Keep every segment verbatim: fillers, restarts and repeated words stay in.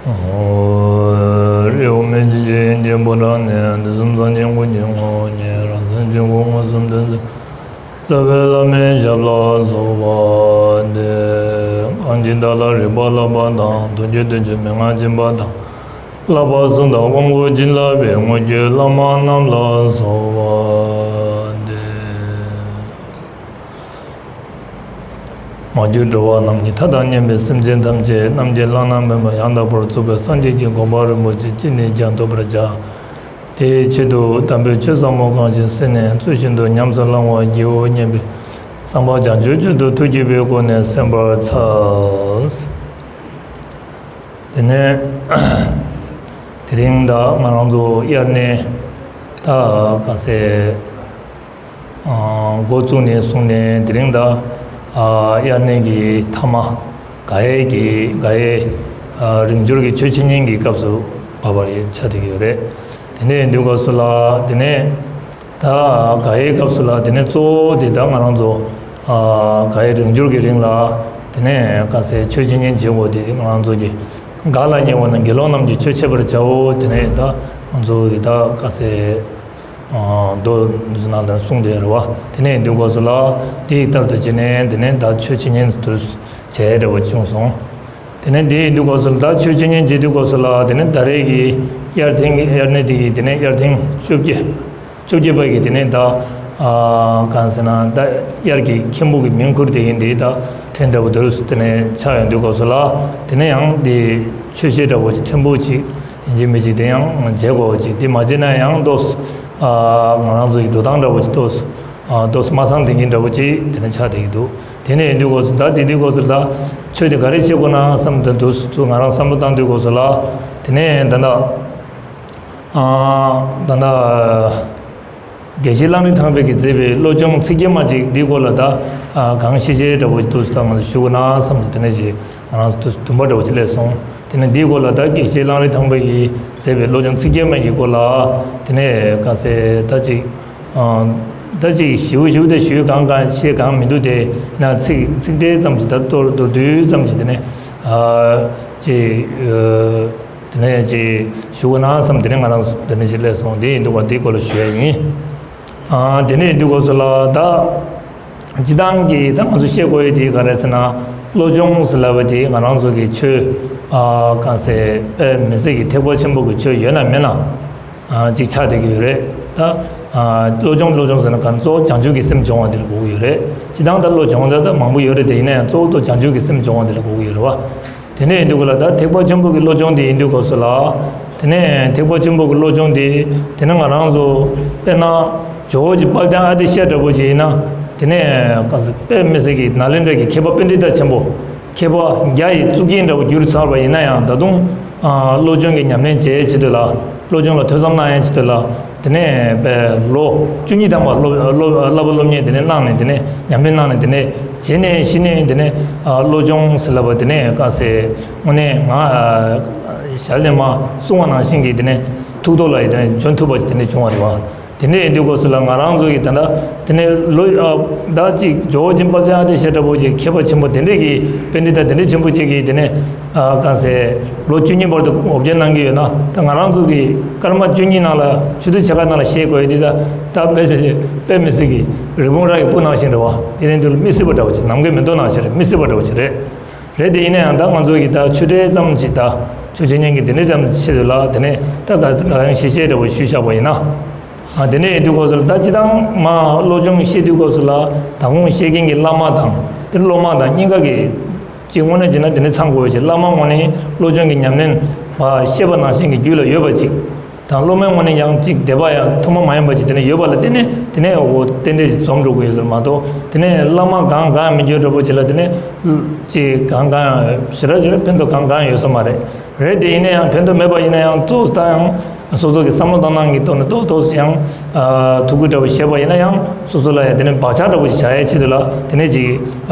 རི་བོ་མི་འཇིགས་བྱེད་ཡུལ་གྱི་ཕོ་བྲང་ནས། དུས་གསུམ་སངས་རྒྱས་ཀུན་གྱི་ངོ་བོ་ཉིད། རང་སེམས་ཀྱི་སྐུ་མངོན་སུམ་སྟོན་མཛད། རྩ་བའི་བླ་མའི་ཞབས་ལ་སོགས་པ་སྟེ། གང་ཞིག་བདག་ལ་རིག་པ་བསླབ་པ་དང་། ཐུགས་རྗེ་བདུད་ཀྱི་མན་ངག་སྦྱིན་པ་དང་། བསླབ་པ་གསུམ་དང་དབང་བསྐུར་བྱིན་རླབས་པའི། དངོས་བརྒྱུད་བླ་མ་རྣམས་ལ་སོགས་པ་སྟེ། མ་གྱུར་འགྲོ་བ་རྣམས་ཀྱི་མཐའ་དང་མཉམ་པའི་སེམས་ཅན་ཐམས་ཅད་རྣམ་མཁྱེན་བླ་ན་མེད་པ་ཡང་དག་པར་རྫོགས་པའི་སངས་རྒྱས་ཀྱི་གོ་འཕང་རིན་པོ་ཆེ་ཅི་ནས་ཀྱང་ཐོབ་པར་བྱ། དེའི་ཆེད་དུ་དམ་པའི་ཆོས་ཟབ་མོ་གང་ཞིག་གསན་ནས་ཚུལ་བཞིན་དུ་ཉམས་སུ་བླང་བར་བགྱིའོ་སྙམ་པའི་བསམ་པ་བྱང་ཆུབ་མཆོག་ཏུ་ཐུགས་བསྐྱེད་པའི་སྒོ་ནས་གསན་པར་འཚལ། དེ་ནས་དེ་རིང་ད་ང་རང་ཚོ་དབྱར་གནས་ད་ག་ཚོད། འགོ་བཙུགས་ནས་བཟུང་ནས་དེ་རིང་ད་དབྱར་གནས་ཀྱི་མཐའ་མ། ག་ཡེ་གི་ག་ཡེ་རིང་འགྱུར་གྱི་ཆོས་འཆད་ཉན་གྱི་སྐབས་སུ་བབས་པ་ཆགས་བསྡད་ཀྱི་ཡོད་རེད། དེ་ནས་དུས་སྐབས་སུ་ལ་དེ་ནས་ད་ག་ཡེ་སྐབས་སུ་ལ་དེ་ནས་གཙོ་བོ་དེ་ད་ང་རང་ཚོ་ག་ཡེ་རིང་འགྱུར་གྱི་རིང་ལ་དེ་ནས་ག་ཚོད་ཆོས་འཆད་ཉན་བྱེད་དགོས་དེ་ང་རང་ཚོ་གི་ག་ལ་ཉེ་བ་ན་དགེ་སློང་རྣམས་ཀྱིས་ཆོས་འཆད་པར་བྱའོ། དེ་ནས་ད་ང་ཚོ་གི་ད་ག་ཚོད། མདོ་ནང་ལ་གསུངས་ཏེ་རེད་བ། དེ་ནས་འདུག་གོ་སོ་ལ་དེའི་ལྟར་དུ་བྱས་ནས་དེ་ནས་ད་ཆོས་འཆད་ཉན་དུ་བྱས་འདྲ་བོ་བྱུང་སོང་། དེ་ནས་དེའི་འདུག་གོ་སོ་ལ་ད་ཆོས་འཆད་ཉན་བྱེད་དུས་གོ་སོ་ལ་དེ་ནས་ད་རེས་ཀྱི་དབྱར་ཐེངས་ཀྱི་དབྱར་གནས་དེ་གི་དེ་ནས་དབྱར་ཐེངས་བཅོ་བརྒྱད། བཅོ་བརྒྱད་པ་གི་དེ་ནས་ད་གང་ཟེར་ན་ད་དབྱར་གྱི་མཁན་པོ་གི་མིང་ཁུར་དེ་གི་འདི་ད་ཕྲན་འདྲ་བོ་དུ་དེ་ནས་ཆགས་ཡོང་དུས་གོ་སོ་ལ་དེ་ནས་ཡང་དེ་ཆོས་བཤད་འདྲ་བོ་ཅིག་ཕྲན་བུ་ཅིག་ཡིན་གཅིག་མིན་གཅིག་དེ་ཡང་བྱེད་དགོས་ཅིག་དེ་མ་བྱས་ན་ཡང་ཏོག་ཙམ་ང་རང་ཚོ་ཡི་འགྲོ་སྟངས་འདྲ་བོ་ཅིག་ཏོག་ཙམ་ཏོག་ཙམ་མ་ཚང་དེ་གིན་འདྲ་བོ་ཅིག་དེ་ནས་ཆགས་བསྡད་ཀྱི་འདུག་དེ་ནས་ཡིན་དུས་གོ་ཚོད་ད་དེ་དུས་གོ་ཚོད་ད་ཆོས་དེ་ག་རེ་བྱེད་དགོས་ན་བསམ་དུས་དུས་ཚོད་ང་རང་བསམ་བློ་བཏང་དུས་གོ་ཚོད་ལ་དེ་ནས་ད་ལྟ་ད་ལྟ། དགེ་བཤེས་གླང་རི་ཐང་པའི་གིས་མཛད་པའི་བློ་སྦྱོང་ཚིག་བརྒྱད་མ་ཅིག་འདིའི་སྐོར་ལ་ད་གང་ཤེས་བྱའི་འདྲ་བོ་ཞིག་ཏུ་ད་ང་ཚོ་ཞུ་དགོས་ན་བསམ་སོང་། དེ་ནས་ཞིག་ང་རང་ཚོ་དུས་སུ་དུམ་པ་འདྲ་བོ་ཅིག་སླེབས་སོང་། དེ་ནས་འདིའི་སྐོར་ལ་ད་དགེ་བཤེས་གླང་རི་ཐང་པའི་གིས་མཛད་པའི་བློ་སྦྱོང་ཚིག་བརྒྱད་མ་གི་སྐོར་ལ་དེ་ནས་ག་ཚད་ད་ཅིག་ད་ཅིག་ཞིབ་ཞིབ་དེ་ཞུས་གང་གང་ཤེས་གང་མི་འདུག་དེ་ན་ཚིག་ཚིག་འགྲེལ་ཙམ་ཅིག་ད་མདོར་མདོར་བསྡུས་ཙམ་ཅིག་དེ་ནས་ཅིག་དེ་ནས་ཅིག་ཞུ་དགོས་ན་བསམ། དེ་ནས་ང་རང་དེ་ནས་ཅིག་སླེབས་སོང་། དེ་ཡིན་དུས་ག་དེའི་སྐོར་ལ་ཞུ་ཡ་ཡིན། ཨ་དེ་ནས་ཡིན་དུས་གོ་སོ་ལ་ད་སྤྱི་བཏང་གི་ད་ང་ཚོ་བཤད་དགོས་ཡ་དེ་ག་རེ་ཟེར་ན་བློ་སྦྱོང་ཟེར་ལབ་པ་དེ་ང་རང་ཚོ་གི་ཆོས་ཨ་གང་ཟེར་དཔེ་མི་སྲིད་ཀྱི་ཐེག་པ་ཆེན་པོ་གི་ཆོས་ཡོད་ན་མེད་ན་ཨ་ཅིག་ཆགས་བསྡད་ཀྱི་ཡོད་རེད། ད་ཨ་བློ་སྦྱོང་བློ་སྦྱོང་ཟེར་ན་ག་གཙོ་བོ་བྱང་ཆུབ་ཀྱི་སེམས་སྦྱོང་བ་དེ་ལ་གོ་གི་ཡོད་རེད། སྤྱི་བཏང་ད་བློ་སྦྱོང་ད་ད་མང་པོ་ཡོད་རེད། དེ་ཡིན་ན་ཡང་གཙོ་བོ་ད་བྱང་ཆུབ་ཀྱི་སེམས་སྦྱོང་བ་དེ་ལ་གོ་གི་ཡོད་རེད་བ། དེ་ནས་ཡིན་དུས་ག་ལ་ད་ཐེག་པ་ཆེན་པོ་གི་བློ་སྦྱོང་དེ་ཡིན་དུས་ག་སོ་ལ། དེ་ནས་ཐེག་པ་ཆེན་པོ་གི་བློ་སྦྱོང་དེ་དེ་ནས་ང་རང་ཚོ་དཔེར་ན་ཇོ་བོ་རྗེ་དཔལ་ལྡན་ཨ་ཏི་ཤ་འདྲ་པོ་ཅིག་ཡིན་ན། དེ་ནས་ག་ས་དཔེ་མི་སྲིད་ཀྱི་ནཱ་ལེནྡྲ་གི་མཁས་པ་པཎྜི་ཏ་ཆེན་པོ། མཁས་པ་བརྒྱ་ཡི་གཙུག་རྒྱན་འདྲ་པོ་གྱུར་ཚར་བ་ཡིན་ན་ཡང་ད་དུང་བློ་སྦྱོང་གི་ཉམས་ལེན་བྱེད་ཆེད་དུ་ལ། བློ་སྦྱོང་ལ་ཐོས་བསམ་གནང་ཡ་ཆེད་དུ་ལ། དེ་ནས་པའི་ལོ་བཅུ་གཉིས་ཐམ་པ་སློབ་སློབ་བསླབ་པ་སློབ་གཉེར་དེ་ནས་གནང་ནས་དེ་ནས་ཉམས་ལེན་གནང་ནས་དེ་ནས་བྱས་ནས་ཤི་ནས་དེ་ནས་ཨ་བློ་སྦྱོང་ཟེར་ལབ་པ་དེ་ནས་ག་ཟེ་དངོས་གནས་ང་ཞལ་ནས་མ་གསུང་བ་ནང་བཞིན་གྱི་དེ་ནས་ཐུགས་ཐོག་ལ་ཡི་དེ་ནས་འཇོན་ཐུབ་པ་ཅིག་དེ་ནས་བྱུང་བ་རེད་བ། དེ་ནས་ཡིན་དུས་སྐབས་སུ་ལ་ང་རང་ཚོ་གི་ད་ལྟ་དེ་ནས་ལོ་ཨ་ད་ཅིག་ཇོ་བོ་རྗེ་དཔལ་ལྡན་ཨ་ཏི་ཤ་འདྲ་པོ་ཅིག་མཁས་པ་ཆེན་པོ་དེ་འདྲས་ཀྱི་པཎྜི་ཏ་དེ་འདྲས་ཆེན་པོ་ཅིག་གིས་དེ་ནས། ཨ་གང་ཟེ། ལོ་བཅུ་གཉིས་བར་དུ་འོ་བརྒྱལ་གནང་གི་ཡོད་ན་ད་ང་རང་ཚོ་གི་སྐར་མ་བཅུ་གཉིས་ནང་ལ་ཆུ་ཚོད་ཕྱེད་ཀ་ནང་ལ་ཤེས་དགོས་ཡོད་དེ་ད་ད་དཔེ་ཆ་ཞིག་དཔེ་མི་སྲིད་ཀྱི་རི་བོང་རྭ་ཡི་སྤུ་ནང་བཞིན་རེད་བ། དེ་ནས་འདུག་མི་སྲིད་པ་འདྲ་བོ་ཅིག་ནམ་མཁའི་མེ་ཏོག་ནང་བཞིན་རེད། མི་སྲིད་པ་འདྲ་བོ་ཅིག་རེད། རེད་དེ་ཡིན་ན་ཡང་ད་ང་ཚོ་གི་ད་ཆུ་ཕྲན་ཙམ་ཅིག་ད་ཆོས་འཆད་ཉན་གྱི་དེ་འདྲ་ཙམ་ཆེད་དུ་ལ་དེ་ནས་ད་ག་ག་ཡང་ཞིབ་བཤད་འདྲ་བོ་ཞུས་བཞག་པ་ཡིན་ན། ཨ་དེ་ནས་ཡིན་དུས་སྐབས་སུ་ལ་ད་སྤྱི་བཏང་མ་བློ་སྦྱོང་བཤད་དུས་སྐབས་སུ་ལ་དང་པོ་བཤད་མཁན་གྱི་བླ་མ་དང་དེ་སློབ་མ་དང་གཉིས་ཀ་གི་ཅིག་དངོས་གནས་བྱས་ན་དེ་ནས་ཚང་དགོས་པ་ཅིག་བླ་མ་ངོས་ནས་བློ་སྦྱོང་གི་ཉམས་ལེན་པ་བཤད་པ་ནང་བཞིན་གྱི་རྒྱུད་ལ་ཡོད་པ་ཅིག་དང་སློབ་མའི་ངོས་ནས་ཡང་ཅིག་དད་པ་ཡང་ཐུན་མོང་མ་ཡིན་པ་ཅིག་དེ་ནས་ཡོད་པ་ལ་བརྟེན་ནས་དེ་ནས་འོ་རྟེན་འབྲེལ་ཞིག་འཛོམས་འགྲོ་དགོས་ཡོད་ཟེར་མ་གཏོགས་དེ་ནས་བླ་མ་གང་གང་མི་འགྱུར་འདྲ་པོ་ཅིག་ལ་དེ་ནས་ཅིག་གང་གང་ཞེ་དྲག་ཅིག་ལ་ཕན་ཐོགས་གང་གང་ཡོད་ས་མ་རེད། རེད་དེ་ཡིན་ན་ཡང་ཕན་ཐོགས་མེད་པ་ཡིན་ན་ཡང་གཙོ་བོ་ད་ཡང་། སོ་སོ་གི་བསམ་བློ་བཏང་སྟངས་ཀྱི་ཐོག་ནས་ཏོག་ཏོག་ཙམ་ཡང་ཐུགས་ཁུར་འདྲ་བོ་བཞེས་པ་ཡིན་ན་ཡང་སོ་སོ་ལ་ཡང་དེ་ནས་བག་ཆགས་འདྲ་བོ་ཞིག་བཞག་ཡའི་ཆེད་དུ་ལ་དེ་ནས་ཅིག་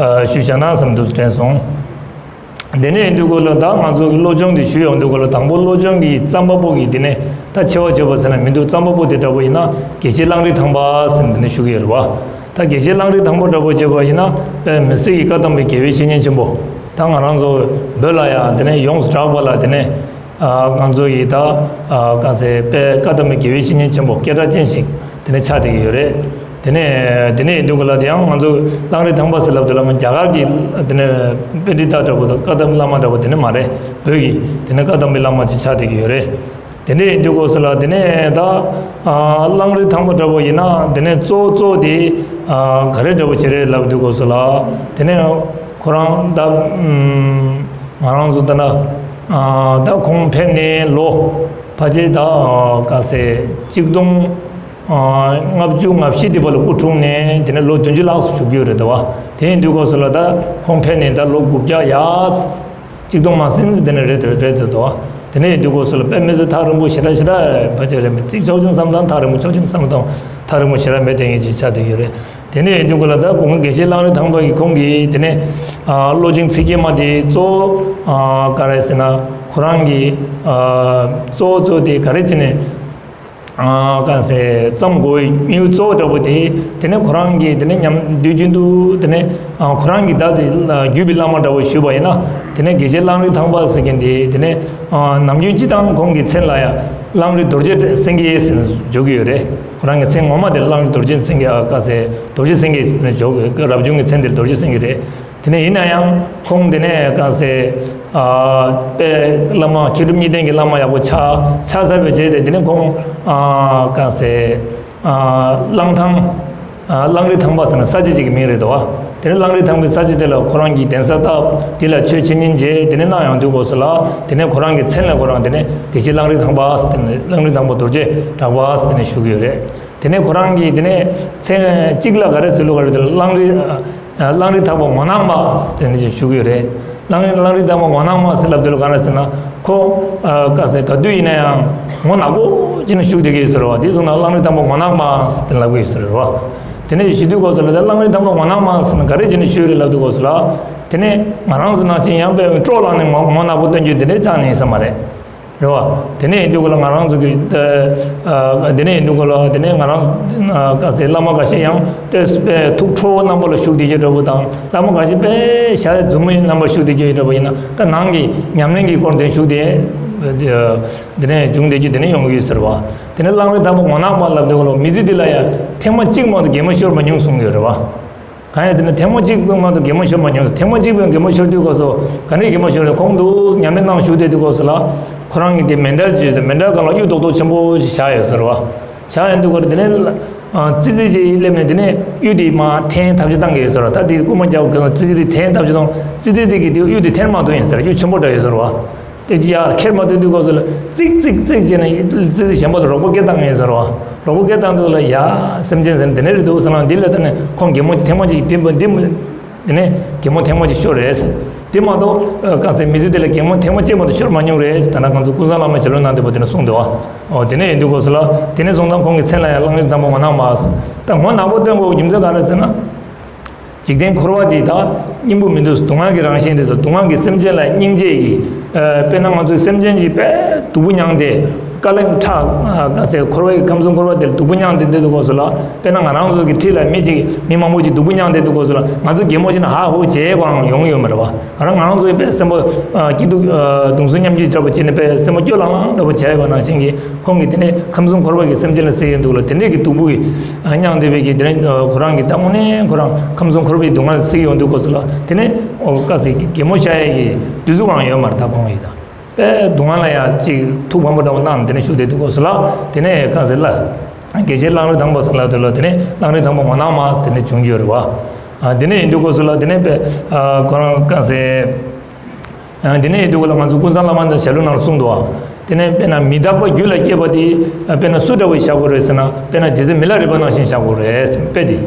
ཞུས་བཞག་ན་བསམ་འདུག་དྲན་སོང་། དེ་ནས་ཡིན་དུས་སྐོར་ལ་ད་ང་ཚོ་གི་བློ་སྦྱོང་དེ་ཞུས་ཡོང་དུས་སྐོར་ལ་དང་པོ་བློ་སྦྱོང་གི་རྩོམ་པ་པོ་གི་དེ་ནས་ད་ཆེ་བ་བརྗོད་པ་ཟེར་ན་མི་འདུག་རྩོམ་པ་པོ་དེ་འདྲ་བོ་ཡིན་ན་དགེ་བཤེས་གླང་རི་ཐང་པ་ཟེར་ནས་དེ་ནས་ཞུ་གི་ཡོད་རེད་བ། ད་དགེ་བཤེས་གླང་རི་ཐང་པ་འདྲ་བོ་བརྗོད་པ་ཡིན་ན་དཔེ་མི་སྲིད་ཀྱི་བཀའ་གདམས་པའི་དགེ་བའི་བཤེས་གཉེན་ཆེན་པོ་ད་ང་རང་ཚོ་བོད་ལ་ཡང་དེ་ནས་ཡོངས་སུ་གྲགས་པ་ལ་དེ་ནས། ང་ཚོ་ཡི་ད་ག་ཟེ་དཔེ་བཀའ་གདམས་པའི་དགེ་བའི་བཤེས་གཉེན་ཆེན་པོ་སྐད་གྲགས་ཅན་ཞིག་དེ་ནས་ཆགས་བསྡད་ཀྱི་ཡོད་རེད། དེ་ནས་དེ་ནས་ཡིན་དུས་ག་ལ་དེ་ཡང་ང་ཚོ་གླང་རི་ཐང་པ་ཟེར་ལབ་དུས་ལ་ང་རྒྱ་གར་གྱི་དེ་ནས་པཎྜི་ཏ་འདྲ་པོ་དང་བཀའ་གདམས་བླ་མ་འདྲ་པོ་དེ་ནས་མ་རེད། བོད་ཀྱི་དེ་ནས་བཀའ་གདམས་པའི་བླ་མ་ཅིག་ཆགས་བསྡད་ཀྱི་ཡོད་རེད། དེ་འདྲ་ཡིན་དུས་སྐབས་སུ་ལ་དེ་ནས་ད་གླང་རི་ཐང་པ་འདྲ་པོ་ཡིན་ན་དེ་ནས་གཙོ་བོ་གཙོ་བོ་དེ་ག་རེ་འདྲ་པོ་བྱེད་རེད་ལབ་དུས་སྐབས་སུ་ལ་དེ་ནས་ཁོ་རང་ད་ང་རང་ཚོ་ད་ན་ད་ཁོང་ཕེབས་ནས་ལོ་ཕལ་ཆེར་ད་ག་ཟེ་གཅིག་སྟོང་ལྔ་བཅུ་ང་བཞི་དེ་བར་ལ་སྐུ་འཁྲུངས་ནས་དེ་ནས་ལོ་བདུན་ཅུ་ལྷག་ཙམ་བཞུགས་ཡོད་རེད་ད་བ། དེ་ཡིན་དུས་སྐབས་སུ་ལ་ད་ཁོང་ཕེབས་ནས་ད་ལོ་དགུ་བརྒྱ་ཡར་གཅིག་སྟོང་མ་ཟིན་ཙམ་དེ་ནས་རེད་དེ་རེད་དེ་དོ། དེ་ནས་ཡིན་དུས་སྐབས་སུ་ལ་དཔེ་མི་སྲིད་ཐག་རིང་པོ་ཞེ་དྲག་ཞེ་དྲག་ཕལ་ཆེར་རེད་མི་ཚིག་ཆོག་ཆུང་བསམ་སྟངས་ཐག་རིང་པོ་ཆོག་ཆུང་བསམ་སྟངས་ཐག་རིང་པོ་ཞེ་དྲག་མེད་དེ་ངེས་ཅིག་ཆགས་བསྡད་ཡོད་རེད། དེ་ནས་ཡིན་དུས་སྐབས་ལ་ད་གོང་དགེ་བཤེས་གླང་རི་ཐང་པ་གི་ཁོང་གིས་དེ་ནས་བློ་སྦྱོང་ཚིག་བརྒྱད་མ་དེ་གཙོ་བོ་ག་རེ་ཟེར་ན་ཁོ་རང་གི་གཙོ་བོ་གཙོ་བོ་དེ་ག་རེ་བྱས་ནས། གང་ཟེར་བརྩམས་དགོས་དམིགས་ཡུལ་གཙོ་བོ་འདྲ་པོ་དེ་དེ་ནས་ཁོ་རང་གིས་དེ་ནས་ཉམས་དུས་རྒྱུན་དུ་དེ་ནས་ཁོ་རང་གིས་ད་དེ་བརྒྱུད་པའི་བླ་མ་འདྲ་པོ་ཞུས་པ་ཡིན་ན་དེ་ནས་དགེ་བཤེས་གླང་རི་ཐང་པ་ཟེར་མཁན་དེ་དེ་ནས་ནམ་རྒྱུན་སྤྱི་བཏང་ཁོང་གི་མཚན་ལ་ཡང་གླང་རི་རྡོ་རྗེ་སེང་གེ་ཟེར་ནས་འཇོག་གི་ཡོད་རེད། ཁོ་རང་གི་མཚན་ངོ་མ་དེ་གླང་རི་རྡོ་རྗེ་སེང་གེ་ཨ་ག་ཟེར་རྡོ་རྗེ་སེང་གེ་ཟེར་ནས་འཇོག་གི་རབ་བྱུང་གི་མཚན་དེ་རྡོ་རྗེ་སེང་གེ་རེད། དེ་ནས་ཡིན་ན་ཡང་ཁོང་དེ་ནས་གང་ཟེར། དཔེ་བླ་མ་མཁས་གྲུབ་གཉིས་ལྡན་གྱི་བླ་མ་ཡག་པོ་ཆགས་ཆགས་ཚར་བའི་རྗེས་དེ་དེ་ནས་ཁོང་གང་ཟེར། གླང་ཐང་། གླང་རི་ཐང་པ་ཟེར་ན་ས་ཆ་ཅིག་གི་མིང་རེད་དོ། དེ་ནས་གླང་རི་ཐང་པའི་ས་ཆ་དེ་ལ་ཁོ་རང་གིས་གདན་ས་བཏབ་དེ་ལ་ཆོས་འཆད་ཉན་བྱས་དེ་ནས་གནང་ཡོང་དུས་སྐབས་སུ་ལ་དེ་ནས་ཁོ་རང་གི་མཚན་ལ་ཁོ་རང་དེ་ནས་དགེ་བཤེས་གླང་རི་ཐང་པ་ཟེར་དེ་ནས་གླང་རི་ཐང་པ་རྡོ་རྗེ་གྲགས་པ་ཟེར་དེ་ནས་ཞུ་གི་ཡོད་རེད། དེ་ནས་ཁོ་རང་གིས་དེ་ནས་མཚན་གཅིག་ལ་ག་རེ་ཟེར་ལུགས་ག་རེ་དེ་ལ་གླང་རི། གླང་རི་ཐང་པ་ངོ་ནག་མ་ཟེར་དེ་འདྲ་ཞིག་ཞུ་གི་ཡོད་རེད། གླང་རི་གླང་རི་ཐང་པ་ངོ་ནག་མ་ཟེར་ལབ་དུས་ལ་ག་རེ་ཟེར་ན་ཁོ། ག་ཟེར་ག་དུས་ཡིན་ན་ཡང་ངོ་ནག་པོ་ཅིག་ནས་ཞུགས་བསྡད་ཀྱི་ཡོད་ཟེར་བ་དེ་སོང་ན་གླང་རི་ཐང་པ་ངོ་ནག་མ་ཟེར་དེ་ལབ་ཀྱི་ཡོད་ཟེར་བ། དེ་ནས་ཞུ་དུས་སྐབས་སུ་ལ་ད་གླང་རི་ཐང་པ་ངོ་ནག་མ་ཟེར་ན་ག་རེ་བྱས་ནས་ཞུས་རེད་ལབ་དུས་སྐབས་སུ་ལ། དེ་ནས་ང་རང་ཚོ་ནང་བཞིན་ཡང་དཔེ་སྤྲོ་ལངས་ནས་ངོ་ངོ་ནག་པོ་སྟོན་རྒྱུ་དེ་འདྲའི་ཆགས་ནས་ཡིན་ས་མ་རེད། རེད་བ། དེ་ནས་ཡིན་དུས་སྐབས་ལ་ང་རང་ཚོ་གི། དེ་ནས་ཡིན་དུས་སྐབས་ལ་དེ་ནས་ང་རང་། ག་ཟེར་བླ་མ་འགའ་ཤས་ཡང་དེ་དཔེ་ཐུགས་ཁྲོ་བོ་རྣམ་པ་ལ་ཞུགས་བསྡད་རྒྱུ་འདྲ་པོ་དང་བླ་མ་འགའ་ཤས་དཔེ་ཞལ་འཛུམ་མའི་རྣམ་པ་ཞུགས་བསྡད་རྒྱུ་འདྲ་པོ་ཡིན་ན་ད་ནང་གི་ཉམས་ལེན་གྱི་སྐོར་དེ་ཞུགས་བསྡད། དེ་ནས་བྱུང་བསྡད་རྒྱུ་དེ་ནས་ཡོང་གི་ཡོད་ཟེར་བ། དེ་ནས་གླང་རི་ཐང་པ་ངོ་ནག་མ་ལབ་དུས་སྐབས་ལ་མི་ཚེ་འདི་ལ་ཡང་ཐེངས་མ་གཅིག་མ་གཏོགས་གད་མོ་ཤོར་མ་མྱོང་གསུང་གི་ཡོད་རེད་བ། གང་ཡིན་ཟེར་ན་ཐེངས་མ་གཅིག་མ་གཏོགས་གད་མོ་ཤོར་མ་མྱོང་། ཐེངས་མ་གཅིག་མ་གད་མོ་ཤོར་དུས་སྐབས་སུ་ག་ནས་གད་མོ་ཤོར་རེད། ཁོང་དུ་ཉམས་ལེན་གནང་བཞུགས་བསྡད་དུས་སྐབས་སུ་ལ་ཁོ་རང་གི་དེ་མེ་འདར་ཅིག་ཡོད་ཟེར། མེ་འདར་སྒང་ལ་གཡུ་རྡོག་རྡོག་ཆེན་པོ་ཞིག་བཞག་ཡོད་ཟེར་བ། བཞག་ཡོད་དུས་སྐབས་དེ་ནས་ཙི་ཙི་ཅིག་སླེབས་ནས་དེ་ནས་གཡུ་དེ་མར་འཐེན་ཐབས་ཤེས་བཏང་གི་ཡོད་ཟེར་བ། ད་དེ་རྐུན་མ་རྒྱག་གི་ཙི་ཙི་དེ་འཐེན་ཐབས་ཤེས་བཏང་། ཙི་ཙི་དེ་གིས་དེ་གཡུ་དེ་འཐེན་མ་ཐུབ་ཡིན་ཟེར། གཡུ་ཆེན་པོ་འདྲ་ཡོད་ཟེར་བ། དེ་ཡར་ཁྱེར་མ་ཐུབ་དུས་སྐབས་སུ་ལ་ཙིག་ཙིག་ཙིག་བྱས་ནས་ཙི་ཙི་གཞན་པ་ལ་རོགས་པ་སྐད་བཏང་ངེས་ཟེར་བ། རོགས་པ་སྐད་བཏང་དུས་ལ་ཡ་སེམས་ཅན་ཟེར་ན་དེ་འདྲ་རེད་འདུག་ཟེར་ན་འདི་ལ་ལྟ་ནས་ཁོང་གད་མོ་ཐེངས་མ་གཅིག་འདི་འདི་འདི་ནས་གད་མོ་ཐེངས་མ་གཅིག་ཤོར་རེད་ཟེར། དེ་མ་གཏོགས་ག་ཟེར་མི་ཚེ་འདི་ལ་གད་མོ་ཐེངས་མ་གཅིག་མ་གཏོགས་ཤོར་མ་མྱོང་རེད་ཟེར། ད་ནང་ང་ཚོ་ཀུན་བཟང་བླ་མ་ཞལ་ལུང་ནང་དེ་པོ་དེ་ནས་གསུངས་འདུག་བ། ཨོ་དེ་ནས་ཡིན་དུས་སྐབས་སུ་ལ་དེ་ནས་སོང་ཙང་ཁོང་གི་མཚན་ལ་ཡང་གླང་རི་ཐང་པ་ངོ་ནག་མ་ཟེར། ད་ངོ་ནག་པོ་སྟོན་དགོས་རྒྱུ་མཚན་ག་རེ་ཟེར་ན། འཇིག་རྟེན་འཁོར་བ་འདི་དག་སྙིང་པོ་མི་འདུག་སྡུག་བསྔལ་གྱི་རང་བཞིན་རེད་དོ། སྡུག་བསྔལ་གྱི་སེམས་ཅན་ལ་སྙིང་རྗེ་ཡིས། དཔེར་ན་ང་ཚོའི་སེམས་ཅན་གྱི་དཔེ་སྡུག་པོ་མྱངས་ཏེ། དཀའ་ལས་ཁྲག་ག་ཟེར་འཁོར་བའི་ཁམས་གསུམ་འཁོར་བ་འདིར་སྡུག་པོ་མྱངས་ཏེ་བསྡད་དུས་སྐབས་སུ་ལ། དཔེར་ན་ང་རང་ཚོ་གི་འཁྲིས་ལ་མི་གཅིག་མི་མང་པོ་ཅིག་སྡུག་པོ་མྱངས་ཏེ་བསྡད་དུས་སྐབས་སུ་ལ་ང་ཚོ་གད་མོ་བྱས་ན་ཧ་ཧོ་བྱེད་དགོས་ཡང་ཡོང་གི་ཡོད་མ་རེད་བ། ང་རང་ང་རང་ཚོའི་དཔེ་སེམས་པ་སྐྱིད་སྡུག་གདུང་སེམས་མཉམ་སྐྱེད་འདྲ་པོ་བྱས་ནས་དཔེ་སེམས་པ་སྐྱོ་ལང་ལང་འདྲ་པོ་བྱས་ཡོད་པ་ནང་བཞིན་གྱི། ཁོང་གིས་དེ་ནས་ཁམས་གསུམ་འཁོར་བ་གི་སེམས་ཅན་ལ་གཟིགས་ཡོང་དུས་ལ་དེ་འདྲས་ཀྱི་སྡུག་པོ་གི་མྱངས་བསྡད་པའི་གི་དེ་ནས་ཁོ་རང་གི་ད་དངོས་གནས་ཁོ་རང་ཁམས་གསུམ་འཁོར་བའི་སྡུག་བསྔལ་གཟིགས་ཡོང་དུས་སྐབས་སུ་ལ་དེ་ནས་ཨོ་དཀའ་ཚེགས་ཀྱི་གད་མོ་ཤོར་ཡས་ཀྱི་དུས་ཚོད་རང་ཡོད་མ་རེད། ད་ཁོང་གིས་ད་དཔེ་སྡུག་བསྔལ་ལ་ཡ་ཅིག་ཐུགས་ཕམ་པོ་འདྲ་པོ་གནང་དེ་ནས་བཞུགས་བསྡད་དུས་སྐབས་སུ་ལ་དེ་ནས་དཀའ་ཚེགས་ལ་དགེ་བཤེས་གླང་རི་ཐང་པ་ཟེར་ལབ་དུས་ལ་དེ་ནས་གླང་རི་ཐང་པ་ངོ་ནག་མ་དེ་ནས་བྱུང་རྒྱུ་རེད་བ། དེ་ནས་ཡིན་དུས་སྐབས་སུ་ལ་དེ་ནས་དཔེ་ཁོ་རང་དཀའ་ཚེགས། དེ་ནས་ཡིན་དུས་ལ་ང་ཚོ་ཀུན་བཟང་བླ་མ་དང་ཞལ་ལུང་ནང་ལ་གསུངས་འདུག་བ། དེ་ནས་དཔེར་ན་མི་རྟག་པ་རྒྱུད་ལ་སྐྱེས་པ་དེ་དཔེར་ན་སུ་འདྲ་བོ་ཞིག་བཞག་དགོས་རེད་ཟེར་ན། དཔེར་ན་རྗེ་བཙུན་མི་ལ་རས་པ་ནང་བཞིན་བཞག་དགོས་རེད། དཔེ་དེ་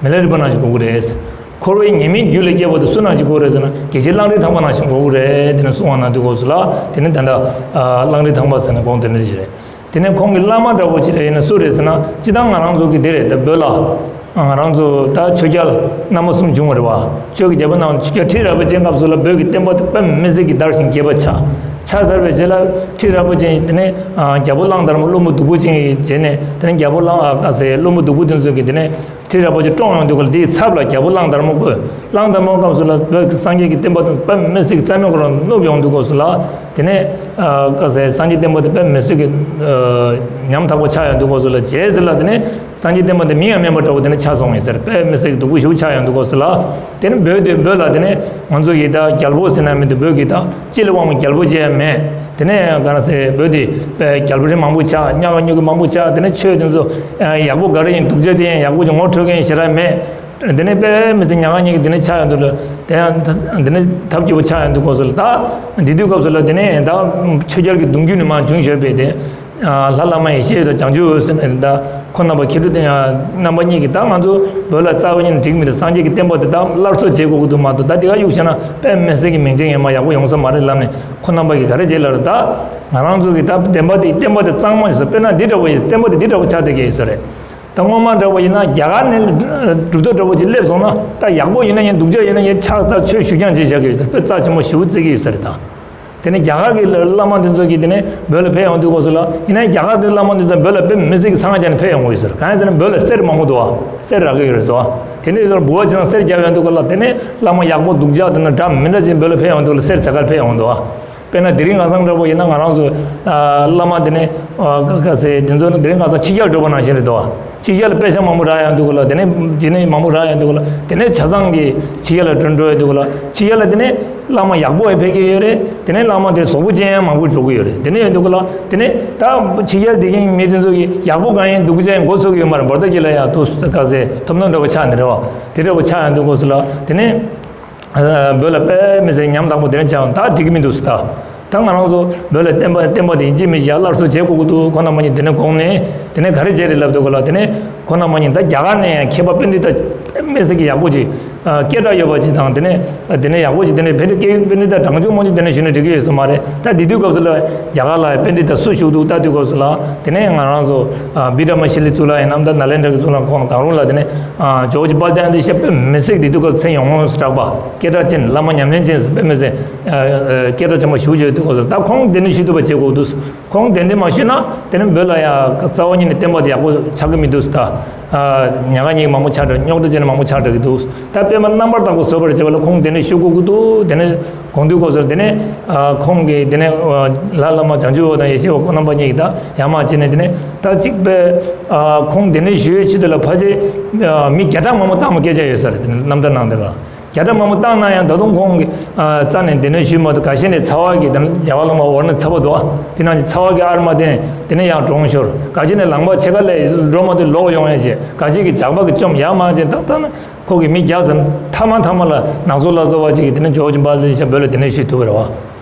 མི་ལ་རས་པ་ནང་བཞིན་དགོས་ཀྱི་རེད། འཁོར་བའི་ཉེས་དམིགས་རྒྱུད་ལ་སྐྱེས་པ་དེ་སུ་ནང་བཞིན་དགོས་རེད་ཟེར་ན་དགེ་བཤེས་གླང་རི་ཐང་པ་ནང་བཞིན་དགོས་ཀྱི་རེད། དེ་ནས་གསུངས་པ་ནང་དུས་སྐབས་སུ་ལ་དེ་ནས་ད་ལྟ་གླང་རི་ཐང་པ་ཟེར་ནས་དགོངས་དེ་འདྲ་ཞིག་རེད། དེ་ནས་ཁོང་གི་བླ་མ་འདྲ་བོ་ཅིག་རེད་ཡིན་ན་སུ་རེད་ཟེར་ན་སྤྱིར་བཏང་ང་རང་ཚོ་གི་འདི་རེད་ད་བོད་ལ། ང་རང་ཚོ་ད་ཆོས་རྒྱལ་རྣམ་པ་གསུམ་བྱུང་བ་རེད་བ། ཆོས་ཀྱི་རྒྱལ་པོ་རྣམ་ཆོས་རྒྱལ་ཁྲི་རལ་པ་ཅན་སྐབས་སུ་ལ་བོད་ཀྱི་བསྟན་པ་དཔེ་མི་སྲིད་ཀྱི་དར་ཞིང་རྒྱས་པ་ཆགས། ཆགས་ཚར་བའི་རྗེས་ལ་ཁྲི་རལ་པ་ཅན་དེ་ནས་རྒྱལ་པོ་གླང་དར་མ་བློན་པོ་སྡུག་པོ་ཅན་གྱི་རྗེས་ནས་དེ་ནས་རྒྱལ་པོ་གླང་ཨ་ཟེ་བློན་པོ་སྡུག་པོ་དེ་ཚོ་གི་དེ་ནས་ ཁྲི་རལ་པ་ཅིག་བཀྲོངས་ཡོང་དུས་སྐབས་ལ་དེའི་ཚབ་ལ་རྒྱལ་པོ་གླང་དར་མ་བསྐོས། གླང་དར་མ་སྐབས་སུ་ལ་བོད་ཀྱི་སངས་རྒྱས་ཀྱི་བསྟན་པ་དང་དཔེ་མི་སྲིད་ཀྱི་རྩ་མེད་ཁོ་རང་བསྣུབས་ཡོང་དུས་སྐབས་སུ་ལ། དེ་ནས་ཨ་ཀ་ཟེ་སངས་རྒྱས་བསྟན་པ་དེ་དཔེ་མི་སྲིད་ཀྱི་ཨ་ཉམ་ཐག་པོ་ཆགས་ཡོང་དུས་སྐབས་སུ་ལ། རྗེས་སུ་ལ་དེ་ནས་སངས་རྒྱས་བསྟན་པ་དེ་མིང་ཡང་མེད་པ་འདྲ་བོ་དེ་ནས་ཆགས་སོང་ཡིན་ཟེར། དཔེ་མི་སྲིད་ཀྱི་སྡུག་པོ་ཞེ་པོ་ཆགས་ཡོང་དུས་སྐབས་སུ་ལ། དེ་ནས་བོད་དེ་བོད་ལ་དེ་ནས་ང་ཚོ་ཡི་ད་རྒྱལ་པོ་ཟེར་ན་མི་འདུག་བོད་ཀྱི་ད་སྤྱི་ལ་དབང་བའི་རྒྱལ་པོ་ཅིག་ཡང་མེད། དེ་ནས་ག་རེ་ཟེར། བོད་དེ་དཔེ་རྒྱལ་པོ་རིགས་མང་པོ་ཆགས། གཉའ་ག་སྨྱུ་གུ་མང་པོ་ཆགས། དེ་ནས་ཆོས་དེ་ཚོ་ཨ་ཡག་པོ་ག་རེ་ཡིན། སྡུག་ཅག་དེ་ཡང་ཡག་པོ་ཅིག་ངོ་འཕྲོད་མཁན་ཞེ་དྲག་མེད། དེ་ནས་དཔེ་མི་སྲིད་ཉག་ག་ཉིག་གི་དེ་ནས་ཆགས་ཡོང་དུས་ལ། དེ་ཡང་དེ་ནས་ཐབས་སྐྱོ་པོ་ཆགས་ཡོང་དུས་སྐབས་སུ་ལ། ད་འདི་དུས་སྐབས་སུ་ལ་དེ་ནས་ད་ཆོས་རྒྱལ་གྱི་གདུང་རྒྱུད་ནས་མར་བྱུང་ཞོར་པའི་དེ་ལྷ་བླ་མ་ཡེ་ཤེས་དང་བྱང་ཆུབ་འོད་ཟེར་ནས། ད་ཁོང་རྣམ་པ་མཁས་གྲུབ་དེ་ཡང་རྣམ་པ་གཉིས་ཀྱིས་ད་ང་ཚོ་བོད་ལ་རྩ་བ་ཉིད་ནས་འགྲིག་མི་འདུག་སངས་རྒྱས་ཀྱི་བསྟན་པ་དེ་ད་སླར་གསོ་བྱེད་དགོས་ཀྱི་འདུག་མ་གཏོགས། ད་དེ་ག་གཡུག་བཞག་ན་དཔེ་མི་སྲིད་ཀྱི་མིང་ཅན་ཡང་མར་ཡག་པོ་ཡོང་ས་མ་རེད་ལབ་ནས། ཁོང་རྣམ་པ་གིས་ག་རེ་བྱེད་ལབ་རེད། ད་ང་རང་ཚོ་གི་ད་བསྟན་པ་དེ་བསྟན་པ་དེ་གཙང་མ་ཡིན་ས། དཔེར་ན་འདི་འདྲ་བོ་ཡིན། བསྟན་པ་དེ་འདི་འདྲ་བོ་ཆགས་བསྡད་ཀྱི་ཡོད་ས་རེད། ད་སྔོན་མ་འདྲ་བོ་ཡིན་ན་རྒྱ་གར་ནས་གྲུབ་ཐོབ་འདྲ་བོ་ཅིག་སླེབས་སོང་ན། ད་ཡག་པོ་ཡིན་ན་ཡང་སྡུག་ཅག་ཡིན་ན་ཡང་ཕྱག་འཚལ་ཆོས་ཞུ་རྐྱང་བྱེད་བཞག་གི་ཡོད་ས། དཔེ་རྩ་ཆེན་པོ་ཞེ་པོ་བརྩི་གི་ཡོད་ས་རེད། ད་དེ་ནས་རྒྱ་གར་གྱི་བླ་མ་དེ་ཚོ་གིས་དེ་ནས་བོད་ལ་ཕེབས་ཡོང་དུས་སྐབས་སུ་ལ། ཡིན་ན་ཡང་རྒྱ་གར་གྱི་བླ་མ་དེ་ཚོ་བོད་ལ་དཔེ་མི་སྲིད་ཀྱི་འཚང་ཁ་བརྒྱབ་ནས་ཕེབས་ཡོང་གི་ཡོད་ས་རེད། གང་ཡིན་ཟེར་ན་བོད་ལ་གསེར་མང་པོ་འདུག་བ། གསེར་རག་གི་ཡོད་རེད་ཟེར་བ། དེ་ནས་ཡོད་འབུལ་བ་ཅིག་དང་གསེར་བརྒྱབ་ཡོང་དུས་སྐབས་ལ། དེ་ནས་བླ་མ་ཡག་པོ་སྡུག་ཅག་དེ་ན་འདྲ་མི་འདྲ་ཅིག་བོད་ལ་ཕེབས་ཡོང་དུས་ལ་གསེར་ཚ་གར་ཕེབས་ཡོང་འདུག་བ། དཔེར་ན་དེ་རིང་ཁ་སང་འདྲ་པོ་ཡིན་ན་ང་རང་ཚོ་ཨ་བླ་མ་དེ་ནས་ཨ་ཀ་ཀ་ཟེ་དེ་ཚོ་དེ་རིང་ཁ་སང་ཕྱི་རྒྱལ་འགྲོ་བ་ནང་བཞིན་རེད་དོ། ཕྱི་རྒྱལ་ལ་དཔེ་ཆ་མང་པོ་རག་ཡོང་དུས་ལ། དེ་ནས་རྗེས་ནས་མང་པོ་རག་ཡོང་དུས་ལ། དེ་ནས་ཆ་ཚང་གི་ཕྱི་རྒྱལ་ལ་འགྲོ་འགྲོ་ཡོང་དུས་ལ། ཕྱི་རྒྱལ་ལ་དེ་ནས་བླ་མ་ཡག་པོ་ཡང་ཕེབས་ཀྱི་ཡོད་རེད། དེ་ནས་བླ་མ་དེ་བཟང་པོ་ཅན་ཡང་མང་པོ་འགྲོ་གི་ཡོད་རེད། དེ་ནས་ཡོང་དུས་ལ། དེ་ནས་ད་ཕྱི་རྒྱལ་དེ་གའི་མི་དེ་ཚོ་གི་ཡག་པོ་གང་ཡིན་སྡུག་ཅག་ཡིན་མགོ་ཚོད་ཀྱི་ཡོད་མ་རེད། འབོར་ད་ཀྱི་ལ་ཡ་དུ་ཀ་ཟེ་ཐོབ་ཐང་འདྲ་པོ་ཆགས་ནས་རེད་བ། དེ་འདྲ་པོ་ཆགས་ཡོང་དུས་སྐབས་སུ་ལ། དེ་ནས། བོད་ལ་དཔེ་མི་སྲིད་ཉམ་ཐག་པོ་དེ་འདྲ་ཆགས། ད་འགྲིག་གི་མི་འདུག་ཟེར། ད་ད་ང་རང་ཚོ་བོད་ལ་བསྟན་པ་བསྟན་པ་དེ་ཡིན་གཅིག་མིན་གཅིག་སླར་གསོ་བྱེད་དགོས་ཀྱི་འདུག་ཁོང་རྣམ་པ་གཉིས་དེ་ནས་དགོངས་ནས། དེ་ནས་ག་རེ་བྱས་རེད་ལབ་དུས་སྐབས་ལ། དེ་ནས་ཁོང་རྣམ་པ་གཉིས་ད་རྒྱ་གར་ནས་ཡང་མཁས་པ་པཎྜི་ཏ་དཔེ་མི་སྲིད་ཀྱི་ཡག་པོ་ཅིག་སྐད་གྲགས་ཡོད་པ་ཅིག་དང་། དེ་ནས་དེ་ནས་ཡག་པོ་ཅིག་དེ་ནས་པཎྜི་ཏ་པཎྜི་ཏ་གྲངས་ཆུང་མང་ཆུང་དེ་ནས་ཞུས་ན་འགྲིག་གི་ཡོད་ས་མ་རེད། ད་དེ་དུས་སྐབས་སུ་ལ་རྒྱ་གར་ལ་པཎྜི་ཏ་སུ་བཞུགས་འདུག་ལྟ་དུས་སྐབས་སུ་ལ། དེ་ནས་ང་རང་ཚོ་ཨ་བི་ཀྲ་མ་ཤི་ལའི་གཙུག་ལག་ཡིན་ནམ། ད་ནཱ་ལེནྡྲ་གི་གཙུག་ལག་ཁོང་གང་རུང་ལ། དེ་ནས་ཨ་ཇོ་བོ་རྗེ་དཔལ་ལྡན་ཨ་ཏི་ཤ་དཔེ་མི་སྲིད་དེ་དུས་སྐབས་མཚན་ཡོང་ངོ་གྲགས་པ། སྐད་གྲགས་ཅན། བླ་མ་ཉམས་ལེན་ཅན་ཟེར། དཔེ་མི་སྲིད་ཨ་ཨ་སྐད་གྲགས་ཆེན་པོ་ཞེ་པོ་ཅིག་ཡོད་དུས་སྐབས་སུ། ད་ཁོང་གདན་འདྲེན་ཞུ་ཐུབ་པ་བྱེད་དགོས་འདུག་ཁོང་གདན་འདྲེན་མ་ཞུས་ན་དེ་ནི་བོད་ལ་ཡང་རྩ་བ་ཉིད་ནས་བསྟན་པ་དེ་ཡག་པོ་ཆགས་ཀྱི་མི་འདུག་ཟེར། ད་ཨ་ཉག་ག་ཉིག་མང་པོ་ཆགས་འགྲོ། རྙོག་དྲ་ཅན་མང་པོ་ཆགས་འགྲོ་གི་འདུག་ད་དཔེ་མ་རྣམ་པར་དག་པ་བཟོ་བར་བྱེད་པ་ལ་ཁོང་གདན་འདྲེན་ཞུ་དགོས་ཀྱི་འདུག་དེ་ནི་དགོངས་དུས་སྐབས་སུ། དེ་ནས་ཨ་ཁོང་གིས་དེ་ནས་ཨ་ལྷ་བླ་མ་བྱང་ཆུབ་འོད་དང་ཡེ་ཤེས་འོད་ཁོང་རྣམ་པ་གཉིས་ཀྱིས་ད་ཡར་མར་བྱས་ནས། དེ་ནས་ད་གཅིག་པའི་ཨ་ཁོང་གདན་འདྲེན་ཞུ་ཡའི་ཆེད་དུ་ལ་ཕལ་ཆེར་ཨ་མི་བརྒྱ་ཕྲག་མང་པོ་བཏང་བའི་སྐད་ཆ་ཡོད་ས་རེད། དེ་ནས་རྣམ་ཐར་ནང་དེ་ལ། བརྒྱ་ཕྲག་མང་པོ་བཏང་ན་ཡང་ད་དུང་ཁོང་གི་ཨ་རྩ་ནས་གདན་འདྲེན་ཞུས་མ་ཐུབ། འགའ་ཤས་ནས་ཚ་བ་གིས་དེ་ནས་རྒྱལ་བ་བླ་མ་འོར་ནས་ཚ་བ་འདུག་ཨ། དེ་ནང་གི་ཚ་བ་གིས་ཨར་མ་བསྟན། དེ་ནས་ཡང་གྲོངས་ཤོར། འགའ་ཤས་ནས་ལང་པ་ཕྱེད་ཀ་ལས་འགྲོ་མ་ཐུབ་ལོག་ཡོང་ཡ་བྱས། འགའ་ཤས་ཀྱིས་ཇག་པ་གིས་བཅོམ། ཡར་མར་བྱས། ད་ལྟ་ན་ཁོ་གི་མི་བརྒྱ་ཙམ། མཐའ་མ་མཐའ་མ་ལ་ནག་ཚོ་ལྷ་ས་བ་ཅིག་གིས་དེ་ནས་ཇོ་བོ་རྗེ་དཔལ་ལྡན་ཨ་ཏི་ཤ་བོད་ལ་གདན་འདྲེན་ཞུས་ཐུབ་པ་རེད་བ།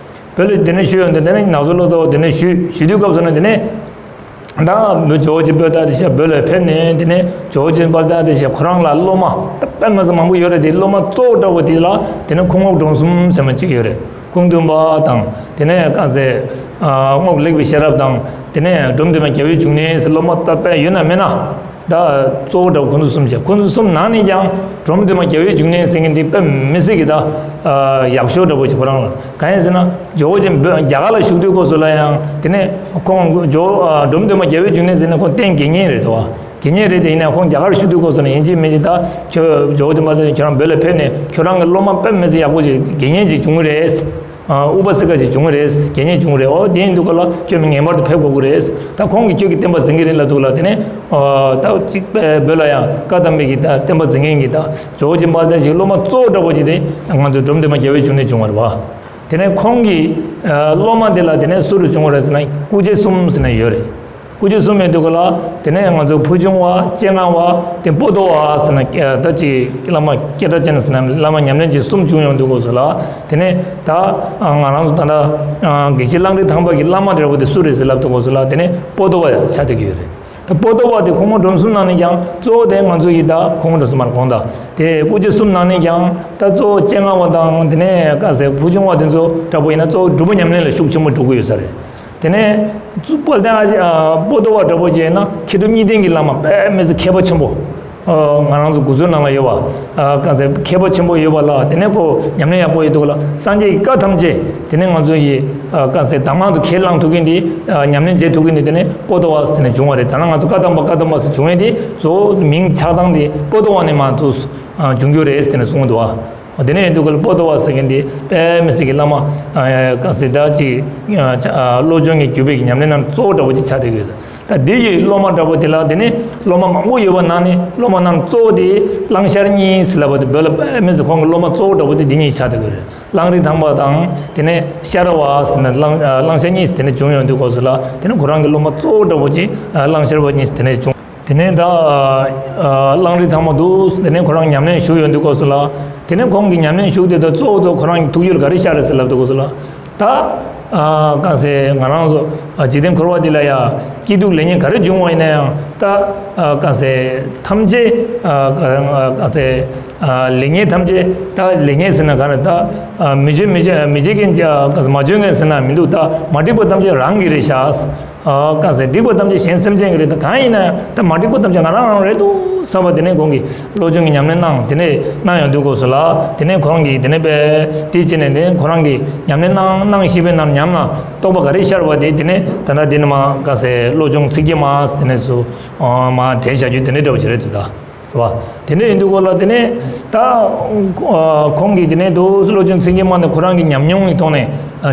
བོད་ལ་གདན་འདྲེན་ཞུས་ཡོང་དུས། དེ་ནས་ནག་ཚོ་ལྷ་ས་བ་གདན་འདྲེན་ཞུས་ཞུས་དུས་སྐབས་སུ་ན། དེ་ནས་ད་བོད་ཇོ་བོ་རྗེ་དཔལ་ལྡན་ཨ་ཏི་ཤ་བོད་ལ་ཕེབས་ནས། དེ་ནས་ཇོ་བོ་རྗེ་དཔལ་ལྡན་ཨ་ཏི་ཤ་ཁོ་རང་ལ་སློབ་མ་ད་དཔེ་མི་སྲིད་མང་པོ་ཡོད་རེད། དེ་སློབ་མ་གཙོ་བོ་འདྲ་བོ་དེ་ལ་དེ་ནས་ཁུ་རྔོག་འབྲོམ་གསུམ་ཟེར་མཁན་གཅིག་ཡོད་རེད། ཁུངས་སྟོན་པ་དང་། དེ་ནས་ཀ་ཟེ་ཨ་རྔོག་ལེགས་པའི་ཤེས་རབ་དང་། དེ་ནས་འབྲོམ་སྟོན་པ་རྒྱལ་བའི་འབྱུང་གནས་ཟེར། སློབ་མ་ད་དཔེ་ཡོད་ན་མེད་ན། ད་གཙོ་བོ་འདྲ་བོ་ཁོང་ཚོ་གསུམ་བྱས། ཁོང་ཚོ་གསུམ་ནང་ནས་ཀྱང་འབྲོམ་སྟོན་པ་རྒྱལ་བའི་འབྱུང་གནས་ཟེར་མཁན་དེ་དཔེ་མི་སྲིད་ཀྱི་ད་ཨ་ཡག་ཤོས་འདྲ་བོ་ཅིག་ཁོ་རང་ལ། གང་ཡིན་ཟེར་ན། ཇོ་བོ་རྗེ་བོད་རྒྱ་གར་ལ་བཞུགས་དུས་སྐབས་སུ་ལ་ཡང་། དེ་ནས་ཁོང་ཇོ་ཨ་འབྲོམ་སྟོན་པ་རྒྱལ་བའི་འབྱུང་གནས་ཟེར་ནས་ཁོང་རྟེན་དགེ་བསྙེན་རེད་དོ། དགེ་བསྙེན་རེད་དེ། ཡིན་ན་ཁོང་རྒྱ་གར་བཞུགས་དུས་སྐབས་སུ་ན་ཡིན་གཅིག་མིན་གཅིག་ད་ཁྱོད་ཇོ་བོ་རྗེ་དཔལ་ལྡན་ཁྱོད་རང་བོད་ལ་ཕེབས་ནས་ཁྱོད་རང་གི་སློབ་མ་དཔེ་མི་སྲིད་ཡག་པོ་ཅིག་དགེ་བསྙེན་ཅིག་བྱུང་གི་རེད། ཨ་ཨུ་པ་སི་ཀ་ཅིག་བྱུང་གི་རེད། དགེ་བསྙེན་བྱུང་གི་རེད། འོ་དེ་ཡིན་དུས་སྐབས་ལ་ཁྱོད་མི་ངེས་པར་དུ་ཕེབས་དགོས་ཀྱི་རེད། ད་ཁོང་གིས་ཁྱོད་ཀྱི་བསྟན་པ་འཛིན་གྱི་རེད་ལབ་འདུག་ལ། དེ་ནས་ཨ་ད་གཅིག་པའི་བོད་ལ་ཡང་བཀའ་གདམས་པའི་གི་ད་བསྟན་པ་འཛིན་མཁན་གྱི་ད་ཇོ་བོ་རྗེ་དཔལ་ལྡན་ཞིག་སློབ་མ་གཙོ་བོ་འདྲ་བོ་ཅིག་དེ་ང་ཚོ་འབྲོམ་སྟོན་པ་རྒྱལ་བའི་འབྱུང་གནས་བྱུང་བ་རེད་བ། དེ་ནས་ཁོང་གི་ཨ་སློབ་མ་དེ་ལ་དེ་ནས་སུ་རུ་བྱུང་བ་རེད་ཟེར་ན། སྐུ་རྗེ་གསུམ་ཟེར་ནས་ཡོད་རེད། སྐུ་རྗེ་གསུམ་ཡོད་དུས་སྐབས་ལ། དེ་ནས་ང་ཚོ་ཕུར་ཆུང་བ། སྤྱན་སྔ་བ། དེ་པོ་ཏོ་བ་ཟེར་ན། ཨ་ད་ཅིག་བླ་མ་སྐད་གྲགས་ཅན་ཟེར་ན་བླ་མ་ཉམས་ལེན་ཅན་གསུམ་བྱུང་ཡོང་དུས་སྐབས་སུ་ལ། དེ་ནས་ད་ང་རང་ཚོ་ད་ལྟ་དགེ་བཤེས་གླང་རི་ཐང་པ་གི་བླ་མ་འདྲ་བོ་དེ་སུ་རེད་ཟེར་ལབ་དུས་སྐབས་སུ་ལ། དེ་ནས་པོ་ཏོ་བ་ཡང་ཆགས་བསྡད་ཀྱི་ཡོད་རེད། ད་པོ་ཏོ་བ་དེ་ཁོང་ཁོང་སྒྲོམ་གསུམ་ནང་ནས་ཀྱང་གཙོ་བོ་དེ་ང་ཚོ་ཡི་ད་ཁོང་ཁོང་སྒྲོམ་གསུམ་མར་གོང་ད། དེ་སྐུ་རྗེ་གསུམ་ནང་ནས་ཀྱང་ད་གཙོ་བོ་སྤྱན་སྔ་བ་དང་། དེ་ནས་ཀ་ཟེ་ཕུར་ཆུང་བ་དེ་ཚོ་འདྲ་བོ་ཡིན་ན་གཙོ་བོ་སྒྲུབ་པ་ཉམས་ལེན་ལ་ཤུགས་ཆེན་པོ་སྒྲུབ་ཀྱི་ཡོད་ས་རེད། དེ་ནས་དཔལ་ལྡན་ཨ་པོ་ཏོ་བ་འདྲ་བོ་བྱས་ན་མཁས་གྲུབ་གཉིས་ལྡན་གྱི་བླ་མ་དཔེ་མི་སྲིད་མཁས་པ་ཆེན་པོ། ང་རང་ཚོ་དགོས་ཚུལ་ནང་ལ་ཡོད་པ། གང་ཟེར་མཁས་པ་ཆེན་པོ་ཡོད་པ་ལ་དེ་ནས་ཁོ་ཉམས་ལེན་ཡག་པོ་ཡོད་འདུག་ལ། སངས་རྒྱས་ཀྱི་བཀའ་ཐམས་ཅད་དེ་ནས་ང་ཚོ་ཡི་གང་ཟེར་དང་མང་དུ་ཁས་བླངས་ཐུབ་མཁན་དེ། ཉམས་ལེན་བྱེད་ཐུབ་མཁན་དེ་དེ་ནས་པོ་ཏོ་བ་ཟེར་དེ་ནས་བྱུང་བ་རེད། ད་ནང་ང་ཚོ་བཀའ་གདམས་པ་བཀའ་གདམས་པ་ཟེར་བྱུང་ཡས་དེ་གཙོ་བོ་མིང་ཆགས་སྟངས་དེ་པོ་ཏོ་བ་ནས་མ་ཚུགས་བྱུང་རྒྱུ་རེད་ཟེར་དེ་ནས་གསུངས་འདུག་བ། དེ་ནས་ཡིན་དུས་ཀ་ལ་པོ་ཏོ་བ་ཟེར་མཁན་དེ་དཔེ་མི་སྲིད་ཀྱི་བླ་མ། གང་ཟེར་ད་ཅིག་བློ་སྦྱོང་གི་རྒྱུད་པའི་ཉམས་ལེན་ནང་གཙོ་བོ་འདྲ་བོ་ཅིག་ཆགས་བསྡད་ཡོད། ད་འདི་ཡི་སློབ་མ་འདྲ་བོ་དེ་ལ་དེ་ནི་སློབ་མ་མང་པོ་ཡོད་པ་ནང་ནས་སློབ་མ་རྣམས་གཙོ་བོ་དེ་གླང་ཤར་གཉིས་ཟེར་ལབ་པ་དེ་བོད་ལ་དཔེ་མི་སྲིད་ཁོང་གི་སློབ་མ་གཙོ་བོ་འདྲ་བོ་དེ་འདི་གཉིས་ཆགས་བསྡད་ཡོད་རེད། གླང་རི་ཐང་པ་དང་དེ་ནས་ཤར་བ་ཟེར་ན་གླང་གླང་ཤར་གཉིས་དེ་ནས་བྱུང་ཡོང་དུས་སྐབས་སུ་ལ་དེ་ནས་ཁོ་རང་གི་སློབ་མ་གཙོ་བོ་འདྲ་བོ་ཅིག་གླང་ཤར་བ་གཉིས་དེ་ནས་བྱུང་། དེ་ནས་ད་གླང་རི་ཐང་པ་འདུག་དེ་ནས་ཁོ་རང་ཉམས་ལེན་ཞུགས་ཡོང་དུས་སྐབས་སུ་ལ་དེ་ནས་ཁོང་གི་ཉམས་ལེན་ཞུགས་དེ་ད་གཙོ་བོ་གཙོ་བོ་ཁོ་རང་གི་ཐུགས་རྒྱུད་ལ་ག་རེ་ཤར་རེད་ཟེར་ལབ་དུས་སྐབས་སུ་ལ། ད་གང་ཟེར་ང་རང་ཚོ་འཇིག་རྟེན་འཁོར་བ་འདི་ལ་ཡ་སྐྱིད་སྡུག་ལེགས་ཉེས་ག་རེ་བྱུང་བ་ཡིན་ན་ཡང་ད་གང་ཟེར་ཐམས་ཅད་གང་ཟེར་ལེགས་ཉེས་ཐམས་ཅད་ད་ལེགས་ཉེས་ཟེར་ན་ག་རེ། ད་མི་བྱེད་མི་བྱེད་མི་བྱེད་མཁན་མ་བྱོས་མཁན་ཟེར་ན་མི་འདུག་ད་མ་འགྲིག་པ་ཐམས་ཅད་རང་གི་རེད་ཤག་གང་ཟེར་འགྲིག་པ་ཐམས་ཅད་གཞན་སེམས་ཅན་གྱི་རེད། ད་གང་ཡིན་ན་ཡང་ད་མ་འགྲིག་པ་ཐམས་ཅད་ང་རང་རང་རེད་འདུག་བསམ་པ་དེ་ནས་ཁོང་གིས་བློ་སྦྱོང་གི་ཉམས་ལེན་གནང་དེ་ནས་གནང་ཡོང་དུས་སྐབས་སུ་ལ་དེ་ནས་ཁོང་གིས་དེ་ནས་དཔེ་དེ་བྱས་ནས་ནས་ཁོ་རང་གིས་ཉམས་ལེན་གནང་གནང་ཤེས་པའི་ནང་ཉམས་ལ་རྟོགས་པ་ག་རེ་ཤར་བ་དེ་དེ་ནས་ད་ལྟ་དེ་ནས་མ་ག་ཟེ་བློ་སྦྱོང་ཚིག་བརྒྱད་མ་དེ་ནས་སུ་མ་དྲན་བཞག་རྒྱུ་དེ་འདྲ་འདྲ་བོ་ཅིག་རེད་འདུག་ད་རེད་བ། དེ་འདྲ་ཡིན་དུས་སྐོར་ལ་དེ་ནས་ད་ཁོང་གིས་དེ་ནས་དུ་བློ་སྦྱོང་ཚིག་བརྒྱད་མ་ནས་ཁོ་རང་གི་ཉམས་མྱོང་གི་ཐོག་ནས་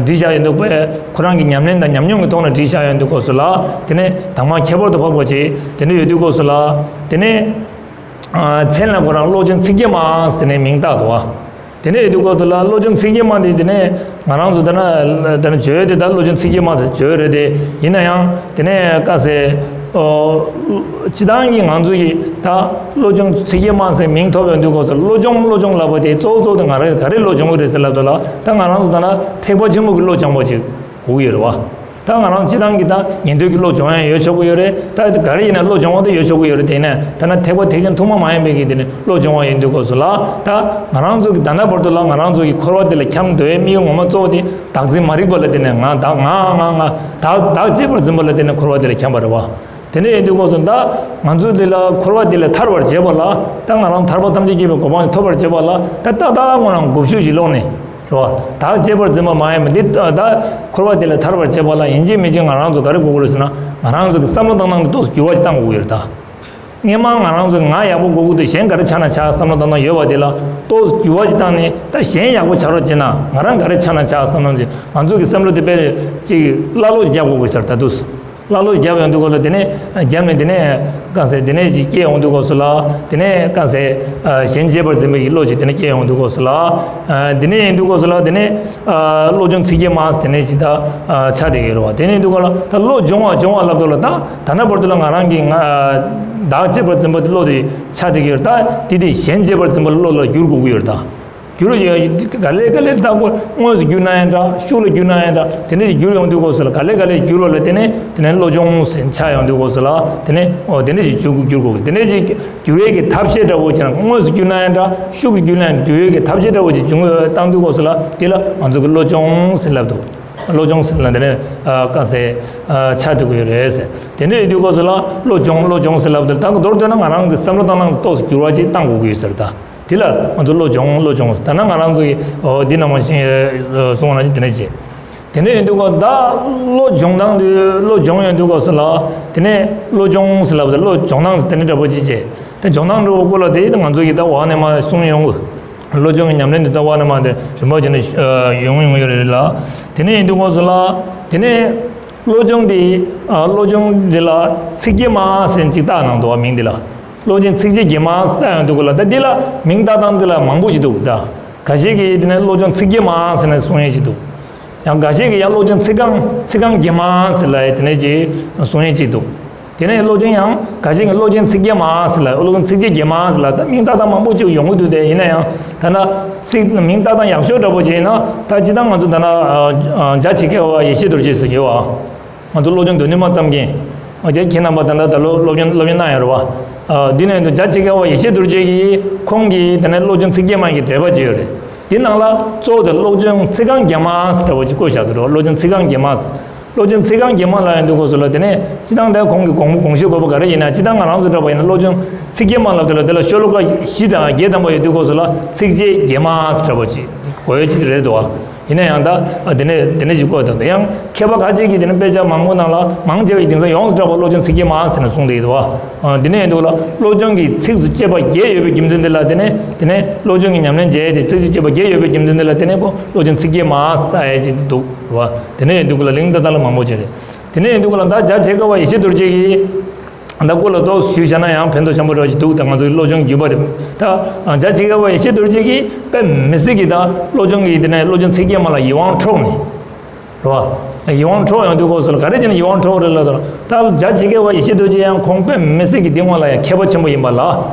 བྲིས་བཞག་ཡོད་འདུག་པས། ཁོ་རང་གི་ཉམས་ལེན་དང་ཉམས་མྱོང་གི་ཐོག་ནས་བྲིས་བཞག་ཡོད་འདུག་སྐོར་སུ་ལ་དེ་ནས་དང་མ་ཁྱད་པར་དུ་འཕགས་པ་ཅིག་དེ་འདྲ་ཡོད་དུས་སྐོར་སུ་ལ་དེ་ནས། མཚན་ལ་ཁོ་རང་བློ་སྦྱོང་ཚིག་བརྒྱད་མ་ཟེར་ནས་མིང་བཏགས་འདུག་བ། དེ་ནས་ཡོད་དུས་སྐོར་དུ་ལ་བློ་སྦྱོང་ཚིག་བརྒྱད་མ་དེ་དེ་ནས་ང་རང་ཚོ་ད་ན་ད་ན་བརྗོད་དེ་ད་བློ་སྦྱོང་ཚིག་བརྒྱད་མ་ཟེར་བརྗོད་རེད་དེ། ཡིན་ན་ཡང་དེ་ནས་ཀ་ཟེ་སྤྱི་བཏང་གི་ང་ཚོ་གི་ད་བློ་སྦྱོང་ཚིག་བརྒྱད་མ་ཟེར་མིང་ཐོབ་ཡོང་དུས་སྐོར་དུ་བློ་སྦྱོང་བློ་སྦྱོང་ལབ་པ་དེ་གཙོ་བོ་གཙོ་བོ་དེ་ང་རང་ག་རེ་བློ་སྦྱོང་གི་རེད་ཟེར་ལབ་དུས་ལ་ད་ང་རང་ཚོ་ད་ན་ཐེག་པ་ཆེན་པོ་གི་བློ་སྦྱང་བ་ཅིག་གོ་གི་ཡོད་རེད་བ། ད་ང་རང་སྤྱི་བཏང་གི་ད་ཉན་ཐོས་ཀྱི་བློ་སྦྱོང་ཡ་ཡོད་ཆོག་གི་ཡོད་རེད། ད་ག་རེ་ཡིན་ན་བློ་སྦྱོང་བ་དེ་ཡོད་ཆོག་གི་ཡོད་རེད། དེ་ནས་ད་ན་ཐེག་པ་ཐེག་ཆེན་ཐུན་མོང་མ་ཡིན་པའི་གི་དེ་ནས་བློ་སྦྱོང་བ་ཡིན་དུས་སྐབས་སུ་ལ་ད་ང་རང་ཚོ་གི་ད་ལྟ་བར་དུ་ལ་ང་རང་ཚོ་གི་འཁོར་བ་དེ་ལ་འཁྱམས་སྡོད་ཡའི་དམིགས་ཡུལ་ངོ་མ་གཙོ་བོ་དེ་བདག་འཛིན་མ་རིག་པ་ལ་བརྟེན་ནས་ང་བདག་ང་ང་ང་བདག་བདག་གཅེས་པར་འཛིན་པ་ལ་བརྟེན་ནས་འཁོར་བ་དེ་ལ་འཁྱམས་པ་རེད་བ། དེ་འདྲ་ཡིན་དུས་སྐབས་སུ་ད་ང་ཚོ་འདི་ལ་འཁོར་བ་འདི་ལས་ཐར་བར་བྱེད་པ་ལ་ད་ང་རང་ཐར་པ་ཐམས་ཅད་མཁྱེན་པའི་གོ་འཕང་ཐོབ་པར་བྱེད་པ་ལ་ད་ཏག་ཏག་ང་རང་སྒོ་ཕྱུགས་ཤིག་ལོག་ནས། རེད་བ། བདག་གཅེས་པར་འཛིན་པ་མ་ཡིན་པ་འདི་ད་འཁོར་བ་འདི་ལས་ཐར་བར་བྱེད་པ་ལ་ཡིན་གཅིག་མིན་གཅིག་ང་རང་ཚོ་ག་རེ་དགོས་ཀྱི་རེད་ཟེར་ན་ང་རང་ཚོ་གི་བསམ་བློ་བཏང་སྟངས་འདི་ཏོག་ཙམ་འགྱུར་བ་ཞིག་བཏང་དགོས་ཀྱི་ཡོད་རེད་ད། སྔན་མ་ང་རང་ཚོ་ང་ཡག་པོ་དགོས་ཀྱི་འདུག་གཞན་ག་རེ་ཆགས་ན་ཆགས་བསམ་བློ་བཏང་སྟངས་ཡོད་པ་དེ་ལ་ཏོག་ཙམ་འགྱུར་བ་ཞིག་བཏང་ནས་ད་གཞན་ཡག་པོ་ཆགས་རོགས་བྱེད་ན་ང་རང་ག་རེ་ཆགས་ན་ཆགས་བསམ་བློ་ཅིག་ང་ཚོ་གི་བསམ་བློ་དེ་དཔེ་ཅིག་ཀླ་ཀློ་རྒྱག་དགོས་ཀྱི་ཟེར་ད་འདུག་ཀླ་ཀློ་རྒྱབ་ཡོང་དུས་སྐབས་ལ་དེ་ནས་རྒྱབ་ནས་དེ་ནས་གང་ཟེར་དེ་ནས་ཅིག་སྐྱེས་ཡོང་དུས་སྐབས་སུ་ལ་དེ་ནས་གང་ཟེར་གཞན་གཅེས་པར་འཛིན་པའི་བློ་ཅིག་དེ་ནས་སྐྱེས་ཡོང་དུས་སྐབས་སུ་ལ་དེ་ནས་ཡིན་དུས་སྐབས་སུ་ལ་དེ་ནས་བློ་སྦྱོང་ཚིག་བརྒྱད་མ་དེ་ནས་ཅིག་ད་ཆགས་བསྡད་ཀྱི་རེད་བ། དེ་ནས་དུས་སྐབས་ལ་ད་བློ་སྦྱོང་བ་སྦྱོང་བ་ལབ་དུས་ལ་ད་ད་ལྟ་བར་དུ་ལ་ང་རང་གི་ང་བདག་གཅེས་པར་འཛིན་པ་དེ་བློ་དེ་ཆགས་བསྡད་ཀྱི་ཡོད་རེད། ད་དེ་དེ་གཞན་གཅེས་པར་འཛིན་པ་བློ་ལ་བསྒྱུར་དགོས་ཀྱི་ཡོད་རེད་ད། འགྱུར་ཡོད་ག་ལེ་ག་ལེ་ལྟ་བུ་དངོས་སུ་བསྒྱུར་ན་ཡང་འདྲ་ཤུགས་ལ་བསྒྱུར་ན་ཡང་འདྲ་དེ་འདྲ་ཞིག་བསྒྱུར་ཡོང་དུས་སྐབས་སུ་ལ་ག་ལེ་ག་ལེ་བསྒྱུར་བ་ལ་དེ་ནས་དེ་ནས་བློ་སྦྱོང་ཟེར་ཆགས་ཡོང་དུས་སྐབས་སུ་ལ་དེ་ནས་ཨོ་དེ་འདྲ་ཞིག་བསྒྱུར་དགོས་བསྒྱུར་དགོས་དེ་འདྲ་ཞིག་བསྒྱུར་ཡས་ཀྱི་ཐབས་ཤེས་འདྲ་བོ་བྱས་ན་དངོས་སུ་བསྒྱུར་ན་ཡང་འདྲ་ཤུགས་ཀྱིས་བསྒྱུར་ན་ཡང་བསྒྱུར་ཡས་ཀྱི་ཐབས་ཤེས་འདྲ་བོ་ཅིག་བྱུང་ཡོད་བཏང་དུས་སྐབས་སུ་ལ་དེ་ལ་ང་ཚོ་གི་བློ་སྦྱོང་ཟེར་ལབ་འདུག་བློ་སྦྱོང་ཟེར་ན་དེ་ནས་ག་ཟེ་ཆགས་ཐུབ་ཀྱི་ཡོད་རེད་ཟེར། དེ་འདྲ་ཡིན་དུས་སྐབས་སུ་ལ་བློ་སྦྱོང་བློ་སྦྱོང་ཟེར་ལབ་འདུག་ད་ག་མདོར་བསྡུས་ན་ང་རང་གི་བསམ་བློ་བཏང་སྟངས་ཏོག་ཙམ་འགྱུར་བ་ཅིག་བཏང་དགོས་ཀྱི་ཡོད་ཟེར་ད། དེ་ལ་ང་ཚོ་བློ་སྦྱོང་བློ་སྦྱོང་ཟེར། ད་ནང་ང་རང་ཚོ་ཡི་འོ་འདི་ནང་མ་ཤེས་གསུང་བ་ནང་བཞིན་དེ་འདྲ་བྱེད། དེ་འདྲ་ཡིན་དུས་སྐབས་ད་བློ་སྦྱོང་སྟངས་དེ་བློ་སྦྱོང་ཡོང་དུས་སྐབས་སུ་ལ་དེ་ནས་བློ་སྦྱོང་ཟེར་ལབ་ད་བློ་སྦྱོང་སྟངས་ཟེར་དེ་འདྲ་འདྲ་པོ་ཅིག་བྱེད། དེ་སྦྱོང་སྟངས་འདྲ་པོ་སྐོར་ལ་དེ་ང་ཚོ་ཡི་ད་འོག་ནས་མ་གསུང་ཡོང་གི་བློ་སྦྱོང་གི་ཉམས་ལེན་དེ་ད་འོག་ནས་མ་དེ་རིམ་པ་བྱས་ནས་ཡོང་ཡོང་ཡོད་རེད་ལ། དེ་ནས་ཡིན་དུས་སྐབས་སུ་ལ་དེ་ནས་བློ་སྦྱོང་དེ་བློ་སྦྱོང་དེ་ལ་ཚིག་བརྒྱད་མ་ཟེར་ཅིག་བཏགས་གནང་འདུག་བ་མིང་དེ་ལ། བློ་སྦྱོང་ཚིག་བརྒྱད་མ་ཟེར་ཡང་འདུག་གོ་ལ། ད་འདི་ལ་མིང་བཏགས་སྟངས་འདི་ལ་མང་པོ་ཞིག་འདུག་ད་འགའ་ཞིག་གིས་འདི་ནི་བློ་སྦྱོང་ཚིག་བརྒྱད་མ་ཟེར་ནས་གསུང་ཡས་ཅིག་འདུག་ཡང་འགའ་ཞིག་གིས་ཡང་བློ་སྦྱོང་ཚིག་རྐང་ཚིག་རྐང་བརྒྱད་མ་ཟེར་ལ་ཡ་དེ་ནས་ཅིག་གསུང་ཡས་ཅིག་འདུག་དེ་ནས་བློ་སྦྱོང་ཡང་འགའ་ཞིག་གིས་བློ་སྦྱོང་ཚིག་བརྒྱད་མ་ཟེར་ལ་ཡ་བློ་སྦྱོང་ཚིག་བརྒྱད་བརྒྱད་མ་ཟེར་ལ་ད་མིང་བཏགས་སྟངས་མང་པོ་ཅིག་ཡོང་གི་འདུག་དེ་ཡིན་ན་ཡང་ད་ན་ཚིག་མིང་བཏགས་སྟངས་ཡག་ཤོས་འདྲ་པོ་ཅིག་ཡིན་ན་ད་སྤྱིར་བཏང་ང་ཚོ་ད་ན་རྒྱ་ཆེ་མཁས་པ་ཡེ་ཤེས་རྡོ་རྗེ་ཟེར་ཡོད་བ། ང་ཚོ་སློབ་སྦྱོང་མདོ་ནུས་མ་བརྩམས་མཁན། འོ་དེ་ཁྱེད་རྣམ་པ་ད་ལྟ་ད་ལོ་སློབ་སྦྱོང་སློབ་སྦྱོང་གནང་ཡོད་རེད་བ། འདི་ནས་འདུག་རྒྱ་ཆེ་མཁས་པ་ཡེ་ཤེས་རྡོ་རྗེ་གིས་ཁོང་གིས་དེ་ནས་བློ་སྦྱོང་ཚིག་བརྒྱད་མ་གི་འགྲེལ་པ་བྱས་ཡོད་རེད། འདི་ནང་ལ་གཙོ་བོ་དེ་བློ་སྦྱོང་ཚིག་རྐང་བརྒྱད་མ་ཟེར་འདྲ་བོ་ཅིག་བཀོད་བཞག་འདུག་རེད་བ། བློ་སྦྱོང་ཚིག་རྐང་བརྒྱད་མ་ཟེར། བློ་སྦྱོང་ཚིག་རྐང་བརྒྱད་མ་ལབ་ཡོང་དུས་སྐབས་སུ་ལ་དེ་ནས་སྤྱིར་བཏང་དེ་ཁོང་གི་དགོངས་དགོངས་ཞུ་དགོས་པ་ག་རེ་ཡིན་ན། སྤྱིར་བཏང་ང་རང་ཚོ་འདྲ་པོ་ཡིན་ན་བློ་སྦྱོང་ཚིག་བརྒྱད་མ་ལབ་དེ་ལ་དེ་ལ་ཤོ་ལོ་ཀ་བཞི་དང་བརྒྱད་ཐམ་པ་ཡོད་དུས་སྐབས་སུ་ལ་ཚིགས་བཅད་བརྒྱད་མ་འདྲ་པོ་ཅིག་དགོས་ཡོད་ཅིག་རེད་འདུག་བ། ཡིན་ན་ཡང་ད་དེ་ནས་དེ་ནས་ཞིག་བཀོད་དང་ཡང་མཁས་པ་ཁ་ཅིག་གིས་དེ་ནས་དཔེ་ཆ་མང་པོ་ནང་ལ་མང་ཆེ་བའི་དེང་སང་ཡོངས་སུ་གྲགས་པ་བློ་སྦྱོང་ཚིག་བརྒྱད་མ་དེ་ནས་གསུངས་བསྡད་ཡོད་དུས་བ། དེ་ནས་ཡོད་དུས་ལ་བློ་སྦྱོང་གི་ཚིགས་སུ་བཅད་པ་བརྒྱད་ཡོད་པའི་རྒྱུ་མཚན་དེ་ལ་དེ་ནས་དེ་ནས་བློ་སྦྱོང་གི་ཉམས་ལེན་བྱས་ཏེ་ཚིགས་སུ་བཅད་པ་བརྒྱད་ཡོད་པའི་རྒྱུ་མཚན་དེ་ལ་དེ་ནས་ཁོ་བློ་སྦྱོང་ཚིག་བརྒྱད་མ་ལྟ་ཡས་ཅིག་འདུག་བ། དེ་ནས་ཡོད་དུས་ལ་ལིང་ཏ་ཏ་ལ་མང་པོ་བྱས་ཏེ། དེ་ནས་ཡོད་དུས་ལ་ད་རྒྱ་ཆེ་ཁ་བ་ཡེ་ཤེས་རྡོ་རྗེ་གིས་ད་སྐོར་ལ་ཏོག་ཞུས་བྱས་ན་ཡང་ཕན་ཐོགས་ཆེན་པོ་འདྲ་ཞིག་འདུག་ད་ང་ཚོའི་བློ་སྦྱོང་བརྒྱུད་པ་རེད། ད་རྒྱ་ཆེ་ཁ་བ་ཡེ་ཤེས་རྡོ་རྗེ་གིས་དཔེ་མི་སྲིད་ཀྱི་ད་བློ་སྦྱོང་གི་དེ་ནས་བློ་སྦྱོང་ཚིག་བརྒྱད་མ་ལ་ཡིད་དབང་འཕྲོག་ནས། རེད་བ། ཡིད་དབང་འཕྲོག་ཡོང་དུས་སྐབས་སུ་ལ་ག་རེ་བྱས་ནས་ཡིད་དབང་འཕྲོག་རེད་ལབ་དང་། ད་རྒྱ་ཆེ་ཁ་བ་ཡེ་ཤེས་རྡོ་རྗེ་ཡང་ཁོང་དཔེ་མི་སྲིད་ཀྱི་འདི་སྔོན་ལ་ཡང་མཁས་པ་ཆེན་པོ་ཡིན་པ་ལ།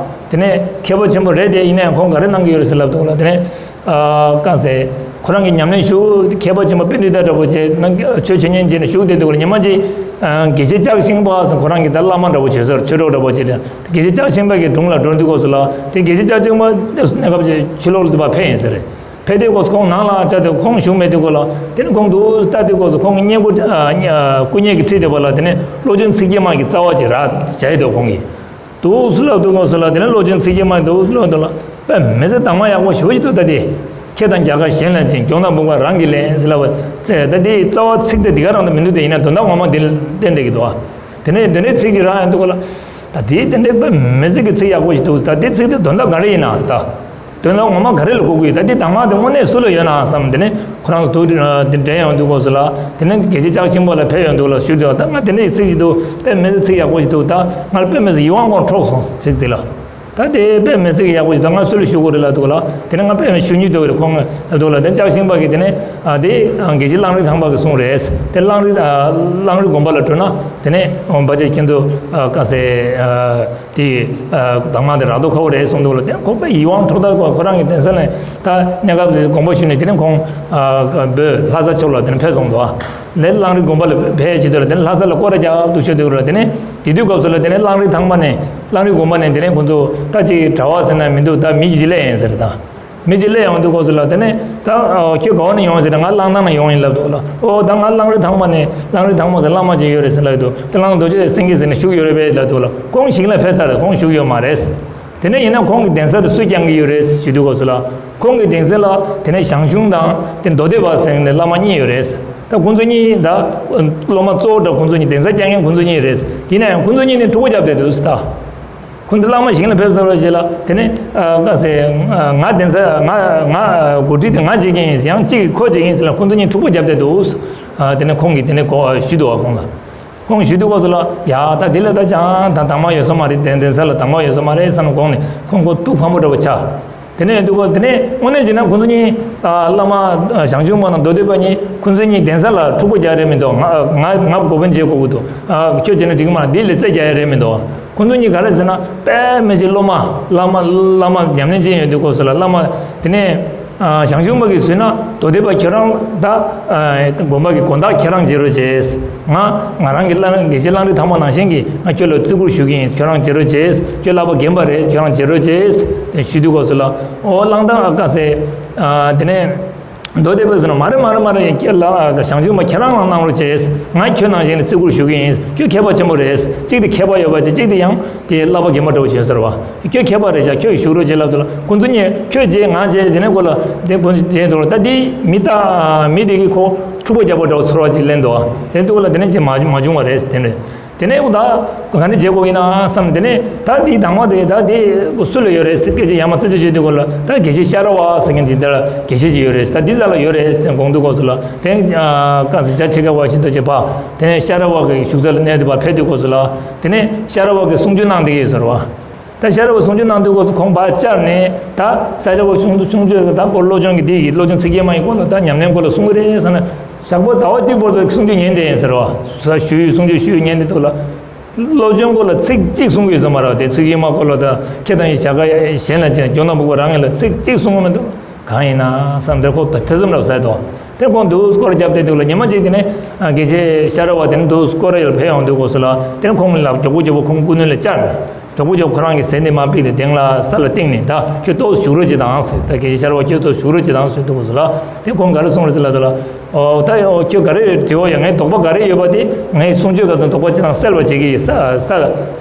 དེ་ནས་མཁས་པ་ཆེན་པོ་རེད་དེ། ཡིན་ན་ཡང་ཁོང་ག་རེ་གནང་གི་ཡོད་རེད་ཟེར་ལབ་དུས་ལ་དེ་ནས། ཨ་གང་ཟེར། ཁོ་རང་གི་ཉམས་ལེན་ཞུ་མཁས་པ་ཆེན་པོ་པཎྜི་ཏ་འདྲ་པོ་བྱས་ན་ཆོས་འཆད་ཉན་བྱས་ནས་བཞུགས་བསྡད་དུས་ཉི་མ་གཅིག་དགེ་བཤེས་ལྕགས་ཤིང་པ་ཟེར་ཁོ་རང་གི་ད་བླ་མ་འདྲ་པོ་བྱས་སོང་། ཆོས་གྲོགས་འདྲ་པོ་བྱས་ཏེ་དགེ་བཤེས་ལྕགས་ཤིང་པ་གི་དྲུང་ལ་འགྲོ་དུས་སྐབས་སུ་ལ་དེ་དགེ་བཤེས་ལྕགས་ཤིང་པ་གནས་སྐབས་ཅིག་ཕྱི་ལོགས་ལ་འདུག་པ་ཕེབས་ཡིན་ཟེར། ཕེབས་དུས་སྐབས་སུ་ཁོང་ནང་ལ་བཅར་ཏེ་ཁོང་བཞུགས་མེད་དུས་སྐབས་ལ་དེ་ནས་ཁོང་འདུག་ལྟ་དུས་སྐབས་སུ་ཁོང་གི་སྙན་སྐུ་ཨ་སྐུ་བརྙན་གྱི་ཁྲིད་བསྡད་པ་ལ་དེ་ནས་བློ་སྦྱོང་ཚིག་བརྒྱད་མ་གི་རྩ་བ་ཅིག་རག་བྱས་འདུག་ཁོང་གིས། འདུག་སེ་ལབ་དུས་སྐབས་སུ་ལ་དེ་ནས་བློ་སྦྱོང་ཚིག་བརྒྱད་མ་འདུག་སེ་ལབ་དུས་ལ་དཔེ་མི་སྲིད་དྭངས་མ་ཡག་པོ་ཞེ་པོ་ཅིག་འདུག་ད་དེ་ཁྱེད་དང་རྒྱ་གར་གཞན་ལ་ཅན་སྐྱོང་དང་འབུང་བ་རང་གིས་ལེན་ཟེར་ལབ་པ་ཚེ་ད་དེའི་རྩ་བ་ཚིག་དེ་འདི་ག་རང་དུ་མི་འདུག་དེ་ཡིན་ན་དོན་དག་ངོ་མ་འདི་ལ་བསྟན་བསྡད་ཀྱི་འདུག་ཨ། དེ་ནས་དེ་འདྲའི་ཚིག་ཅིག་རག་ཡོང་དུས་སྐབས་ལ། ད་དེ་དེ་འདྲའི་དཔེ་མི་སྲིད་ཀྱི་ཚིག་ཡག་པོ་ཞིག་འདུག་ད་དེ་ཚིག་དེ་དོན་དག་ག་རེ་ཡིན་ན་ཟེར་ད། དོན་དག་ངོ་མ་ག་རེ་ལ་གོ་གི་ཡོད། ད་འདི་དྭངས་མ་དེ་དངོས་གནས་སུ་ལ་ཡོད་ན་བསམ། དེ་ནས་ཁོ་རང་ཚོ་དུ་དེ་འདྲེན་ཡོང་དུས་སྐབས་སུ་ལ་དེ་ནས་དགེ་བཤེས་ལྕགས་ཤིང་པ་ལ་ཕེབས་ཡོང་དུས་ལ་ཞུ་དུས་ད་ང་དེ་འདྲའི་ཚིག་ཅིག་འདུག་དཔེ་མི་སྲིད་ཚིག་ཡག་པོ་ཞིག་འདུག་ད་ང་ལ་དཔེ་མི་སྲིད་ཡིད་དབང་ཁོང་འཕྲོག་སོང་ཚིག་དེ་ལ། ད་དེ་དཔེ་མི་སྲིད་ཡག་པོ་ཞིག་འདུག་ང་སུ་ལ་ཞུ་དགོས་རེད་ལབ་དུས་ལ་དེ་ནས་ང་དཔེ་མི་ཞུ་མྱོང་འདུག་རེད་ཁོང་ལབ་དུས་ལ་དེ་ལྕགས་ཤིང་པ་གིས་དེ་ནས་ཨ་དེ་དགེ་བཤེས་གླང་རི་ཐང་པ་གིས་གསུངས་རེད། དེ་གླང་རི་གླང་རི་དགོན་པ་ལ་འགྲོ་ན་དེ་ནས་འོང་པ་ཅེ་ཁྱེད་ཚོ་ཀ་སེ། དེ་དྭངས་མ་དེ་རག་མདོག་ཁ་པོ་རེད་གསུངས་འདུག་ལ། དེ་ཁོ་པས་ཡིད་དབང་འཕྲོག་ད་ཁོ་ཁོ་རང་གི་གདན་ས་ནས་ད་གནས་སྐབས་དེ་དགོངས་པ་ཞུས་ནས་དེ་ནས་ཁོང་བོད་ལྷ་ས་ཕྱོགས་ལ་དེ་ནས་ཕེབས་སོང་འདུག་ལས་གླང་རི་དགོན་པ་ལ་ཕེབས་བྱེད་དུས་ལ་དེ་ནས་ལྷ་ས་ལ་སྐོར་ར་རྒྱག་ཏུ་ཤོད་དུས་ལ་དེ་ནས་དེ་དུས་སྐབས་སུ་ལ་དེ་ནས་གླང་རི་ཐང་པ་ནས་གླང་རི་དགོན་པ་ནས་དེ་ནས་ཁོང་ཚོ་ད་ཅིག་གྲྭ་བ་ཟེར་ན་མི་འདུག་ད་མི་གཅིག་སླེབས་ཡིན་ཟེར་ད། མི་གཅིག་སླེབས་ཡོང་དུས་སྐབས་སུ་ལ་དེ་ནས་ད་ཁྱོད་ག་བ་ནས་ཡོང་ཟེར་ན་ང་གླང་ཐང་ནས་ཡོང་ཡིན་ལབ་འདུག་ལ། ཨོ་ད་ང་གླང་རི་ཐང་པ་ནས་གླང་རི་ཐང་པ་ཟེར་བླ་མ་ཅིག་ཡོད་རེད་ཟེར་ལབ་འདུག་དེ་གླང་རྡོ་རྗེ་སེང་གེ་ཟེར་ནས་བཞུགས་ཡོད་རེད་པས་ལབ་འདུག་ལ། ཁོང་ཞིང་ལ་ཕེབས་ཚར་རེད། ཁོང་བཞུགས་ཡོད་མ་རེད། དེ་ནས་ཡིན་ན་ཁོང་གི་གདན་ས་དེ་སུས་བསྐྱངས་ཀྱི་ཡོད་རེད་ཞུ་དུས་སྐབས་སུ་ལ། ཁོང་གི་གདན་ས་ལ་དེ་ནས་ཞང་ཞུང་དང་དེ་མདོ་སྡེ་པ་ཟེར་ནས་བླ་མ་གཉིས་ཡོད་རེད། ད་ཁོང་ཚོ་གཉིས་ད་སློབ་མ་གཙོ་བོ་འདྲ་ཁོང་ཚོ་གཉིས་གདན་ས་བསྐྱངས་མཁན་ཁོང་ཚོ་གཉིས་རེད། ཡིན་ན་ཡང་ཁོང་ཚོ་གཉིས་ནི་འཁྲུག་པ་བརྒྱབ་བསྡད་འདུག་ད། ཁོང་ཚོ་བླ་མ་ཞིང་ལ་ཕེབས་ཚར་བའི་རྗེས་ལ་དེ་ནས་ཨ་ཀ་སེ་ང་གདན་ས་ང་ང་འགོ་ཁྲིད་དེ་ང་བྱེད་མཁན་ཡིན་ཡང་གཅིག་གིས་ཁོ་བྱེད་མཁན་ཡིན་ཟེར་ལ་ཁོང་ཚོ་གཉིས་འཁྲུག་པ་བརྒྱབ་བསྡད་འདུག་ཨ་དེ་ནས་ཁོང་གིས་དེ་ནས་གོ་ཞུས་འདུག་བ་ཁོང་ལ། ཁོང་ཞུས་འདུག་སྐབས་སུ་ལ་ཡ་ད་དེ་ལ་ད་ཅང་ད་དྭངས་མ་ཡོད་ས་མ་རེད། གདན་གདན་ས་ལ་དྭངས་མ་ཡོད་ས་མ་རེད་བསམ་ནས་དགོངས་ནས་ཁོང་ཁོ་ཐུགས་ཕམ་པོ་འདྲ་བོ་ཆགས། དེ་ནས་ཡོང་དུས་སྐབས་དེ་ནས་དངོས་གནས་བྱས་ན་ཁོང་ཚོ་གཉིས་ཨ་བླ་མ་ཞང་ཞུང་པ་དང་མདོ་སྡེ་པ་གཉིས་ཁོང་ཚོ་གཉིས་གདན་ས་ལ་འཁྲུག་པ་རྒྱག་རེད་མི་འདུག་ང་ང་ང་འགོ་དཔོན་བྱེད་དགོས་ཀྱི་འདུག་ཨ་ཁྱོད་བྱས་ན་འགྲིག་གི་མ་རེད། འདི་ལ་རྩོད་རྒྱག་ཡ་རེད་མི་འདུག་ཁོང་ཚོ་གཉིས་ག་རེ་ཟེར་ན་དཔེ་མི་སྲིད་སློབ་མ་བླ་མ་བླ་མ་ཉམས་ལེན་ཅན་ཡོད་དུས་སྐབས་སུ་ལ་བླ་མ་དེ་ནས་ཨ་ཞང་ཞུང་པ་གིས་ཟེར་ན་མདོ་སྡེ་པ་ཁྱོད་རང་ད་ཨ་དགོན་པ་གི་དགོན་བདག་ཁྱེད་རང་བྱེད་རོགས་བྱེད། ང་ང་རང་གི་བླ་དགེ་བཤེས་གླང་རི་ཐང་པ་ནང་བཞིན་གྱི་ང་ཁྱོད་ལ་བརྩི་བཀུར་ཞུ་གི་ཡིན། ཁྱོད་རང་བྱེད་རོགས་བྱེད། ཁྱོད་བསླབ་པ་རྒན་པ་རེད། ཁྱོད་རང་བྱེད་རོགས་བྱེད། ཞུ་དུས་སྐབས་སུ་ལ་ཨོ་གླང་ཐང་ཨ་ཀ་སེ་ཨ་དེ་ནས། མདོ་སྡེ་པས་ཟེར་ན་མ་རེད་མ་རེད་མ་རེད། ཁྱེད་ལ་ཞང་ཞུང་མ་ཁྱེད་རང་རང་གནང་རོགས་བྱས། ང་ཁྱོད་ནང་བཞིན་ལ་བརྩི་བཀུར་ཞུ་གི་ཡིན། ཁྱོད་མཁས་པ་ཆེན་པོ་རེད། གཅིག་དེ་མཁས་པ་ཡོད་པ་ཅིག་གཅིག་དེ་ཡང་དེ་བསླབ་པ་རྒན་པ་འདྲ་བོ་བྱས་ཟེར་བ། ཁྱོད་མཁས་པ་རེད་ཤག་ཁྱོད་ཞུ་རོགས་བྱེད་ལབ་འདུག་ལ། ཁོང་ཚོ་གཉིས་ཁྱོད་བྱས་ང་བྱས་དེ་ནས་ཁོ་ལ་དེ་ཁོང་ཚོ་བྱས་འདུག་ལ། ད་དེ་མི་ལྟ་མི་དེ་གིས་ཁོ་འཁྲུག་པ་རྒྱག་པ་འདྲ་བོ་ཚོར་བ་ཅིག་ལེན་འདུག་དེ་འདུག་ལ་དེ་ནས་ཅིག་མ་མ་བྱུང་བ་རེད་དེ་འདྲ། དེ་ནས་འོ་ད་ག་འདྲ་བྱེད་དགོས་ཡིན་ན་བསམ། དེ་ནས་ད་འདིའི་དྭངས་མ་དེ་ད་དེ་སུ་ལ་ཡོད་རེད་ཟེར་སྐད་ཆ་ཡར་མར་རྩད་གཅོད་བྱེད་དུས་སྐབས་ལ་ད་དགེ་བཤེས་ཤ་ར་བ་ཟེར་མཁན་ཅིག་འདིར་དགེ་བཤེས་ཅིག་ཡོད་རེད་ད་འདི་ས་ལ་ཡོད་རེད་ཟེར་དགོངས་དུས་སྐབས་སུ་ལ་དེ་ནས་ཀ་ཟེར་རྒྱ་ཆེ་ཁ་བ་ཞིག་ཏུ་བྱེད་པ་དེ་ནས་ཤ་ར་བ་གི་བཞུགས་ས་ལ་གནས་དེ་བ་ཕེབས་དུས་སྐབས་སུ་ལ་དེ་ནས་ཤ་ར་བ་གི་གསུང་ཆོས་གནང་བསྡད་ཀྱི་ཡོད་ཟེར་བ། ད་ཤ་ར་བ་གསུང་ཆོས་གནང་དུས་སྐབས་སུ་ཁོང་ཕར་བཅར་ནས་ད་ཤ་ར་བ་གསུང་གསུང་ཆོས་ད་སྐོར་བློ་སྦྱོང་གི་འདི་ཡི་བློ་སྦྱོང་ཚིག་བརྒྱད་མ་ཡི་སྐོར་ལ་ད་ཉམས་ལེན་སྐོར་ལ་གསུང་གི་རེད་ཟེར་ན། ཞག་པོ་ཟླ་བ་གཅིག་བར་དུ་གསུང་ཆོས་ཉན་བསྡད་ཡིན་ཟེར་བ། ས་ཞུས་གསུང་ཆོས་ཞུས་ཉན་བསྡད་འདུག་ལ། སློབ་སྦྱོང་སྐོར་ལ་ཚིག་གཅིག་གསུང་གི་ཡོད་ས་མ་རེད་དེ། ཚིག་བཞི་མ་སྐོར་ལ་ད་ཁྱེད་དང་ཡི་བྱ་དགའ་གཞན་ལ་ཅན་སྐྱོང་དང་ཕུག་པ་རང་ཡིན་ལ་ཚིག་གཅིག་གསུང་གི་མི་འདུག་གང་ཡིན་ན་བསམ་དེར་ཁོ་ཐེ་ཚོམ་རབ་ཟད་དོ། དེ་ཁོང་འདུག་སྐོར་རྒྱབ་བསྡད་འདུག་ལ། ཉི་མ་གཅིག་དེ་ནས་དགེ་བཤེས་ཤ་ར་བ་དེ་ནས་འདུག་སྐོར་ཡོད་ཕེབས་ཡོང་དུས་སྐབས་སུ་ལ་དེ་ནས་ཁོང་ལ་མགྱོགས་པོ་མགྱོགས་པོ་ཁོང་སྐུ་མདུན་ལ་བཅར་ནས། གྲོགས་པོ་ཁྱོད་ཁོ་རང་གི་ཟས་འདི་མར་ཕུད་དེ་སྟེང་ལ་ས་ལ་བཏིང་ནས། ད་ཁྱོད་ཏོག་ཙམ་བཞུགས་རོགས་བྱེད་དང་ཟེར། ད་དགེ་བཤེས་ཤར་པ་ཁྱོད་ཏོག་ཙམ་བཞུགས་རོགས་བྱེད་དང་ཟེར་འདུག་གོ་ཟེར་ལ། དེ་ཁོང་ག་རེ་གསུངས་རེད་ཟེར་ལབ་དུས་ལ། ཨོ་ད་ཨོ་ཁྱོད་ག་རེ་དྲི་བ་ཡོད། ངའི་དོགས་པ་ག་རེ་ཡོད་པ་དེ་ངའི་གསུང་ཆོས་སྐབས་དང་དོགས་པ་ཅི་དང་སེལ་བ་བྱེད་ཀྱི་ཡོད། ས་ས་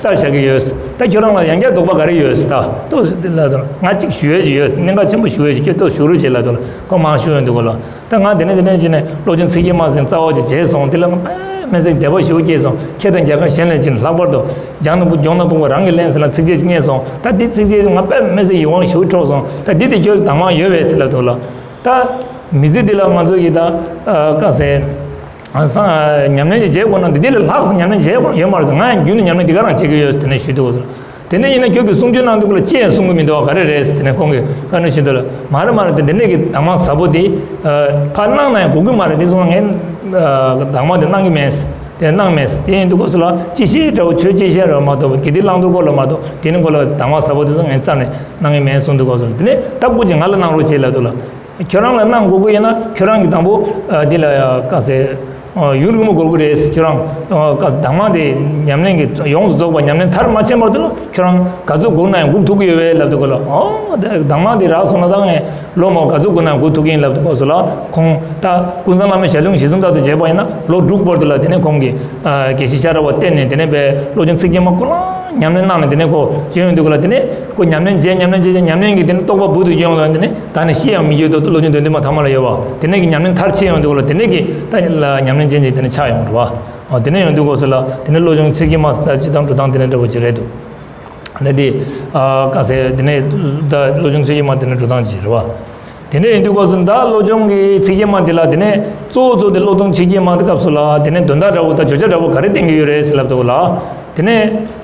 སར་བཞག་གི་ཡོད། ད་ཁྱོད་རང་ལ་ཡང་བསྐྱར་དོགས་པ་ག་རེ་ཡོད་ཟེར། ད་ཏོག་ཙམ་ལབ་དུས་ལ། ང་གཅིག་ཞུ་ཡས་ཅིག་ཡོད། གནད་འགག་ཆེན་པོ་ཞུ་ཡས་ཅིག་ཁྱོད་ཏོག་ཙམ་བཞུགས་རོགས་བྱེད་ལབ་དུས་ལ། ཁོ་མར་བཞུགས་ཡོང་འདུག་གོ་ལ། ད་ང་དེ་ནས་དེ་ནས་ཅི་ནས་བློ་སྦྱོང་ཚིག་བརྒྱད་མ་ཟེར་རྩ་བ་ཅིག་བྱས་སོང་། དེ་ལ་ང་དཔེ་མི་སྲིད་དད་པ་ཞེ་པོ་སྐྱེས་སོང་། ཁྱེད་དང་རྒྱ་གར་གཞན་ལས་ཅི་ནས་ལྷག་པར་དུ་རྒྱང་ནག་པོ་རྒྱང་ནག་པོ་རང་གིས་ལེན་ཟེར་ལ་ཚིགས་བཅད་ཅིག་རྙེད་སོང་། ད་འདི་ཚིགས་བཅད་ང་དཔེ་མི་སྲིད་ཡིད་དབང་ཞེ་པོ་འཕྲོག་སོང་། ད་འདི་དེ་ཁྱོད་དང་མ་ཡོད་པས་ཟེར་ལབ་འདུག་ལ། ད་མི་ཚེ་འདི་ལ་ང་ཚོ་གིས་ད་ཨ་ག་ཟེར། ཨ་སང་ཨ་ཉམས་ལེན་ཅིག་བྱེད་དགོས་ན་འདི་འདི་ལས་ལྷག་ཙམ་ཉམས་ལེན་བྱེད་དགོས་ཡོད་མ་རེད་ཟེར། ང་ཡང་རྒྱུན་དུ་ཉམས་ལེན་འདི་ག་རང་བྱེད་ཀྱི་ཡོད་ཟེར་དེ་ནས་ཞུས་འདུག་གོ་ཟེར། དེ་ནས་ཡིན་ན་ཁྱོད་ཀྱིས་གསུང་ཆོས་གནང་དུས་སྐབས་ལ་ཅི་ཡང་གསུང་གི་མི་འདུག་ག་རེ་རེད་ཟེར་དེ་ནས་ཁོང་གིས་བཀའ་འདྲི་ཞུས་འདུག་ལ། མ་རེད་མ་རེད། དེ་འདི་འདྲས་ཀྱི་གདམས་ངག་ཟབ་པོ་དེ་ཨ་ཕར་གནང་ན་ཡང་དགོས་ཀྱི་མ་རེད། དེ་སོང་ངས་ཨ་གདམས་ངག་དེ་གནང་གི་མེད་ཟེར། དེ་གནང་མེད་ཟེར། དེ་ཡིན་དུས་སྐབས་སུ་ལ་སྤྱི་བཤད་འདྲ་བོ་ཆོས་སྤྱི་བཤད་འདྲ་བོ་མ་གཏོགས་དགེ་སྡིག་བླང་དོར་སྐོར་ལ་མ་གཏོགས་དེ་ནི་སྐོར་ལ་གདམས་ངག་ཟབ་པོ་དེ་ཚོ་ངས་རྩ་ནས་གནང་གི་མེད་གསུངས་དུས་སྐབས་སུ་ལ། དེ་ནས་ད་སྐུ་མཁྱེན་ང་ལ་གནང་རོགས་བྱེད་ལབ་འདུག་ལ། ཁྱོད་རང་ལ་གནང་དགོས་ཀྱི་ཡིན་ན་ཁྱོད་རང་གིས་དང་པོ་ཨ་འདི་ལ་ཡ་ག་ཟེར་ཨ་ཡུན་རིང་པོ་འགོར་གི་རེད་ཟེར། ཁྱོད་རང་ཨ་ག་གདམས་ངག་དེ་ཉམས་ལེན་གྱི་ཡོངས་སུ་རྫོགས་པ་ཉམས་ལེན་མཐར་མ་ཕྱིན་བར་དུ་ལ་ཁྱོད་རང་ག་ཚོད་སྒུག་ན་ཡང་སྒུག་ཐུབ་ཀྱི་ཡོད་པས་ལབ་འདུག་གོ་ལ། ཨོ་དེ་གདམས་ངག་དེ་རག་སོང་ན་ད་ངས་ལོ་མང་ག་ཚོད་སྒུག་ན་ཡང་སྒུག་ཐུབ་ཀྱི་ཡིན་ལབ་འདུག་གོ་ཟེར་ལ། ཁོང་ད་ཀུན་བཟང་བླ་མའི་ཞལ་ལུང་གཞི་བཟུང་ལྟར་དུ་བྱས་པ་ཡིན་ན་ལོ་དྲུག་བར་དུ་ལ་དེ་ནས་ཁོང་གིས་ཨ་དགེ་བཤེས་ཤ་ར་བ་བསྟེན་ནས་དེ་ནས་པའི་བློ་སྦྱོང་ཚིག་བརྒྱད་མ་ཁོ་རང་ཉམས་ལེན་གནང་ནས་དེ་ནས་ཁོ་བྱས་ཡོང་དུས་གོ་ལ། དེ་ནས་ཁོ་ཉམས་ལེན་བྱས་ཉམས་ལེན་བྱས་བྱས་ཉམས་ལེན་གྱི་དེ་ནས་རྟོགས་པ་སྦུག་ཏུ་ཡོང་ལ། དེ་ནས་ད་ནི་ཤི་ཡང་མི་འགྱུར་དུ་བློ་སྦྱོང་དོན་ལྡན་མ་ཐ་མ་ལ་ཡོད་པ་དེ་ནས་ཀྱི་ཉམས་ལེན་མཐར་ཕྱིན་ཡོང་དུས་གོ་ལ། དེ་ནས་ཀྱི་ད་ལ་ཉམས་ལེན་ཅན་ཅིག་དེ་ནས་ཆགས་ཡོང་རེད་བ། ཨ་དེ་ནས་ཡོང་དུས་གོ་ཟེར་ལ། དེ་ནས་བློ་སྦྱོང་ཚིག་བརྒྱད་མ་ཟེར་ད་སྤྱི་དང་འགྲོ་སྟངས་དེ་ནས་འདྲ་བོ་ཅིག་རེད་འདུག་ད་དེ་ཨ་ག་ཟེར་དེ་ནས་ད་བློ་སྦྱོང་ཚིག་བརྒྱད་མ་དེ་ནས་འགྲོ་སྟངས་ཅིག་རེད་བ། དེ་ནས་ཡིན་དུས་སྐབས་སུ་ད་བློ་སྦྱོང་གི་ཚིག་བརྒྱད་མ་འདི་ལ་དེ་ནས་གཙོ་བོ་གཙོ་དེ་བློ་སྦྱོང་ཚིག་བརྒྱད་མ་དེ་སྐབས་སུ་ལ་དེ་ནས་དོན་དག་འདྲ་བོ་དང་བརྗོད་བྱ་འདྲ་བོ་ག་རེ་བསྟན་གྱི་ཡོད་རེད་ཟེར་ལབ་འདུག་ལ། དེ་ནས་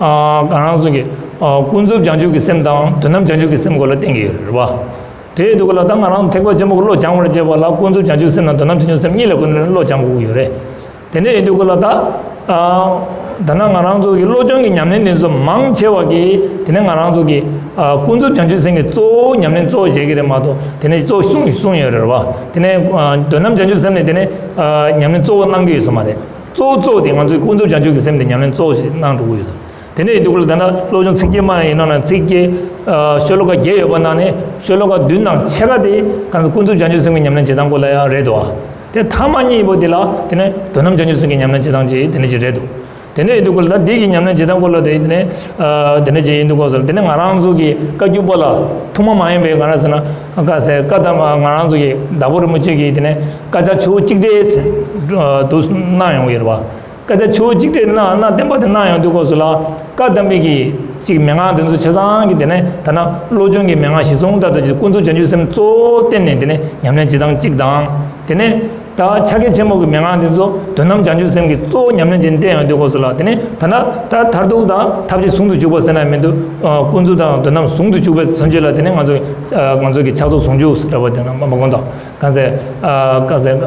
ཨ་ང་རང་ཚོ་གི་ཨ་ཀུན་རྫོབ་བྱང་ཆུབ་ཀྱི་སེམས་དང་དོན་དམ་བྱང་ཆུབ་ཀྱི་སེམས་སྐོར་ལ་བསྟན་གྱི་ཡོད་རེད་བ། དེ་ཡིན་དུས་སྐབས་ལ་ད་ང་རང་ཚོ་ཐེག་པ་ཆེན་པོ་གི་བློ་སྦྱང་བར་བྱེད་པ་ལ་ཀུན་རྫོབ་བྱང་ཆུབ་སེམས་དང་དོན་དམ་བྱང་ཆུབ་སེམས་གཉིས་ལ་ཀུན་ནས་བློ་སྦྱང་དགོས་ཀྱི་ཡོད་རེད། དེ་འདྲ་ཡིན་དུས་སྐབས་ལ་ད་ཨ་ད་ནང་ང་རང་ཚོ་གི་བློ་སྦྱོང་གི་ཉམས་ལེན་དེ་ཚོ་མང་ཆེ་བ་གི་དེ་ནས་ང་རང་ཚོ་གི་ཨ་ཀུན་རྫོབ་བྱང་ཆུབ་སེམས་ཀྱི་གཙོ་བོ་ཉམས་ལེན་གཙོ་བོ་བྱེད་ཀྱི་རེད་མ་གཏོགས། དེ་ནས་གཙོ་བོ་གསུངས་གསུངས་ཡོད་རེད་བ། དེ་ནས་ཨ་དོན་དམ་བྱང་ཆུབ་སེམས་ནས་དེ་ནས་ཨ་ཉམས་ལེན་གཙོ་བོ་གནང་གི་ཡོད་ས་མ་རེད། གཙོ་བོ་གཙོ་བོ་དེ་ང་ཚོའི་ཀུན་རྫོབ་བྱང་ཆུབ་ཀྱི་སེམས་དེ་ཉམས་ལེན་གཙོ་བོ་ཞིག་གནང་འགྲོ་གི་ཡོད་ས། དེ་འདྲ་ཡིན་དུས་སྐབས་ལ་ད་ལྟ་བློ་སྦྱོང་ཚིག་བརྒྱད་མ་ཡིན་ན་ན་ཚིག་བརྒྱད་ཨ་ཤོ་ལོ་ཀ་བརྒྱད་ཡོད་པ་ནང་ནས་ཤོ་ལོ་ཀ་བདུན་དང་ཕྱེད་ཀ་དེ་གང་ཚོ་ཀུན་རྫོབ་བྱང་ཆུབ་སེམས་ཀྱི་ཉམས་ལེན་བྱེད་སྟངས་སྐོར་ལ་ཡང་རེད་དོ། དེ་ཐ་མ་གཉིས་པོ་དེ་ལ་དེ་ནས་དོན་དམ་བྱང་ཆུབ་སེམས་ཀྱི་ཉམས་ལེན་བྱེད་སྟངས་ཀྱི་དེ་འདྲ་ཅིག་རེད་དོ། དེ་འདྲ་ཡིན་དུས་སྐབས་ལ་ད་འདི་གི་ཉམས་ལེན་བྱེད་སྟངས་སྐོར་ལ་དེ་ནས་ཨ་དེ་འདྲ་ཅིག་ཡིན་དུས་སྐབས་སུ་དེ་ནས་ང་རང་ཚོ་གི་བཀའ་བརྒྱུད་པ་ལ་ཐུན་མོང་མ་ཡིན་པའི་ག་རེ་ཟེར་ན་ག་ཟེར་བཀའ་གདམས་ང་རང་ཚོ་གི་དྭགས་པོ་རིན་པོ་ཆེ་གིས་དེ་ནས་བཀའ་རྒྱ་ཆུ་བོ་གཅིག་སྒྲིལ་ཟེར་འདུག་གནང་ཡོང་གི་ཡོད་རེད་བ། བཀའ་རྒྱ་ཆུ་བོ་གཅིག་སྒྲིལ་གནང་གནང་བསྟན་པ་དེ་གནང་ཡོང་དུས་སྐབས་སུ་ལ་བཀའ་གདམས་པའི་གི་ཅིག་མན་ངག་དེ་ཚོ་ཆ་ཚང་གི་དེ་ནས་ད་ནང་བློ་སྦྱོང་གི་མན་ངག་གཞི་བཟུང་ལྟར་དུ་ཀུན་རྫོབ་བྱང་ཆུབ་སེམས་གཙོ་བོ་བསྟན་ནས་དེ་ནས་ཉམས་ལེན་བྱེད་སྟངས་གཅིག་དང་། དེ་ནས་ད་ཕྱག་རྒྱ་ཆེན་པོ་གི་མན་ངག་དེ་ཚོ་དོན་དམ་བྱང་ཆུབ་སེམས་ཀྱི་གཙོ་བོ་ཉམས་ལེན་བྱེད་བསྟན་ཡོང་དུས་སྐབས་སུ་ལ་དེ་ནས་ད་ནང་ད་མཐར་ཐུག་དང་ཐབས་ཤེས་ཟུང་དུ་འཇུག་པ་ཟེར་ན་མི་འདུག་ཨ་ཀུན་རྫོབ་དང་དོན་དམ་ཟུང་དུ་འཇུག་པའི་མཚོན་བྱེད་ལ་དེ་ནས་ང་ཚོ་ཨ་ང་ཚོ་གི་ཕྱག་རྫོགས་ཟུང་འཇུག་ཟེར་བ་དེ་ནང་མ་མ་དགོངས་དང་གང་ཟེར་ཨ་གང་ཟེར།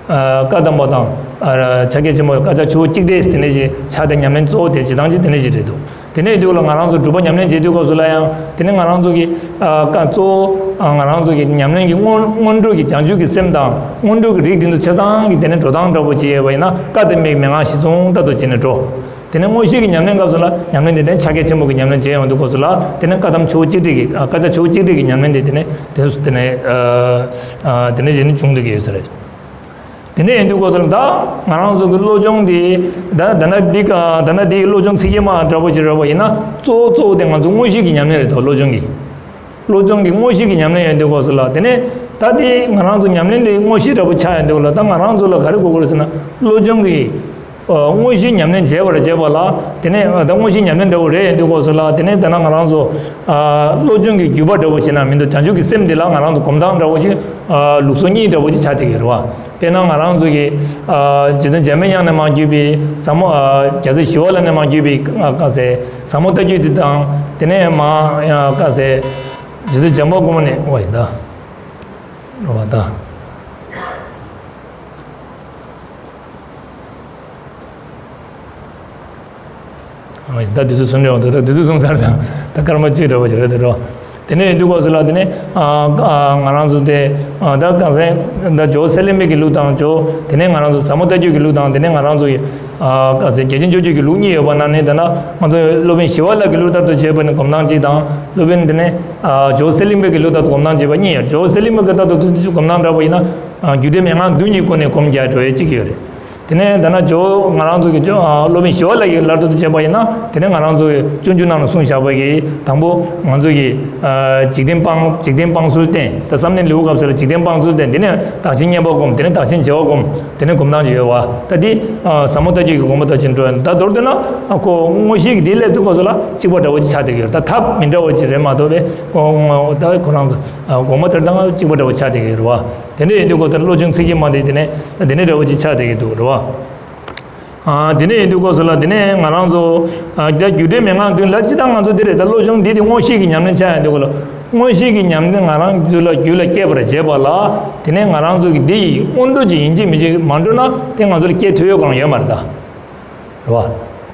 ཨ་བཀའ་གདམས་པ་དང་ཨ་ཕྱག་རྒྱ་ཆེན་མོ་བཀའ་རྒྱ་ཆུ་བོ་གཅིག་སྒྲིལ་དེ་འདྲ་ཞིག་ཆགས་ཏེ་ཉམས་ལེན་གཙོ་བོ་དེ་བྱེད་སྟངས་ཀྱི་དེ་འདྲ་ཞིག་རེད་འདུག་དེ་འདྲ་ཡིན་དུས་ལ་ང་རང་ཚོ་སྒྲུབ་པ་ཉམས་ལེན་བྱེད་དུས་སྐབས་སུ་ལ་ཡང་དེ་ནས་ང་རང་ཚོ་གི་ཨ་བཀའ་གཙོ་བོ་ཨ་ང་རང་ཚོ་གི་ཉམས་ལེན་གྱི་སྔོན་སྔོན་འགྲོ་གི་བྱང་ཆུབ་ཀྱི་སེམས་དང་སྔོན་འགྲོ་གི་རིགས་དེ་ཚོ་ཆ་ཚང་གི་དེ་ནས་འགྲོ་སྟངས་འདྲ་པོ་ཅིག་ཡོད་པ་ཡིན་ན་བཀའ་དང་མའི་མན་ངག་གཞི་བཟུང་ལྟར་དུ་བྱས་ནས་འགྲོ། དེ་ནས་དངོས་གཞི་གི་ཉམས་ལེན་སྐབས་སུ་ལ་ཉམས་ལེན་དེ་ནས་ཕྱག་རྒྱ་ཆེན་པོ་གི་ཉམས་ལེན་བྱེད་ཡོང་དུས་སྐབས་སུ་ལ་དེ་ནས་བཀའ་གདམས་ཆུ་བོ་གཅིག་སྒྲིལ་གྱི་ཨ་བཀའ་རྒྱ་ཆུ་བོ་གཅིག་སྒྲིལ་གྱི་ཉམས་ལེན་དེ་དེ་ནས་དེ་དེ་ནས་ཨ་ཨ་དེ་ནས་བྱས་ནས་བྱུང་འདུག་གི་ཡོད་ས་རེད། དེ་ནས་ཡིན་དུས་སྐབས་སུ་ད་ང་རང་ཚོ་གི་བློ་སྦྱོང་འདི་ད་ད་ན་འདི་ག་ད་ན་འདིའི་བློ་སྦྱོང་ཚིག་བརྒྱད་མ་འདྲ་པོ་ཞིག་རེད་པ་ཡིན་ན་གཙོ་བོ་གཙོ་བོ་དེ་ང་ཚོ་དངོས་གཞི་གི་ཉམས་ལེན་རེད་དོ། བློ་སྦྱོང་གི་བློ་སྦྱོང་གི་དངོས་གཞི་གི་ཉམས་ལེན་ཡིན་དུས་སྐབས་སུ་ལ་དེ་ནས་ད་དེ་ང་རང་ཚོ་ཉམས་ལེན་འདི་དངོས་གཞི་འདྲ་པོ་ཆགས་ཡོང་དུས་ལ་ད་ང་རང་ཚོ་ལ་ག་རེ་དགོས་ཀྱི་རེད་ཟེར་ན་བློ་སྦྱོང་གི་ཨ་དངོས་གཞི་ཉམས་ལེན་བྱས་པ་རེད། བྱས་པ་ལ་དེ་ནས་ད་དངོས་གཞི་ཉམས་ལེན་འདྲ་པོ་རེད་ཡིན་དུས་སྐབས་སུ་ལ་དེ་ནས་ད་ན་ང་རང་ཚོ་ཨ་བློ་སྦྱོང་གི་བརྒྱུད་པ་འདྲ་པོ་བྱས་ན་མི་འདུག་བྱང་ཆུབ་ཀྱི་སེམས་འདི་ལ་ང་རང་ཚོ་གོམ་སྟངས་འདྲ་པོ་ཅིག་ཨ་ལུགས་སྲོལ་གཉིས་འདྲ་པོ་ཅིག་ཆགས་བསྡད་ཀྱི་རེད་བ། དཔེར་ན་ང་རང་ཚོ་གི་ཨ་རྗེ་བཙུན་འཇམ་པའི་དབྱངས་ནས་མར་བརྒྱུད་པའི་ཟབ་མོ་ཨ་རྒྱལ་སྲས་ཞི་བ་ལྷ་ནས་མར་བརྒྱུད་པའི་ཨ་ག་ཟེར་ཟབ་མོ་ལྟ་བརྒྱུད་འདི་དང་དེ་ནས་མར་ཨ་ག་ཟེར་རྗེ་བཙུན་བྱམས་པ་མགོན་པོ་ནས་འོ་ཡིན་ད་རེད་བ་ད། ད་དུས་ཚོད་སོང་འདྲ་བ་འདུག་ད་དུས་ཚོད་སོང་ཚར་དང་ད་སྐར་མ་བཅུ་འདྲ་བ་ཅིག་རེད་འདུག་རོ། དེ་ནས་འདུག་གོ་སོ་ལ་དེ་ནས་ཨ་ཨ་ང་རང་ཚོ་དེ་ཨ་ད་གང་ཟེར་ད་ཇོ་བོ་གསེར་ལེན་པའི་གི་ལུགས་དང་ཇོ་དེ་ནས་ང་རང་ཚོ་ཟབ་མོ་ལྟ་བརྒྱུད་ཀྱི་ལུགས་དང་དེ་ནས་ང་རང་ཚོ་ཡི་ ཨ་ག་ཟེར་རྒྱལ་ཆེན་སྤྱོད་བརྒྱུད་ཀྱི་ལུགས་གཉིས་ཡོད་པ་ནང་ནས། ད་ནང་ང་ཚོ་སློབ་དཔོན་ཞི་བ་ལྷ་གི་ལུགས་ལྟར་དུ་བྱས་པ་ནི་སྒོམ་སྟངས་གཅིག་དང་། སློབ་དཔོན་དེ་ནས་ཨ་ཇོ་བོ་གསེར་གླིང་པའི་གི་ལུགས་ལྟར་དུ་སྒོམ་སྟངས་བྱས་པ་གཉིས་ཡོད། ཇོ་བོ་གསེར་གླིང་པའི་གི་ལྟར་དུ་སྒོམ་སྟངས་འདྲ་པོ་ཡིན་ན། ཨ་རྒྱུ་འབྲས་མན་ངག་བདུན་གྱི་སྒོ་ནས་སྒོམ་རྒྱག་འགྲོ་ཡས་གཅིག་ཡོད་རེད། དེ་ནས་ད་ནང་ཇོ་བོ་ང་རང་ཚོ་གི་ཇོ་ཨ་སློབ་དཔོན་ཞི་བ་ལྷ་གི་ལུགས་ལྟར་དུ་བྱས་པ་ཡིན་ན། དེ་ནས་ང་རང་ཚོ་གི་སྤྱོད་འཇུག་ནང་ལ་གསུངས་བཞག་པ་གི་དང་པོ་ང་ཚོ་གི་ཨ་འཇིག་རྟེན་སྤང་འཇིག་རྟེན་སྤང་ཚུལ་བསྟན། ད་བསམ་གཏན་ལེའུ་སྐབས་སུ་ལ་འཇིག་རྟེན་སྤང་ཚུལ་བསྟན། དེ་ནས་བདག་ཆེན་མཉེས་པ་སྒོམ། དེ་ནས་བདག་ཆེན་བྱེ་བ་སྒོམ། དེ་ནས་སྒོམ་སྟངས་ཅིག་ཡོད་པ། ད་འདི་ཨ་ཟབ་མོ་ལྟ་བྱེད་ཀྱི་དགོངས་པ་ལྟར་ཅིག་འགྲོ་ཡ། ད་མདོར་བསྡུས་ན་ཨ་ཁོ་དངོས་གཞི་གི་འདི་སླེབས་དུས་སྐབས་སུ་ལ་གཅིག་པ་འདྲ་བོ་ཅིག་ཆགས་བསྡད་ཀྱི་ཡོད་རེད། ད་ཐབས་མི་འདྲ་བོ་ཅིག་རེད་མ་གཏོགས་པས། ཨོ་ད་ཁོ་རང་ཚོ་ཨ་དགོངས་པ་ལྟར་ད་གཅིག་པ་འདྲ་བོ་ཆགས་བསྡད་ཀྱི་ཡོད་རེད་བ། དེ་འདྲ་ཡིན་དུས་སྐབས་སུ་བློ་སྦྱོང་ཚིག་བརྒྱད་མ་དེ་དེ་ནས་ད་དེ་འདྲ་འདྲ་བོ་ཅིག་ཆགས་བསྡད་ཀྱི་འདུག་རེད་བ། ཨ་དེ་ནས་ཡིན་དུས་སྐབས་སུ་ལ་དེ་ནས་ང་རང་ཚོ་ཨ་ད་རྒྱུ་འབྲས་མན་ངག་བདུན་ལ་སྤྱིར་བཏང་ང་ཚོ་འདི་རེད། ད་བློ་སྦྱོང་འདི་དེ་དངོས་གཞི་གི་ཉམས་ལེན་ཆགས་ཡོང་དུས་སྐབས་ལ། དངོས་གཞི་གི་ཉམས་ལེན་ང་རང་ཚོ་ལ་རྒྱུད་ལ་སྐྱེས་པར་བྱེད་པ་ལ། དེ་ནས་ང་རང་ཚོ་གི་འདི་ཡི་སྔོན་འགྲོ་ཅིག་ཡིན་གཅིག་མིན་གཅིག་མ་འགྲོ་ན་དེ་ང་ཚོ་ལ་སྐྱེ་ཐུབ་ཡོད་གང་ཡོད་མ་རེད་ད། རེད་བ།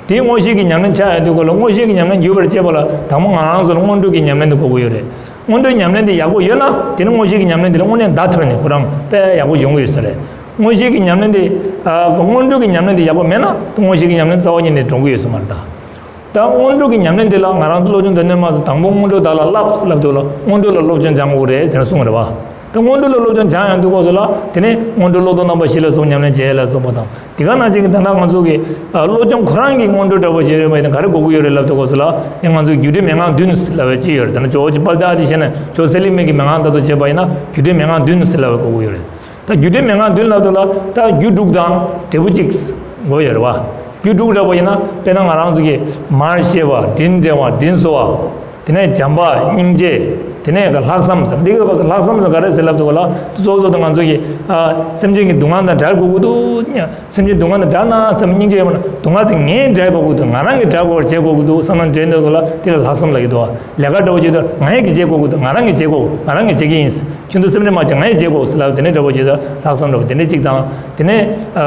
དེའི་དངོས་གཞི་གི་ཉམས་ལེན་ཆགས་ཡོང་དུས་སྐབས་ལ། དངོས་གཞི་གི་ཉམས་ལེན་རྒྱུད་པར་བྱེད་པ་ལ་དང་པོ་ང་རང་ཚོ་ལ་སྔོན་འགྲོ་གི་ཉམས་ལེན་དེ་དགོས་ཀྱི་ཡོད་རེད། སྔོན་འགྲོའི་ཉམས་ལེན་དེ་ཡག་པོ་ཡོད་ན་དེ་ནི་དངོས་གཞི་གི་ཉམས་ལེན་དེ་ལ་དངོས་གནས་བརྡ་ཐོན་ནས་ཁོ་རང་དཔེ་ཡག་པོ་ཡོང་གི་ཡོད་ས་རེད། དངོས་གཞི་གི་ཉམས་ལེན་དེ་ཨ་སྔོན་འགྲོ་གི་ཉམས་ལེན་དེ་ཡག་པོ་མེད་ན་དངོས་གཞི་གི་ཉམས་ལེན་རྩ་བ་ཉིད་ནས་འགྲོ་གི་ཡོད་ས་མ་རེད་ད། ད་སྔོན་འགྲོ་གི་ཉམས་ལེན་དེ་ལ་ང་རང་ཚོ་བློ་སྦྱོང་དོན་ལྡན་མ་ཚོ་དང་པོ་སྔོན་འགྲོ་བདག་ལ་བསླབ་ཟེར་ལབ་དུས་ལ་སྔོན་འགྲོ་ལ་སློབ་སྦྱོང་སྦྱང་དགོས་རེད་དེ་འདྲ་གསུངས་རེད་བ། ད་སྔོན་འགྲོ་ལ་སློབ་སྦྱོང་སྦྱང་ཡོང་དུས་སྐབས་སུ་ལ་དེ་ནས་སྔོན་འགྲོ་བློ་ལྡོག་རྣམ་པ་བཞི་ལ་སོགས་ཉམས་ལེན་བྱེད་ལ་སོགས་པ་དང་། དེ་ག་ནང་བཞིན་གྱི་ད་ལྟ་ང་ཚོ་གི་ཨ་བློ་སྦྱོང་ཁོ་རང་གི་སྔོན་འགྲོ་འདྲ་པོ་བྱེད་རེད་པ་ཡིན་ན་ག་རེ་དགོས་ཀྱི་ཡོད་རེད་ལབ་དུས་སྐབས་སུ་ལ། ཡང་ང་ཚོ་རྒྱུ་འབྲས་མན་ངག་བདུན་ཟེར་ལབ་པའི་ཅིག་ཡོད་རེད། ད་ནི་ཇོ་བོ་རྗེ་དཔལ་ལྡན་ཨ་ཏི་བྱས་ནས་ཇོ་བོ་གསེར་གླིང་པའི་གི་མན་ངག་ལྟར་དུ་བྱས་པ་ཡིན་ན་རྒྱུ་འབྲས་མན་ངག་བདུན་ཟེར་ལབ་པའི་དགོས་ཀྱི་ཡོད་རེད། ད་རྒྱུ་འབྲས་མན་ངག་བདུན་ལབ་དུས་ལ་ད་རྒྱུ་དྲུག་དང་འབྲས་བུ་གཅིག་དགོས་ཡོད་རེད་བ། རྒྱུ་དྲུག་འདྲ་པོ་ཡིན་ན་དཔེར་ན་ང་རང་ཚོ་གི་མར་ཤེས་པ། དྲིན་དྲན་པ། དྲིན་གཟོ་བ། དེ་ནས་བྱམས་པ། སྙིང་རྗེ། དེ་ནས་ལྷག་བསམ་ཟེར། འདི་ག་ལྷག་བསམ་ཟེར་ག་རེ་ཟེར་ལབ་དུས་ལ་གཙོ་བོ་གཙོ་བོ་ང་ཚོ་གི་ཨ་སེམས་ཅན་གྱི་སྡུག་བསྔལ་དང་བྲལ་དགོས་ཀྱི་འདུག་སེམས་ཅན་སྡུག་བསྔལ་དང་བྲལ་ན་བསམ། སྙིང་རྗེ་ཡོད་པ་ན་སྡུག་བསྔལ་དེ་ངས་བྲལ་དགོས་ཀྱི་འདུག་ང་རང་གིས་བྲལ་དགོས་པར་བྱེད་དགོས་ཀྱི་འདུག་བསམ་བློ་འདྲེན་འདོད་དགོས་ལ་དེ་ལ་ལྷག་བསམ་ལབ་ཀྱི་འདུག་ལས་ཀ་འདྲ་བོ་བྱེད་དུས་ང་ཡིས་གི་བྱེད་དགོས་ཀྱི་འདུག་ང་རང་གིས་བྱེད་དགོས། ང་རང་གིས་བྱེད་ཀྱི་ཡིན། ཁྱོད་ཚོ་སེམས་ཁྲལ་མ་བྱེད། ང་ཡིས་བྱེད་དགོས་ཟེར་ལབ་དེ་འདྲའི་འདྲ་པོ་བྱེད་དུས་ལྷག་བསམ་འདྲ་པོ་དེ་འདྲའི་གཅིག་དང་། དེ་ནས་ཨ་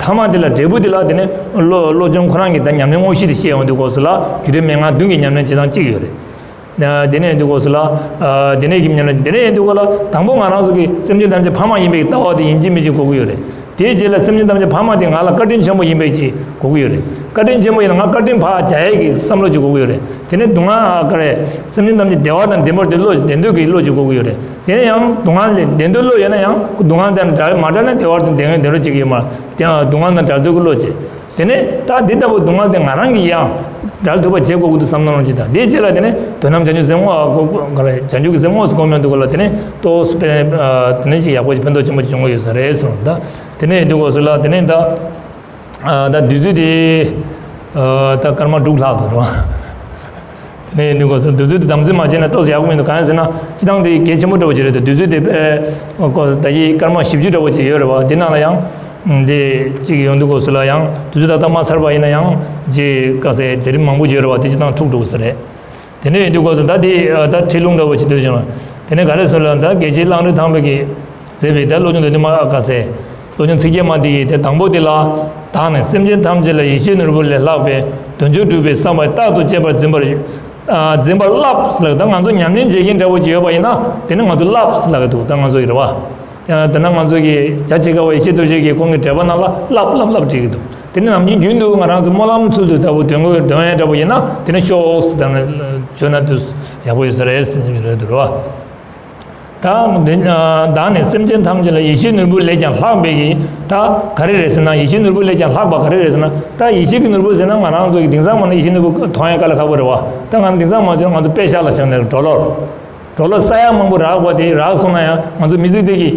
ཐ་མ་དེ་ལ་འབྲས་བུ་དེ་ལ་དེ་ནས་བློ་བློ་སྦྱོང་ཁོ་རང་གི་ད་ཉམས་ལེན་དངོས་གཞི་དེ་ཤེས་ཡོང་དུས་སྐབས་སུ་ལ་རྒྱུ་འབྲས་མན་ངག་བདུན་གྱི་ཉམས་ལེན་བྱེད་སྟངས་གཅིག་ཡོད་རེད། ཨ་དེ་ནས་ཡིན་དུས་སྐབས་སུ་ལ་ཨ་དེ་ནས་ཀྱི་ཉམས་ལེན་དེ་ནས་ཡིན་དུས་སྐབས་ལ་དང་པོ་ང་རང་ཚོ་གི་སེམས་ཅན་ཐམས་ཅད་ཕ་མ་ཡིན་པའི་ལྟ་བ་དེ་ཡིན་གཅིག་མིན་གཅིག་དགོས་ཀྱི་ཡོད་རེད། དེའི་རྗེས་ལ་སེམས་ཅན་ཐམས་ཅད་ཕ་མ་དེ་ང་ལ་བཀའ་དྲིན་ཆེན་པོ་ཡིན་པའི་ཅིག་དགོས་ཀྱི་ཡོད་རེད། བཀའ་དྲིན་ཆེན་པོ་ཡིན་ན་ང་བཀའ་དྲིན་ཕར་བྱ་ཡས་ཀྱི་བསམ་བློ་ཅིག་དགོས་ཀྱི་ཡོད་རེད། དེ་ནས་སྡུག་བསྔལ་ཨ་ག་རེ། སེམས་ཅན་ཐམས་ཅད་བདེ་བ་དང་ལྡན་པར་དེ་བློ་ལྡན་འདོད་ཀྱི་བློ་ཅིག་དགོས་ཀྱི་ཡོད་རེད། དེ་ནས་ཡང་སྡུག་བསྔལ་ལས་ལྡན་འདོད་བློ་ཡོད་ན་ཡང་ཁོ་སྡུག་བསྔལ་དང་བྲལ་མ་བྲལ་ན་བདེ་བ་དང་ལྡན་ལྡན་རོགས་བྱེད་ཀྱི་ཡོད་མ་རེད། དེ་ཡང་སྡུག་བསྔལ་དང་བྲལ་འདོད་ཀྱི་བློ་བྱེད། དེ་ནས་ད་འདི་ལྟ་བུ་སྡུག་བསྔལ་དེ་ང་རང་གིས་ཡང་བྲལ་ཐུབ་པ་བྱེད་དགོས་ཀྱི་འདུག་བསམ་བློ་གནང་རོགས་གྱིས་དང་། དེའི་རྗེས་ལ་དེ་ནས་དོན་དམ་བྱང་ཆུབ་སེམས་དངོས་ཨ་ག་རེ་བྱང་ཆུབ་ཀྱི་སེམས་དངོས་སུ་སྒོམ་ཡོང་དུས་སྐབས་ལ་དེ་ནས་ཏོག་ཙམ་དཔེ་དེ་ནས་ཅིག་ཡག་པོ་ཞིག་ཕན་ཐོགས་ཆེན་པོ་ཅིག་བྱུང་གི་ཡོད་ས་རེད་གསུངས། ད་དེ་ནས་ཡིན་དུས་སྐབས་སུ་ལ་དེ་ནས་ད། ཨ་ད་བདུད་རྩི་དེ་ཨ་ད་སྐར་མ་དྲུག་ལྷག་འདུག་རོ། དེ་ནས་ཡིན་དུས་སྐབས་སུ་བདུད་རྩི་དེ་དམ་འཛིན་མ་བྱས་ན་ཏོག་ཙམ་ཡག་པོ་མི་འདུག་གང་ཡིན་ཟེར་ན་སྤྱིར་བཏང་དེ་གལ་ཆེན་པོ་འདྲ་བོ་ཅིག་རེད་དེ། བདུད་རྩི་དེ་དཔེ་ད་ཡི་སྐར་མ་བཞི་བཅུ་འདྲ་བོ་ཅིག་ཡོད་རེད་བ། དེ་ནང་ལ་ཡང་དེ་གཅིག་ཡོང་དུས་སྐབས་སུ་ལ་ཡང་བདུད་རྩི་ཏག་ཏག་མ་ཚར་བ་ཡིན་ན་ཡང་ཅིག་ག་ཟེ་མཛད་རིམ་མང་པོ་ཅིག་ཡོད་རེད་བ། དེ་སྤྱིར་བཏང་འཁྲུག་འགྲོ་གི་ས་རེད། དེ་འདྲ་ཡིན་དུས་སྐབས་སུ་ད་དེ་ད་ཁྲིད་ལུང་འདྲ་བོ་ཅིག་འདུག་ཅིང་། དེ་ནས་ག་རེ་ཟེར་ལ་ད་དགེ་བཤེས་གླང་རི་ཐང་པའི་གིས་མཛད་པའི་ད་བློ་སྦྱོང་དོན་ལྡན་མ་ག་ཟེ། བློ་སྦྱོང་ཚིག་བརྒྱད་མ་དེ་ཡི་དེ་དང་པོ་དེ་ལ། བདག་ནི་སེམས་ཅན་ཐམས་ཅད་ལ་ཡིད་བྱེད་ནོར་བུ་ལས་ལྷག་པའི་དོན་མཆོག་སྒྲུབ་པའི་བསམ་པ་རྟག་ཏུ་བསྐྱེད་པར་འཛིན་པར། ཨ་འཛིན་པར་བསླབ་ཟེར་ལ། ད་ང་ཚོ་ཉམས་ལེན་བྱེད་མཁན་འདྲ་བོ་ཅིག་ཡོད་པ་ཡིན་ན་དེ་ནི་ང་ཚོ་བསླབ་ཟེར་ལ་གི་འདུག་ད་ང་ཚོ་ཡི་རེད་བ། ཡང་དེ་ན་ང་ཚོ་གི་རྒྱ་ཆེ་ཁ་བ་ཡེ་ཤེས་རྡོ་རྗེ་གིས་ཁོང་གི་འགྲེལ་པ་ནང་ལ་བསླབ་བསླབ་བསླབ་བྲིས་ཀྱི་འདུག་དེ་ནི་ནམ་རྒྱུན་རྒྱུན་དུ་ང་རང་ཚོ་སྨོན་ལམ་ཚུལ་དུ་ལྟ་བུ་འདོན་དགོས་འདོན་ཡས་འདྲ་བོ་ཡིན་ན་དེ་ནི་ཤོག་ཟེར་ད་ནི་བརྗོད་ན་དུས་ཡག་པོ་ཡོད་ས་རེད་ཟེར་རེད་འདུག་རོ། ད་དེ་བདག་ནི་སེམས་ཅན་ཐམས་ཅད་ལ་ཡིད་བྱེད་ནོར་བུ་ལས་ཀྱང་ལྷག་པའི་གི་ད་ག་རེ་རེད་ཟེར་ན། ཡིད་བྱེད་ནོར་བུ་ལས་ཀྱང་ལྷག་པ་ག་རེ་རེད་ཟེར་ན། ད་ཡིད་བྱེད་ཀྱི་ནོར་བུ་ཟེར་ན་ང་རང་ཚོ་གི་དེང་སང་མ་ནི་ཡིད་བྱེད་ནོར་བུ་མཐོང་ཡས་དཀའ་ལས་ཁག་པོ་རེད་བ། ད་ང་དེང་སང་མ་ཚོ་ང་ཚོ་དཔེ་ཤག་ལ་བཞག་ནས་གྲོ་ལོད། གྲོ་ལོད་ས་ཡ་མང་པོ་རག་པ་དེ་རག་སོང་ན་ཡང་ང་ཚོ་མི་ཚེ་འདི་གི་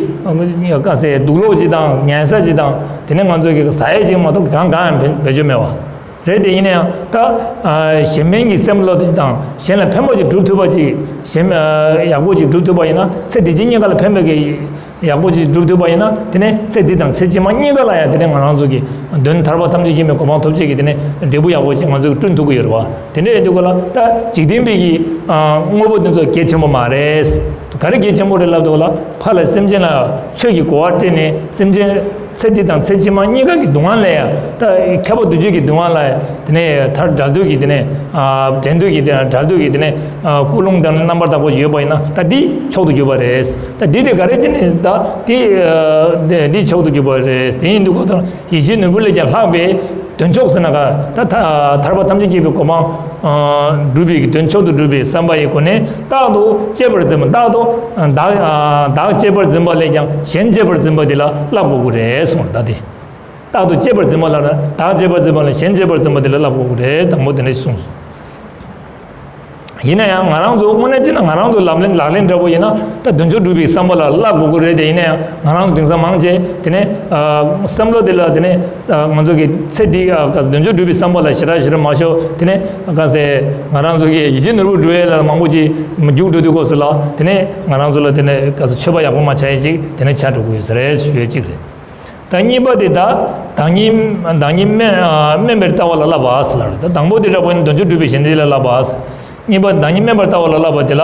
དཀའ་སེ་སྡུག་ལོག་ཅིག་དང་ཉལ་ས་ཅིག་དང་དེ་ནས་ང་ཚོ་གི་ཟ་ཡས་ཅིག་མ་གཏོགས་གང་གང་ཡང་བེད་སྤྱོད་མེད་བ། རེད་དེ་ཡིན་ན་ཡང་ད་གཞན་ཕན་གྱི་སེམས་བློ་ཅིག་དང་གཞན་ལ་ཕན་པ་ཅིག་སྒྲུབ་ཐུབ་པ་ཅིག་གཞན་ཡག་པོ་ཅིག་སྒྲུབ་ཐུབ་པ་ཡིན་ན་ཚེ་འདི་ཕྱི་གཉིས་ཀ་ལ་ཕན་པའི་གི་ཡག་པོ་ཅིག་སྒྲུབ་ཐུབ་པ་ཡིན་ན་དེ་ནས་ཚེ་འདི་དང་ཚེ་ཕྱི་མ་གཉིས་ཀ་ལ་ཡང་དེ་ནས་ང་རང་ཚོ་གི་དོན་ཐར་པ་ཐམས་ཅད་མཁྱེན་པའི་གོ་འཕང་ཐོབ་བྱེད་ཀྱི་དེ་ནས་འབྲས་བུ་ཡག་པོ་ཅིག་ང་ཚོ་གི་བསྐྲུན་ཐུབ་ཀྱི་ཡོད་རེད་བ། དེ་འདྲ་ཡིན་དུས་ཀ་ལ་ད་འཇིག་རྟེན་པའི་གི་དངོས་པོ་དེ་ཚོ་གལ་ཆེན་པོ་མ་རེད། ག་རེ་གལ་ཆེན་པོ་རེད་ལབ་དུས་ཀ་ལ་ཕར་ལ་སེམས་ཅན་ལ་ཆོས་ཀྱི་གོ་བ་སྤྲད་ནས་སེམས་ཅན་ཚེ་འདི་དང་ཚེ་ཕྱི་མ་གཉིས་ཀ་གི་སྡུག་བསྔལ་ལས་ཡང་ད་ཁྱབ་པ་འདུ་བྱེད་ཀྱི་སྡུག་བསྔལ་ལ་དེ་ནས་ཐར་བྲལ་འདོད་ཀྱི་དེ་ནས་ཨ་བྲལ་འདོད་ཀྱི་དེ་བྲལ་འདོད་ཀྱི་དེ་ནས་ཨ་ཀུན་སློང་དང་རྣམ་པར་དག་པ་ཡོད་པ་ཡིན་ན་ད་འདི་མཆོག་ཏུ་གྱུར་པ་རེད། ད་འདི་དེ་ག་རེ་བྱས་ནས་ད་འདི་ཨ་འདི་མཆོག་ཏུ་གྱུར་པ་རེད། དེ་ཡིན་དུས་ཀ་ད་ཡིད་བྱེད་ནོར་བུ་ལས་ཀྱང་ལྷག་པའི་ དོན་མཆོག་ཟེར་ན་ག་ད་ཐ་ཐར་པ་ཐམས་ཅད་མཁྱེན་པའི་གོ་འཕང་སྒྲུབ་པའི་གི་དོན་མཆོག་ཏུ་གྲུབ་པའི་བསམ་པ་ཡི་སྒོ་ནས་རྟག་ཏུ་གཅེས་པར་འཛིན་པ། རྟག་ཏུ་བདག་བདག་གཅེས་པར་འཛིན་པ་ལས་ཀྱང་གཞན་གཅེས་པར་འཛིན་པ་དེ་ལ་བསླབ་དགོས་ཀྱི་རེད་གསུངས་རེད། ད་དེ་རྟག་ཏུ་གཅེས་པར་འཛིན་པ་ལ་ན་བདག་གཅེས་པར་འཛིན་པ་ལས་གཞན་གཅེས་པར་འཛིན་པ་དེ་ལ་བསླབ་དགོས་ཀྱི་རེད། དང་པོ་དེ་འདྲ་གསུངས་སོང་། ཡིན་ན་ཡང་ང་རང་ཚོ་དངོས་གནས་བྱས་ན་ང་རང་ཚོ་ལམ་ལེན་ལག་ལེན་འདྲ་པོ་ཡིན་ན་ད་དོན་མཆོག་སྒྲུབ་པའི་བསམ་པ་ལ་བསླབ་དགོས་ཀྱི་རེད་དེ། ཡིན་ན་ཡང་ང་རང་ཚོ་དེང་སང་མང་ཆེ་དེ་ནས་བསམ་བློ་དེ་ལ་དེ་ནས་ང་ཚོ་གི་ཚེ་འདི་དོན་མཆོག་སྒྲུབ་པའི་བསམ་པ་ལ་ཞེ་དྲག་ཞེ་དྲག་མ་ཤོར། དེ་ནས་ག་ཟེ་ང་རང་ཚོ་གི་ཡིད་བཞིན་ནོར་བུ་སྒྲུབ་ཡས་ལ་མང་པོ་ཅིག་རྒྱུགས་འགྲོ་དུས་སྐབས་སུ་ལ་དེ་ནས་ང་རང་ཚོ་ལ་དེ་ནས་ག་ཚོད་མཆོད་པ་ཡག་པོ་མ་བྱ་ཡས་ཅིག་དེ་ནས་ཆགས་འགྲོ་གི་ཡོད་ས་རེད་ཞུ་ཡས་ཅིག་རེད། ད་གཉིས་པ་དེ་ད་བདག་ཉིད་བདག་ཉིད་དམན་དམན་པར་ལྟ་བ་ལ་བསླབ་པ་ཟེར་ལ་རེད། ད་དང་པོ་དེ་འདྲ་པོ་ཡིན་ན་དོན་མཆོག་སྒྲུབ་པའི་གཞན་དེ་ལ་བསླབ་པ་ཟེར། གཉིས་པ་བདག་ཉིད་དམན་པར་ལྟ་བ་ལ་བསླབ་པ་དེ་ལ།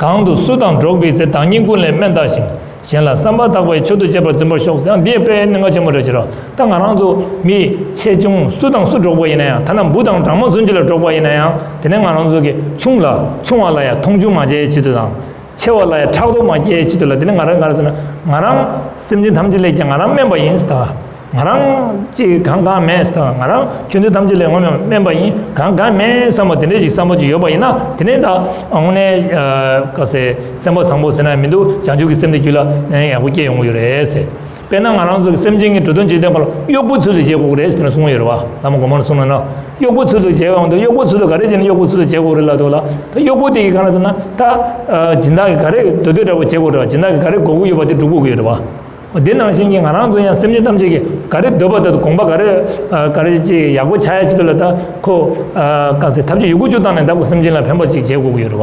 གང་དུ་སུ་དང་འགྲོགས་པའི་ཚེ། བདག་ཉིད་ཀུན་ལས་དམན་བལྟ་ཞིང་། གཞན་ལ་བསམ་པ་ཐག་པས་མཆོག་ཏུ་གཅེས་པར་འཛིན་པར་ཤོག་ཟེར། ཡང་འདི་དཔེ་གནད་འགག་ཆེན་པོ་འདྲ་ཅིག་རེད། ད་ང་རང་ཚོ་མི་ཆེ་ཆུང་སུ་དང་སུ་འགྲོགས་པ་ཡིན་ན་ཡང་། ཐ་ན་འབུ་དང་སྦྲང་མ་ཚུན་ཆད་ལ་འགྲོགས་པ་ཡིན་ན་ཡང་། དེ་ནས་ང་རང་ཚོ་གི་ཆུང་ལ་ཆུང་བ་ལ་ཡང་མཐོང་ཆུང་མ་བྱེད་ཆེད་དུ་དང་། ཆེ་བ་ལ་ཡང་ཕྲག་དོག་མ་སྐྱེ་ཆེད་དུ་ལ། དེ་ནི་ང་རང་ག་རེ་ཟེར་ན། ང་རང་སེམས་ཅན་ཐམས་ཅད་ལས་ཀྱང་ང་རང་དམན་པ་ཡིན་ཟེར་དང་། ང་རང་ཅིག་གང་གང་མེད་ཟེར་དང་། ང་རང་ཁྱོད་ཚོ་ཐམས་ཅད་ལས་ངོ་མ་དམན་པ་ཡིན། གང་གང་མེད་བསམ་པ་དེ་འདྲས་ཅིག་བསམ་པ་ཅིག་ཡོད་པ་ཡིན་ན། དེ་ནས་ད་དངོས་གནས་ག་ཟེར་སེམས་པ་བཟང་པོ་ཟེར་ན་མི་འདུག་བྱང་ཆུབ་ཀྱི་སེམས་དེ་རྒྱུད་ལ་ཡག་པོ་སྐྱེ་ཡོང་གི་ཡོད་རེད་ཟེར། དཔེར་ན་ང་རང་ཚོ་གི་སེམས་ཅན་གྱི་འགྲོ་དོན་བྱེད་སྟངས་པ་ལ་གཡོག་པོའི་ཚུལ་དུ་བྱེད་དགོས་ཀྱི་རེད་ཟེར་ནས་གསུངས་ཡོད་རེད་བ། བླ་མ་གོང་མ་ལ་གསུངས་ན་ན། གཡོག་པོའི་ཚུལ་དུ་བྱེད་པའང་འདུག་གཡོག་པོའི་ཚུལ་དུ་ག་རེ་བྱས་ནས་གཡོག་པོའི་ཚུལ་དུ་བྱེད་དགོས་རེད་ལབ་འདུག་ལ། ད་གཡོག་པོ་དེ་གི་གང་ལ་ཟེར་ན། ད་སྦྱིན་བདག་གི་ག་རེ་འདོད་འདོད་འདྲ་པོ་བྱེད་དགོས་རེད་བ། སྦྱིན་བདག་གི་ག་རེ་དགོས་ཀྱི་ཡོད་པ་དེ་སྒྲུབ་དགོས་ཀྱི་ཡོད་རེད་བ། འོ་དེ་ནང་བཞིན་གྱི་ང་རང་ཚོ་ཡང་སེམས་ཅན་ཐམས་ཅད་ཀྱི་ག་རེ་འདོད་པ་དེ་དགོངས་པ་ག་རེ་ག་རེ་ཅིག་ཡག་པོ་ཆགས་ཡ་ཆེད་དུ་ལ། ད་ཁོ་ག་ཟེར་ཐབས་ཇུས་ཡོད་རྒུ་ཅིག་བཏང་ནས་ད་ཁོ་སེམས་ཅན་ལ་ཕན་པ་ཅིག་བྱེད་དགོས་ཀྱི་ཡོད་རེད་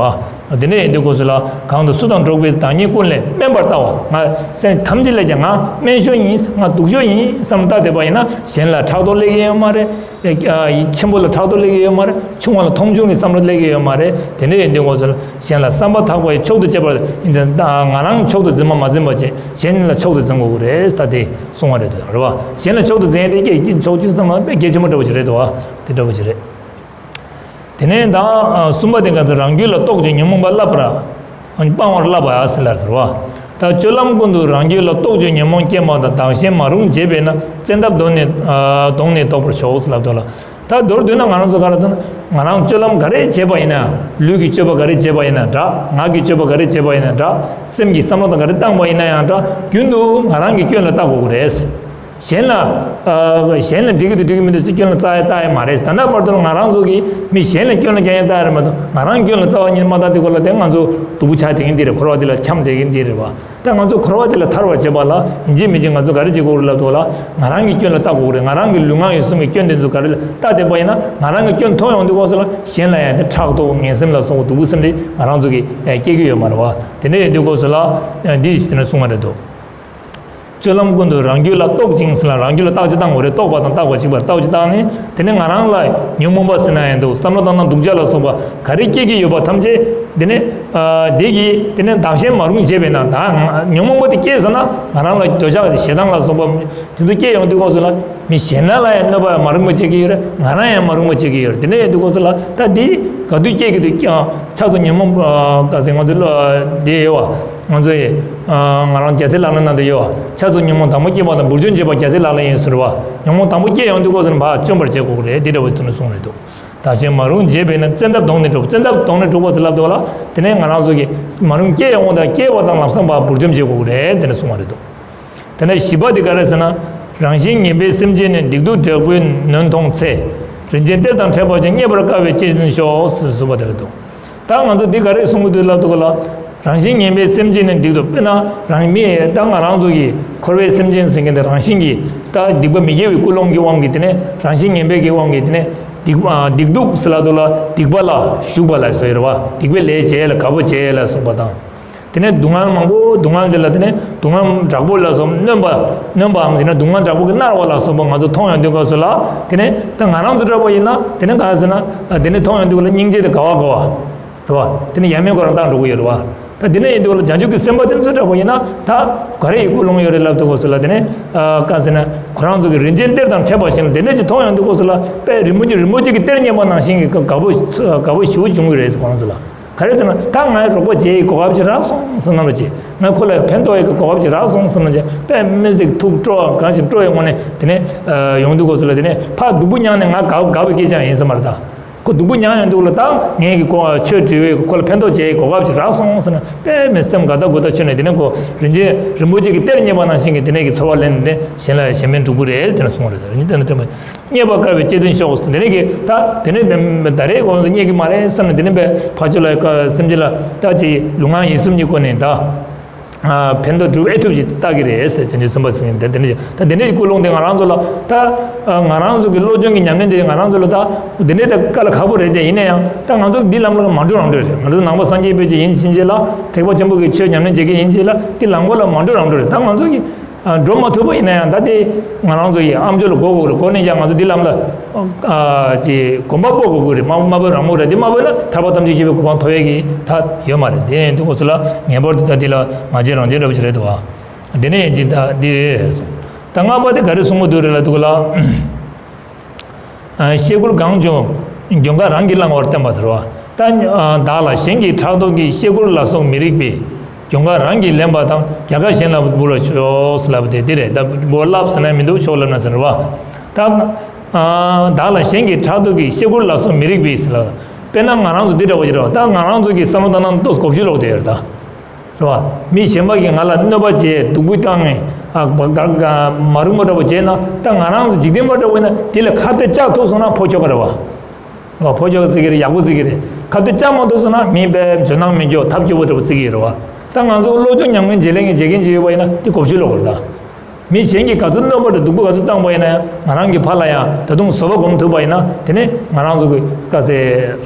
བ། དེ་འདྲ་ཡིན་དུས་སྐབས་སུ་ལ། གང་དུ་སུ་དང་འགྲོགས་པའི་བདག་ཉིད་ཀུན་ལས་དམན་པར་ལྟ་བ། ང་སེམས་ཐམས་ཅད་ལས་ཀྱང་ང་དམན་ཤོས་ཡིན། ང་སྡུག་ཤོས་ཡིན་བསམ་བཏང་བསྡད་པ་ཡིན་ན། གཞན་ལ་ཕྲག་དོག་སླེབས་ཀྱི་ཡོད་མ་རེད། ཆེན་པོ་ལ་ཕྲག་དོག་སླེབས་ཀྱི་ཡོད་མ་རེད། ཆུང་བ་ལ་མཐོང་ཆུང་གི་བསམ་བློ་སླེབས་ཀྱི་ཡོད་མ་རེད། དེ་འདྲ་ཡིན་དུས་སྐབས་སུ་ལ། གཞན་ལ་བསམ་པ་ཐག་པས་མཆོག་ཏུ་གཅེས་པར། ང་རང་མཆོག་ཏུ་འཛིན་པ་མ་འཛིན་པ་བྱས། གཞན་ལ་མཆོག་ཏུ་འཛིན་དགོས་ཀྱི་རེད། ད་དེ་གསུང་བ་རེད་དོ། རེད་བ། གཞན་ལ་མཆོག་ཏུ་འཛིན་ཡས་དེ་སྐད་ཅིག་མཆོག་ཅིག་བསམ་ན་དཔེ་གལ་ཆེན་པོ་འདྲ་པོ་ཞིག་རེད་དོ། དེ་འདྲ་པོ་ཞིག་རེད། དེ་ནས་ད་གསུམ་པ་དེ་ག་ཚོད་རང་རྒྱུད་ལ་རྟོག་ཅིང་ཉོན་མོངས་པ་བསླབ་པར། སྤང་བར་བསླབ་པ་ཟེར་ལ་ཟེར་བ། ད་སྤྱོད་ལམ་ཀུན་ཏུ་རང་རྒྱུད་ལ་རྟོག་ཅིང་ཉོན་མོངས་སྐྱེས་པ་དང་། བདག་གཞན་མ་རུངས་བྱེད་པས་ན། བཙན་ཐབས་གདོང་ནས་གདོང་ནས་རྟོགས་པར་ཤོག་ཟེར་ལབ་འདུག་ལ། ད་མདོར་བསྡུས་ན་ང་རང་ཚོ་ག་རེ་ལབ་ན། ང་རང་སྤྱོད་ལམ་ག་རེ་བྱས་པ་ཡིན་ན། ལུས་ཀྱི་སྤྱོད་པ་ག་རེ་བྱས་པ་ཡིན་ན་འདྲ། ངག་གི་སྤྱོད་པ་ག་རེ་བྱས་པ་ཡིན་ན་འདྲ། སེམས་ཀྱི་བསམ་བློ་དང་ག་རེ་བཏང་པ་ཡིན་ན་ཡང་འདྲ། རྒྱུན་དུ་ང་རང་གི་སྐྱོན་ལ་བལྟ་དགོས་ཀྱི་རེད། གཞན་ལ་ཨ་གཞན་ལ་འགྲིག་གི་འདུག་འགྲིག་གི་མི་འདུག་ཟེར་སྐྱོན་ལ་བལྟ་ཡ་བལྟ་ཡ་མ་རེད། ད་ལྟ་བར་དུ་ང་རང་ཚོ་གིས་མི་གཞན་ལ་སྐྱོན་ལ་རྒྱག་ཡ་བལྟ་ཡ་རེད་མ་གཏོགས། ང་རང་སྐྱོན་ལ་རྩ་བ་ཉིད་ནས་མ་བལྟ་དུས་སྐབས་ལ་དེ་ང་ཚོ་སྡུག་པོ་ཆགས་བསྡད་མཁན་འདི་རེད། འཁོར་བ་འདི་ལ་འཁྱམས་བསྡད་མཁན་འདི་རེད་བ། ད་ང་ཚོ་འཁོར་བ་འདི་ལ་ཐར་བར་བྱེད་པ་ལ་ཡིན་གཅིག་མིན་གཅིག་ང་ཚོ་ག་རེ་བྱེད་དགོས་རེད་ལབ་འདུག་ལ། ང་རང་གི་སྐྱོན་ལ་བལྟ་དགོས་རེད། ང་རང་གི་ལུས་ངག་ཡིད་གསུམ་གྱི་སྐྱོན་འདི་ཚོ་ག་རེ་ལ་བལྟ་བསྡད་པ་ཡིན་ན། ང་རང་གི་སྐྱོན་མཐོང་ཡོང་དུས་སྐབས་སུ་ལ་གཞན་ལ་ཡང་དེ་ཕྲག་དོག་ངན་སེམས་ལ་སོགས་པ་སྡུག་པོ་སེམས་འདི་ང་རང་ཚོ་གིས་སྐྱེ་གི་ཡོད་མ་རེད་བ། དེ་འདྲ་ཡིན་དུས་སྐབས་སུ་ལ་འདི་ཞིག་དེ་འདྲ་གསུངས་པ་རེད་འདུག་སྤྱོད་ལམ་ཀུན་ཏུ་རང་རྒྱུད་ལ་རྟོག་ཅིང་ཟེར་ལ། རང་རྒྱུད་ལ་བརྟག་དཔྱད་བཏང་དགོས་རེད། རྟོག་པ་དང་བརྟག་པ་གཅིག་པར་བརྟག་དཔྱད་བཏང་ནས། དེ་ནས་ང་རང་ལ་ཉོན་མོངས་པ་ཟེར་ན་ཡང་འདུག་བསམ་བློ་བཏང་ན་སྡུག་ཅག་ལ་སོགས་པ་ག་རེ་སྐྱེ་གི་ཡོད་པ་ཐམས་ཅད། དེ་ནས་ཨ་དེ་གིས་དེ་ནས་བདག་གཞན་མ་རུངས་བྱེད་པས་ན། ད་ང་ཉོན་མོངས་པ་དེ་སྐྱེས་སོང་ན་ང་རང་ལ་འདོད་ཆགས་ཞེ་སྡང་ལ་སོགས་པ་དེ་ཚོ་སྐྱེ་ཡོང་དུས་སྐབས་སུ་ལ། མི་གཞན་ལ་ཡང་གནོད་པ་མ་རུངས་པ་བྱེད་ཀྱི་ཡོད་རེད། ང་རང་ཡང་མ་རུངས་པ་བྱེད་ཀྱི་ཡོད་རེད། དེ་འདྲ་ཡོང་དུས་སྐབས་སུ་ལ། ད་འདི་ག་དུས་སྐྱེ་གི་འདུག་ཆགས་སོང་། ཉོན་མོངས་པ་ག་ཟེར་ང་ཚོ་ལ་འདི་ཡོད་བ། ང་ཚོ་ཡི་ང་རང་རྒྱལ་སྲས་ལག་ལེན་ནང་དུ་ཡོད་བ། ཆགས་སོང་། ཉོན་མོངས་དང་པོ་སྐྱེས་པ་དང་། བུར་འཇོམས་བྱེད་པ་རྒྱལ་སྲས་ལག་ལེན་ཡིན་ཟེར་བ། ཉོན་མོངས་དང་པོ་སྐྱེ་ཡོང་དུས་སྐབས་སུ་ནི་ཕར་བཅོམ་པར་བྱེད་དགོས་ཀྱི་རེད། འདི་འདྲ་བའི་དོན་ནི་གསུངས་རེད་འདུག་བདག་གཞན་མ་རུངས་བྱེད་པས་ན། བཙན་ཐབས་གདོང་ནས་འགྲོ། བཙན་ཐབས་གདོང་ནས་འགྲོ་བ་ཟེར་ལབ་འདུག་ལ། དེ་ནས་ང་རང་ཚོ་གི་མ་རུངས་སྐྱེ་ཡོང་བ་དང་། སྐྱེ་བ་དང་ལམ་སང་ཕར་བུར་འཇོམས་བྱེད་དགོས་ཀྱི་རེད། དེ་འདྲ་གསུངས་པ་རེད་འདུག་དེ་ནས་བཞི་པ་དེ་ག་རེ་ཟེར་ན། རང་བཞིན་ངན་པའི་སེམས་ཅན་ནི། སྡིག་སྡུག་དྲག་པོས་ནོན་མཐོང་ཚེ། རིན་ཆེན་གཏེར་དང་ཕྲད་པ་ཅན། རྙེད་པར་དཀའ་བས་གཅེས་འཛིན་ཤོག་ཟེར་གསུངས་པ་དེ་རེད་འདུག་ད་ང་ཚོ་འདི་ག་རེ་གསུང་གི་འདུག་ལབ་འདུག་ག་ལ། རང་བཞིན་ངན་པའི་སེམས་ཅན་ནི་སྡིག་སྡུག་དཔེར་ན་རང་མི་ད་ང་རང་ཚོ་གི་འཁོར་བའི་སེམས་ཅན་ཟེར་མཁན་དེ་རང་བཞིན་གྱིས་ད་སྡིག་པ་མི་དགེ་བའི་ཀུན་སློང་གི་དབང་གིས། དེ་ནས་རང་བཞིན་ངན་པའི་གི་དབང་གིས། དེ་ནས་སྡིག་སྡིག་སྡུག་ཟེར་ལབ་འདུག་ལ། སྡིག་པ་ལ་ཞུགས་པ་ལ་ཟེར་ཡོད་རེད་བ། སྡིག་པའི་ལས་བྱས་ལ་དགའ་པོ་བྱས་ལ་སོགས་པ་དང་། དེ་ནས་སྡུག་བསྔལ་མང་པོ། སྡུག་བསྔལ་དེ་ལ་དེ་ནས་སྡུག་བསྔལ་དྲག་པོ་ལ་སོགས་གནོན་པ། གནོན་པའམ་དེ་ནས་སྡུག་བསྔལ་དྲག་པོ་གིས་མནར་བ་ལ་སོགས་པ་ང་ཚོ་མཐོང་ཡོང་དུས་སྐབས་སུ་ལ། དེ་ནས་ད་ང་རང་ཚོ་འདྲ་པོ་ཡིན་ན་དེ་ནས་ག་རེ་ཟེར་ན། དེ་ནས་མཐོང་ཡོང་དུས་ལ་སྙིང་རྗེ་དེ་དགའ་བ་དགའ་བ་རེད་བ། དེ་ནས་ཡ་མེད་ཁོ་རང་བཏང་འགྲོ་གི་ཡོད་རེད་བ། ད་དེ་ནས་ཡིན་དུས་ལ་བྱང་ཆུབ་ཀྱི་སེམས་དཔའ་དེ་ཚོ་འདྲ་པོ་ཡིན་ན། ད་ག་རེ་ཡི་ཀུན་སློང་ཡོད་རེད་ལབ་དུས་སྐབས་སུ་ལ། དེ་ནས་ག་རེ་ཟེར་ན། ཁོ་རང་ཚོ་གི་རིན་ཆེན་གཏེར་དང་ཕྲད་པ་བཞིན་དེ་འདྲ་ཅིག་མཐོང་ཡོང་དུས་སྐབས་སུ་ལ། དཔེ་རིན་པོ་ཆེ་རིན་པོ་ཆེ་གི་གཏེར་རྙེད་པ་ནང་བཞིན་གྱི་དགའ་པོ་དགའ་པོ་ཞེ་པོ་བྱུང་གི་རེད་ཟེར། ཁོ་རང་ཚོ་ལ། ག་རེ་ཟེར་ན། ད་ང་རོགས་པ་བྱེད་ཡའི་གོ་སྐབས་ཅིག་རག་སོང་བསམ་ན་རོ་ཅིག་ང་ཁོ་ལ་ཕན་ཐོགས་ཡའི་གོ་སྐབས་ཅིག་རག་སོང་བསམ་ན་ཅིག་དཔེ་མི་སྲིད་ཐུགས་སྤྲོ་བ་གང་ཞིག་སྤྲོ་བའི་ངང་ནས་དེ་ནས་ཡོང་དུས་སྐབས་སུ་ལ། དེ་ནས་ཕར་སྡུག་པོ་མྱངས་ནས་ང་དགའ་དགའ་བའི་སྐད་ཆ་ཡིན་ས་མ་རེད་ད། ཁོ་སྡུག་པོ་མྱངས་ཡོང་དུས་ལ་ད་ངས་ཀྱི་ཁོ་ཆོས་དྲི་བའི་ཁོ་ལ་ཕན་ཐོགས་བྱེད་ཡའི་གོ་སྐབས་ཅིག་རག་སོང་ཟེར་ན། དཔེ་མི་སེམས་དགའ་ཐག་དགུ་ཐག་ཆོད་ནས། དེ་ནས་ཁོ་རིན་ཆེན་རིན་པོ་ཆེ་གི་གཏེར་རྙེད་པ་ནང་བཞིན་གྱི་དེ་ནས་ཀྱི་ཚོར་བ་ལེན་ནས་གཞན་ལ་གཞན་ཕན་སྒྲུབ་ཀྱི་རེད་ཟེར་ནས་གསུངས་པ་རེད། རིན་ཆེན་གཏེར་རྙེད་པ། རྙེད་པར་དཀའ་བའི་གཅེས་འཛིན་ཤོག་དེ་ནས་ཀྱི་ད་དེ་ནས་ད་རེས་གོང་དུ་རྙེད་ཀྱི་མ་རེད་བསམ་ནས། དེ་ནས་པའི་ཕར་ཕྱོགས་ལ་སེམས་ཅན་ལ་ད་ཅིག་ལུས་ངག་ཡིད་གསུམ་གྱི་སྒོ་ནས་ད་ཕན་ཐོགས་སྒྲུབ་ཨེ་ཐུབ་ཅིག་ལྟ་གི་རེད་ཟེར། བྱང་ཆུབ་སེམས་དཔའ་ཟེར་མཁན་དེ་དེ་འདྲ་ཞིག་ད་དེ་འདྲ་ཞིག་ཀུན་སློང་དེ་ང་རང་ཚོ་ལ་ད་ང་རང་ཚོ་གི་བློ་སྦྱོང་གི་ཉམས་ལེན་དེ་ང་རང་ཚོ་ལ་ད་དེ་འདྲ་ད་དཀའ་ལས་ཁག་པོ་རེད་དེ། ཡིན་ན་ཡང་ད་ང་ཚོ་འདི་ལམ་ལ་མ་འགྲོ་རང་འགྲོ་རེད། ང་ཚོ་ནང་པ་སངས་རྒྱས་པའི་ཅིག་ཡིན་ཕྱིན་ཆད་ལ། ཐེག་པ་ཆེན་པོ་གི་ཆོས་ཉམས་ལེན་བྱེད་མཁན་ཡིན་ཕྱིན་ཆད་ལ་འདི་ལམ་ཁ་ལ་མ་འགྲོ་རང་འགྲོ་རེད། ད་ང་ཚོ་གི་ཨ། འགྲོ་མ་ཐུབ་པ་ཡིན་ན་ཡང་ད་དེ་ང་རང་ཚོ་ཡི་ཨམ་ཅོག་ལ་གོ་དགོས་རེད། གོ་ནས་ཀྱང་ང་ཚོ་འདི་ལམ་ལ་ཨ་ཅེ་གོམ་པ་སྤོ་དགོས་ཀྱི་རེད། མ་མ་སྤོས་རང་མོ་རེད། འདི་མ་སྤོས་ན་ཐར་པ་ཐམས་ཅད་མཁྱེན་པའི་གོ་འཕང་ཐོབ་ཡས་ཀྱི་ཐབས་ཡོད་མ་རེད། དེ་ཡིན་དུས་སྐབས་སུ་ལ་ངེས་པར་དུ་ད་འདི་ལ་ང་རྒྱལ་རང་རྒྱལ་འདྲ་པོ་ཅིག་རེད་འདུག་བ། འདི་ནས་ཡིན་གཅིག་ད་འདི་རེད་གསུངས། ད་ལྔ་པ་དེ་ག་རེ་གསུང་གི་འདུག་རེད་ལབ་འདུག་ལ། ཨ། བཤད་ཁུར་གང་བྱུང་གྱོང་ཁ་རང་གིས་བླང་བར་བསྟན་པ་ཟེར་བ། ད་ཨ་བདག་ལ་གཞན་གྱི་ཕྲག་དོག་གིས། བཤད་ཁུར་ལ་སོགས་མི་རིགས་པའི། གྱོང་ཁ་རང་གིས་ལེན་པ་དང་། རྒྱལ་ཁ་གཞན་ལ་འབུལ་བར་ཤོག་ཟེར་ལབ་པ་དེ་འདི་རེད། ད་འབུལ་བ་ལབ་ཟེར་ན་མི་འདུག་ཤོག་ལབ་ན་ཟེར་བ། ད་ཨ་བདག་ལ་གཞན་གྱི་ཕྲག་དོག་གིས། བཤད་ཁུར་ལ་སོགས་མི་རིགས་པའི་ཟེར་ལབ། དཔེར་ན་ང་རང་ཚོ་འདི་འདྲ་བོ་ཞིག་རེད་བ། ད་ང་རང་ཚོ་གི་བསམ་བློ་བཏང་ན་ཏོག་ཙམ་གོ་བཅུག་ལོག་བསྡད་ཡོད་རེད་ད། རེད་བ། མི་གཞན་པ་གིས་ང་ལ་གནོད་པ་བྱས། སྡུག་པོ་བཏང་ངས། ཨ། མ་རུང་བ་འདྲ་པོ་བྱས་ན། ད་ང་རང་ཚོ་འཇིག་རྟེན་པ་འདྲ་པོ་ཡིན་ན་དེ་ལ་ཁ་གཏད་བཅག་ཐུབ་སོང་ན་ཕོ་ཁྱོ་ག་རེད་བ། རེད་བ། ཕོ་ཁྱོ་ག་བརྩི་གི་རེད། ཡག་པོ་བརྩི་གི་རེད། ཁ་གཏད་བཅག་མ་ཐུབ་སོང་ན་མི་དཔེ་འཇོན་ཐང་མི་འཇོག་ཐབས་སྐྱོ་པོ་འདྲ་པོ་བརྩི་གི་ཡོད་རེད་བ། ད་ང་ཚོ་བློ་སྦྱོང་ཉམས་མཁན་བྱེད་ལས་མཁན་བྱེད་མཁན་ཅིག་ཡོད་པ་ཡིན་ན་དེ་གོ་བཅུག་ལོག་གི་རེད་ད། མི་གཞན་གྱིས་ག་ཚོད་གནོད་པ་དང་སྡུག་པོ་ག་ཚོད་བཏང་པ་ཡིན་ན་ཡང་། ང་རང་གི་ཕར་ལ་ཡང་ད་དུང་བཟོད་པ་སྒོམ་ཐུབ་པ་ཡིན་ན། དེ་ནས་ང་རང་ཚོ་གི་ག་ཚད་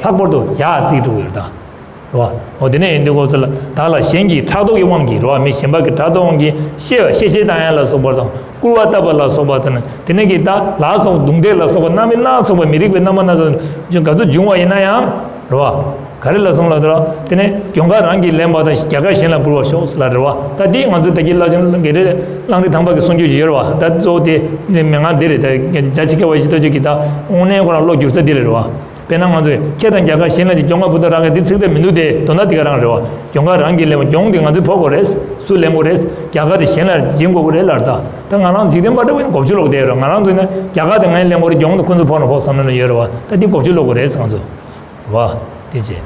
ལྷག་པར་དུ་ཡག་བརྩི་འགྲོ་གི་ཡོད་རེད་ད། རེད་བ། འོ་དེ་ནས་ཡིན་དུས་སྐབས་སུ་ལ་བདག་ལ་གཞན་གྱི་ཕྲག་དོག་གི་དབང་གིས། རེད་བ། མི་གཞན་པ་གི་ཕྲག་དོག་དབང་གིས་གཤེ་བ་གཤེ་གཤེ་བཏང་ཡ་ལ་སོགས་པ་དང་། སྐུར་བ་བཏབ་པ་ལ་སོགས་པ་དང་། དེ་ནས་ཀྱི་ད་ལ་སོགས་རྡུང་རྡེག་ལ་སོགས་པ་སྣ་མིན་སྣ་ཚོགས་པ་མི་རིགས་པའི་རྣམ་པ་སྣ་ཚོགས་ག་ཚོད་བྱུང་བ་ཡིན་ན་ཡང་། རེད་བ། ག་རེ་ལ་སོང་ལ་དེ་ལ་དེ་ནས་གྱོང་ཁ་རང་གིས་ལེན་པ་དང་། རྒྱལ་ཁ་གཞན་ལ་འབུལ་བར་ཤོག་ཟེར་ལ། རེད་བ། ད་འདི་ང་ཚོས་ད་གིན་བླ་ཆེན་གྱི་རེད། གླང་རི་ཐང་པ་གི་གསུང་རྒྱུན་ཞིག་ཡོད་རེད་བ། ད་གཙོ་བོ་དེ་མན་ངག་འདི་རེད། ད་རྒྱ་ཆེ་མཁས་པ་ཞིག་ལྟ་ཆོས་ཀྱི་ད་དངོས་གནས་ཁོ་རང་བློ་འགྱུར་ས་འདི་རེད། རེད་བ། དཔེར་ན་ང་ཚོས་ཁྱེད་དང་རྒྱལ་ཁ་གཞན་ལ་ཅིག་གྱོང་ཁ་འབུལ་དང་རག་གི་འདི་ཚིག་དེ་མི་འདུག་སྟེ། དོན་དག་དེ་ག་རང་རེད་བ། གྱོང་ཁ་རང་གིས་ལེན་པ། གྱོང་དེ་ང་ཚོས་ཕོག་དགོས་རེད། སུས་ལེན་དགོས་རེད། རྒྱལ་ཁ་དེ་གཞན་ལ་སྦྱིན་དགོས་ཀྱི་རེད་ལབ་ད། ད་ང་རང་འཇིག་རྟེན་པ་འདྲ་བོ་ཡིན་ན་གོ་བཅུག་ལོག་བསྡད་ཡོད་རེད། ང་རང་ཚོ་ཡིན་ན་རྒྱལ་ཁ་དེ་ངས་ལེན་དགོས་རེད། གྱོང་དེ་ཁོ་ཚོ་ཕོག་ན་ཕོག་བསམ་བློ་ཡོད་རེད་བ། ད་འདི་གོ་བཅུག་ལོག་དགོས་རེད་ང་ཚོ། བ། དེ་བྱས།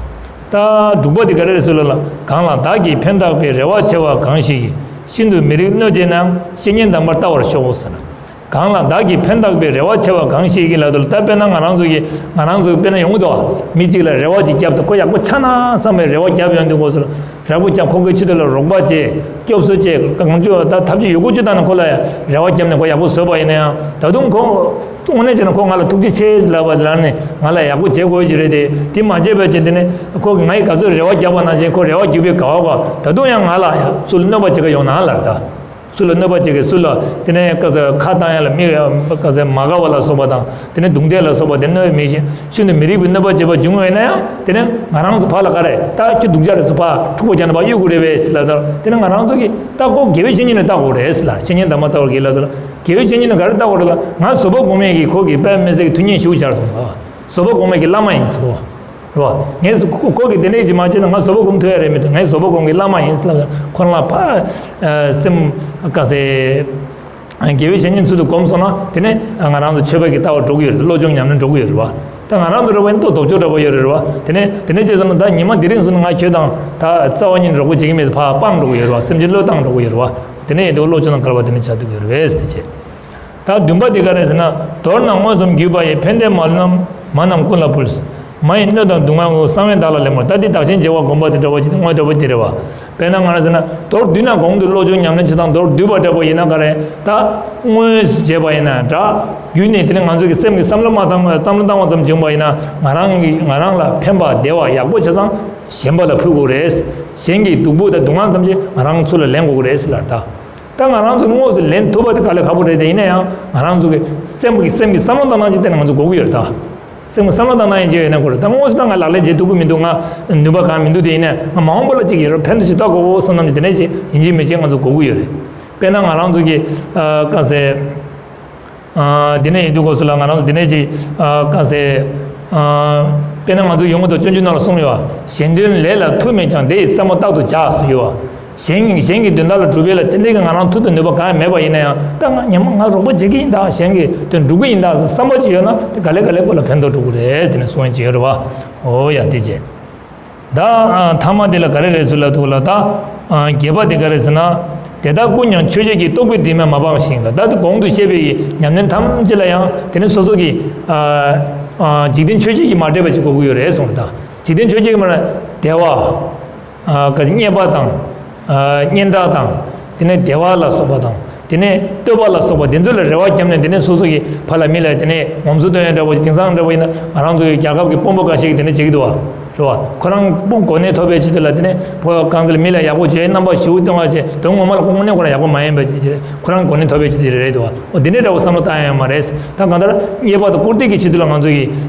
ད་དྲུག་པ་དེ་ག་རེ་རེད་ཟེར་ལབ་ན། གང་ལ་བདག་གིས་ཕན་བཏགས་པའི། རེ་བ་ཆེ་བ་གང་ཞིག་གིས། ཤིན་ཏུ་མི་རིགས་གནོད་བྱེད་ན། བཤེས་གཉེན་དམ་པར་བལྟ་བར་ཤོག་ཟེར་ན། གང་ལ་བདག་གིས་ཕན་བཏགས་པའི། རེ་བ་ཆེ་བ་གང་ཞིག་གིས་ལབ་དུས་ལ། ད་དཔེར་ན་ང་རང་ཚོ་གིས་ང་རང་ཚོ་དཔེར་ན་ཡོང་གི་འདུག་བ། མི་གཅིག་ལ་རེ་བ་ཅིག་བརྒྱབ་དང་། ཁོ་ཡག་པོ་ཆགས་ན་བསམ་པའི་རེ་བ་བརྒྱབ་ཡོང་དུས་སྐབས་སུ་ལ། རེ་བ་བརྒྱབ། ཁོ་གི་ཆེད་དུ་ལ་རོགས་པ་བྱེད། སྐྱོབ་གསོ་བྱེད། གང་བྱུང་ད་ཐབས་ཇུས་ཡོད་དགུ་ཅིག་བཏང་ནས་ཁོ་ལ་རེ་བ་བརྒྱབ་ནས་ཁོ་ཡག་པོ་བཟོས་པ་ཡིན་ན་ཡང་། ད་དུང་ཁོ་དངོས་གནས་བྱས་ན་ཁོ་ང་ལ་ཐུགས་རྗེ་ཆེ་ལབ་པ་ལབ་ནས་ང་ལ་ཡག་པོ་བྱེད་དགོས་ཀྱི་རེད་དེ། དེ་མ་བྱས་པ་བྱས། དེ་ནས་ཁོ་གིས་ང་ཡིས་ག་ཚོད་རེ་བ་བརྒྱབ་པ་ནང་བཞིན་ཁོ་རེ་བ་བརྒྱབ་པའི་ག་བ་ག་ད་དུང་ཡང་ང་ལ་ཡང་སུ་ལ་གནོད་པ་བྱེད་ཀ་ཡོང་ན་ལབ་ད། སུ་ལ་གནོད་པ་བྱེད་ཀ། སུ་ལ་དེ་ནས་ག་ཚོད་ཁ་བཏང་ཡ་ལ་མི་ག་ཚོད་མ་དགའ་བ་ལ་སོགས་པ་དང་། དེ་ནས་རྡུང་རྡེག་ལ་སོགས་པ་དེ་གནོད་མི་ཤེས། ཤིན་ཏུ་མི་རིགས་པའི་གནོད་པ་བྱེད་པ་བྱུང་བ་ཡིན་ན་ཡང་། དེ་ནས་ང་རང་ཚོ་ཕར་ལ་ག་རེ་ད་ཁྱོད་སྡུག་ཅག་རེད་ཟེར་ཕར་འཁྲུག་པ་རྒྱག་ན་ཕར་གཡུག་དགོས་རེད་པས་ཟེར་ལབ་ད། དེ་ནས་ང་རང་ཚོ་གིས་ད་ཁོ་དགེ་བའི་བཤེས་གཉེན་ལ་བལྟ་དགོས་རེད་ཟེར་ལ། བཤེས་གཉེན་དམ་པ་ལྟ་བར་གྱིས་ལབ་ད། དགེ་བའི་བཤེས་གཉེན་ལ་ག་རེ་བལྟ་དགོས་རེད་ལ། ང་བཟོད་པ་སྒོམ་མཁན་གྱི་ཁོ་གི་དཔེ་མི་སྲིད་ཀྱི་མཐུན་རྐྱེན་ཞུགས་བྱར་སོང་ལ། བཟོད་པ་སྒོམ་མཁན་གྱི་བླ་མ་ཡིན་ཟེར་གོ། རེད་བ། ངས་ཁོ་གི་དེ་འདྲས་ཅིག་མ་བྱས་ན་ང་བཟོད་པ་སྒོམ་ཐུབ་ཡ་རེད་མི་འདུག་ངས་བཟོད་པ་སྒོམ་མཁན་གྱི་བླ་མ་ཡིན་ཟེར་ལབ། ཁོ་རང་ལ་ཕ་སེམས་དགའ་སེ། དགེ་བའི་བཤེས་གཉེན་ཚུལ་དུ་བསྒོམས་སོང་ན། དེ་ནས་ང་རང་ཚོ་ཆོས་པ་གི་ལྟ་བ་འགྲོ་གི་ཡོད་རེད། བློ་སྦྱོང་ཉམས་ལེན་འགྲོ་གི་ཡོད་རེད་བ། ད་ང་རང་ཚོ་འགྲོ་བ་ཡིན་ན་ལྟོ་ལྡོག་ཕྱོགས་འདྲ་པོ་ཡོད་རེད་བ། དེ་ནས་དེ་ནས་བྱས་སོང་ན་ད་ཉི་མ་འདི་རིང་སོང་ན་ང་ཁྱོད་དང་ད་རྩ་བ་ཉིད་རོགས་པ་བྱེད་ཀྱི་མེད་ཟེར་ཕར་སྤང་འགྲོ་གི་ཡོད་རེད་བ། སེམས་ཅན་བློས་བཏང་འགྲོ་གི་ཡོད་རེད་བ། དེ་ནས་ཡིན་དུས་བློ་སྦྱོང་དང་འགལ་བ་དེ་འདྲ་ཆགས་བསྡད་ཀྱི་ཡོད་རེད་བས་དེ་བྱས། ད་བདུན་པ་དེ་ག་རེ་ཟེར་ན། མདོར་ན་མངོན་སུམ་བརྒྱུད་པ་ཡིས། ཕན་བདེ་མ་ལམ་མ་རྣམས་ཀུན་ལ་ཕུལ། མ་ཡི་གནོད་དང་སྡུག་བསྔལ་དབུལ། གསང་བས་བདག་ལ་ལེགས་མོར། ད་འདི་བདག་གཞན་བརྗེ་བ་སྒོམ་པ་དེ་འདྲ་བ་ཅིག་དངོས་འདྲ་བ་དེ་རེད་བ། དཔེར་ན་ང་རང་ཟེར་ན་མདོར་བསྡུས་ན་གོང་དུ་བློ་སྦྱོང་ཉམས་ལེན་བྱེད་སྟངས་མདོར་བསྡུས་པ་འདྲ་པོ་ཡིན་ན་ག་རེ། ད་དངོས་སུ་བྱས་པ་ཡིན་ན་འདྲ། བརྒྱུད་ནས་དེ་ནི་ང་ཚོ་གི་སེམས་ཀྱི་བསམ་བློ་མ་བཏང་བསམ་བློ་བཏང་བ་ཙམ་བྱུང་བ་ཡིན་ན། ང་རང་གི་ང་རང་ལ་ཕན་པ་བདེ་བ་ཡག་པོ་བྱས་ཙང་གཞན་པ་ལ་ཕུལ་དགོས་རེད། གཞན་གྱི་སྡུག་པོ་དང་སྡུག་བསྔལ་ཐམས་ཅད་ང་རང་ཚུར་ལ་ལེན་དགོས་ཀྱི་རེད་ཟེར་ལ་ད། ད་ང་རང་ཚོ་དངོས་སུ་ལེན་ཐུབ་པ་དེ་དཀའ་ལས་ཁག་པོ་རེད་དེ། ཡིན་ན་ཡང་ང་རང་ཚོ་གི་སེམས་ཀྱི་སེམས་ཀྱི་བསམ་བློ་བཏང་སྟངས་ཅིག་དེ་ནི་ང་ཚོ་དགོས་ཀྱི་ཡོད་རེད་ད། སེམས་ཀྱི་བསམ་བློ་བཏང་སྟངས་ཡིན་གྱི་ཡོད་ན་དགོས་རེད། ད་དངོས་སུ་ད་ང་ལག་ལེན་བྱེད་ཐུབ་ཀྱི་མི་འདུག་ང་ནུས་པ་གང་མི་འདུག་དེ་ཡིན་ན་ང་མ་འོངས་པ་ལ་ཅིག་ཡོད་རེད། ཕན་ཐོགས་ཅིག་ལྟ་དགོས་བསམ་ནམ་ཅིག་དེ་ནས་ཅིག་ཡིན་གཅིག་མིན་གཅིག་ང་ཚོ་དགོས་ཀྱི་ཡོད་རེད། དཔེར་ན་ང་རང་ཚོ་གི་ཨ་ག་ཟེ། ཨ་དེ་ནས་ཡིན་དུས་སྐབས་སུ་ལ་ང་རང་ཚོ་དེ་ནས་ཅིག་ཨ་ག་ཟེ། དཔེར་ན་ང་ཚོ་ཡོང་གི་འདུག་སྤྱོད་འཇུག་ནང་ལ་གསུངས་ཡོད། གཞན་དོན་ལས་ལ་མཐུ་མེད་ཀྱང་། དེ་ཡི་སེན་མོ་རྟག་ཏུ་བྱ་ཟེར་ཡོད། གཞན་གཞན་གྱི་དོན་དག་ལ་སྒྲུབ་པའི་ལ་དེ་འདྲའི་གི་ང་རང་མཐུ་དང་ནུས་པ་གང་ཡང་མེད་པ་ཡིན་ན་ཡང་ད་ང་ཉམས་ང་རོགས་པ་བྱེད་ཀྱི་ཡིན་ད། གཞན་གྱི་དོན་སྒྲུབ་ཀྱི་ཡིན་ད་བསམ་པ་ཅིག་ཡོད་ན་དེ་ག་ལེ་ག་ལེ་ཁོ་ལ་ཕན་ཐོགས་འགྲོ་གི་རེད། དེ་ནས་གསུང་ཡ་ཅིག་ཡོད་རེད་བ། འོ་ཡ་དེ་བྱས། ད་ཨ་ཐ་མ་དེ་ལ་ག་རེ་རེད་ཟེར་ལབ་དུས་ལ་ད་ཨ་བརྒྱད་པ་དེ་ག་རེ་ཟེར་ན། དེ་དག་ཀུན་ཀྱང་ཆོས་བརྒྱད་ཀྱི། རྟོག་པའི་དྲི་མས་མ་སྤངས་ཤིང་། ད་དེ་གོང་དུ་བཤད་པའི་ཉམས་ལེན་ཐམས་ཅད་ལ་ཡང་དེ་ནི་སོ་སོ་གི་ཨ་ཨ་འཇིག་རྟེན་ཆོས་བརྒྱད་ཀྱིས་མ་དྲས་པ་ཅིག་དགོས་ཀྱི་ཡོད་རེད་གསུངས་ད། འཇིག་རྟེན་ཆོས་བརྒྱད་ཀྱིས་མ་དྲས་བདེ་བ། ཨ་ག་རྙེད་པ་དང་། ཨ་སྙན་གྲགས་དང་། དེ་ནས་བདེ་བ་ལ་སོགས་པ་དང་། དེ་ནས་བསྟོད་པ་ལ་སོགས་པ་དེ་ཚོ་ལ་རེ་བ་བརྒྱབ་ནས་དེ་ནས་སོ་སོ་གི་ཕར་ལ་མི་ལ་དེ་ནས་ངོམ་སོ་སྟོན་ཡ་འདྲ་བོ་ཞིག་དེང་སང་འདྲ་བོ་ཡིན་ན་ང་རང་ཚོ་ཡི་རྒྱལ་ཁབ་ཀྱི་དཔོན་པོ་འགའ་ཞིག་གིས་དེ་ནས་བྱེད་ཀྱི་འདུག་བ། རེད་བ། ཁོ་རང་དཔོན་གོ་གནས་ཐོབ་པའི་ཆེད་དུ་ལ་དེ་ནས་ཕོ་གང་ཚོད་ལ་མི་ལ་ཡག་པོ་བྱས་རྣམ་པ་ཞུ་སྟོན་བ་བྱས་དོན་ངོ་མ་ལ་ཁོ་དངོས་གནས་ཁོ་རང་ཡག་པོ་མ་ཡིན་པ་ཞིག་བྱས་ཁོ་རང་གོ་གནས་ཐོབ་པའི་ཆེད་དུ་རེད་འདུག་བ། འོ་དེ་འདྲའི་འདྲ་བོ་བསམ་བློ་བཏང་ཡ་ཡོད་མ་རེད། ད་གང་ལྟར་རྙེད་པ་དང་བཀུར་སྟི་གི་ཆེད་དུ་ལ་ང་ཚོ་ཡི་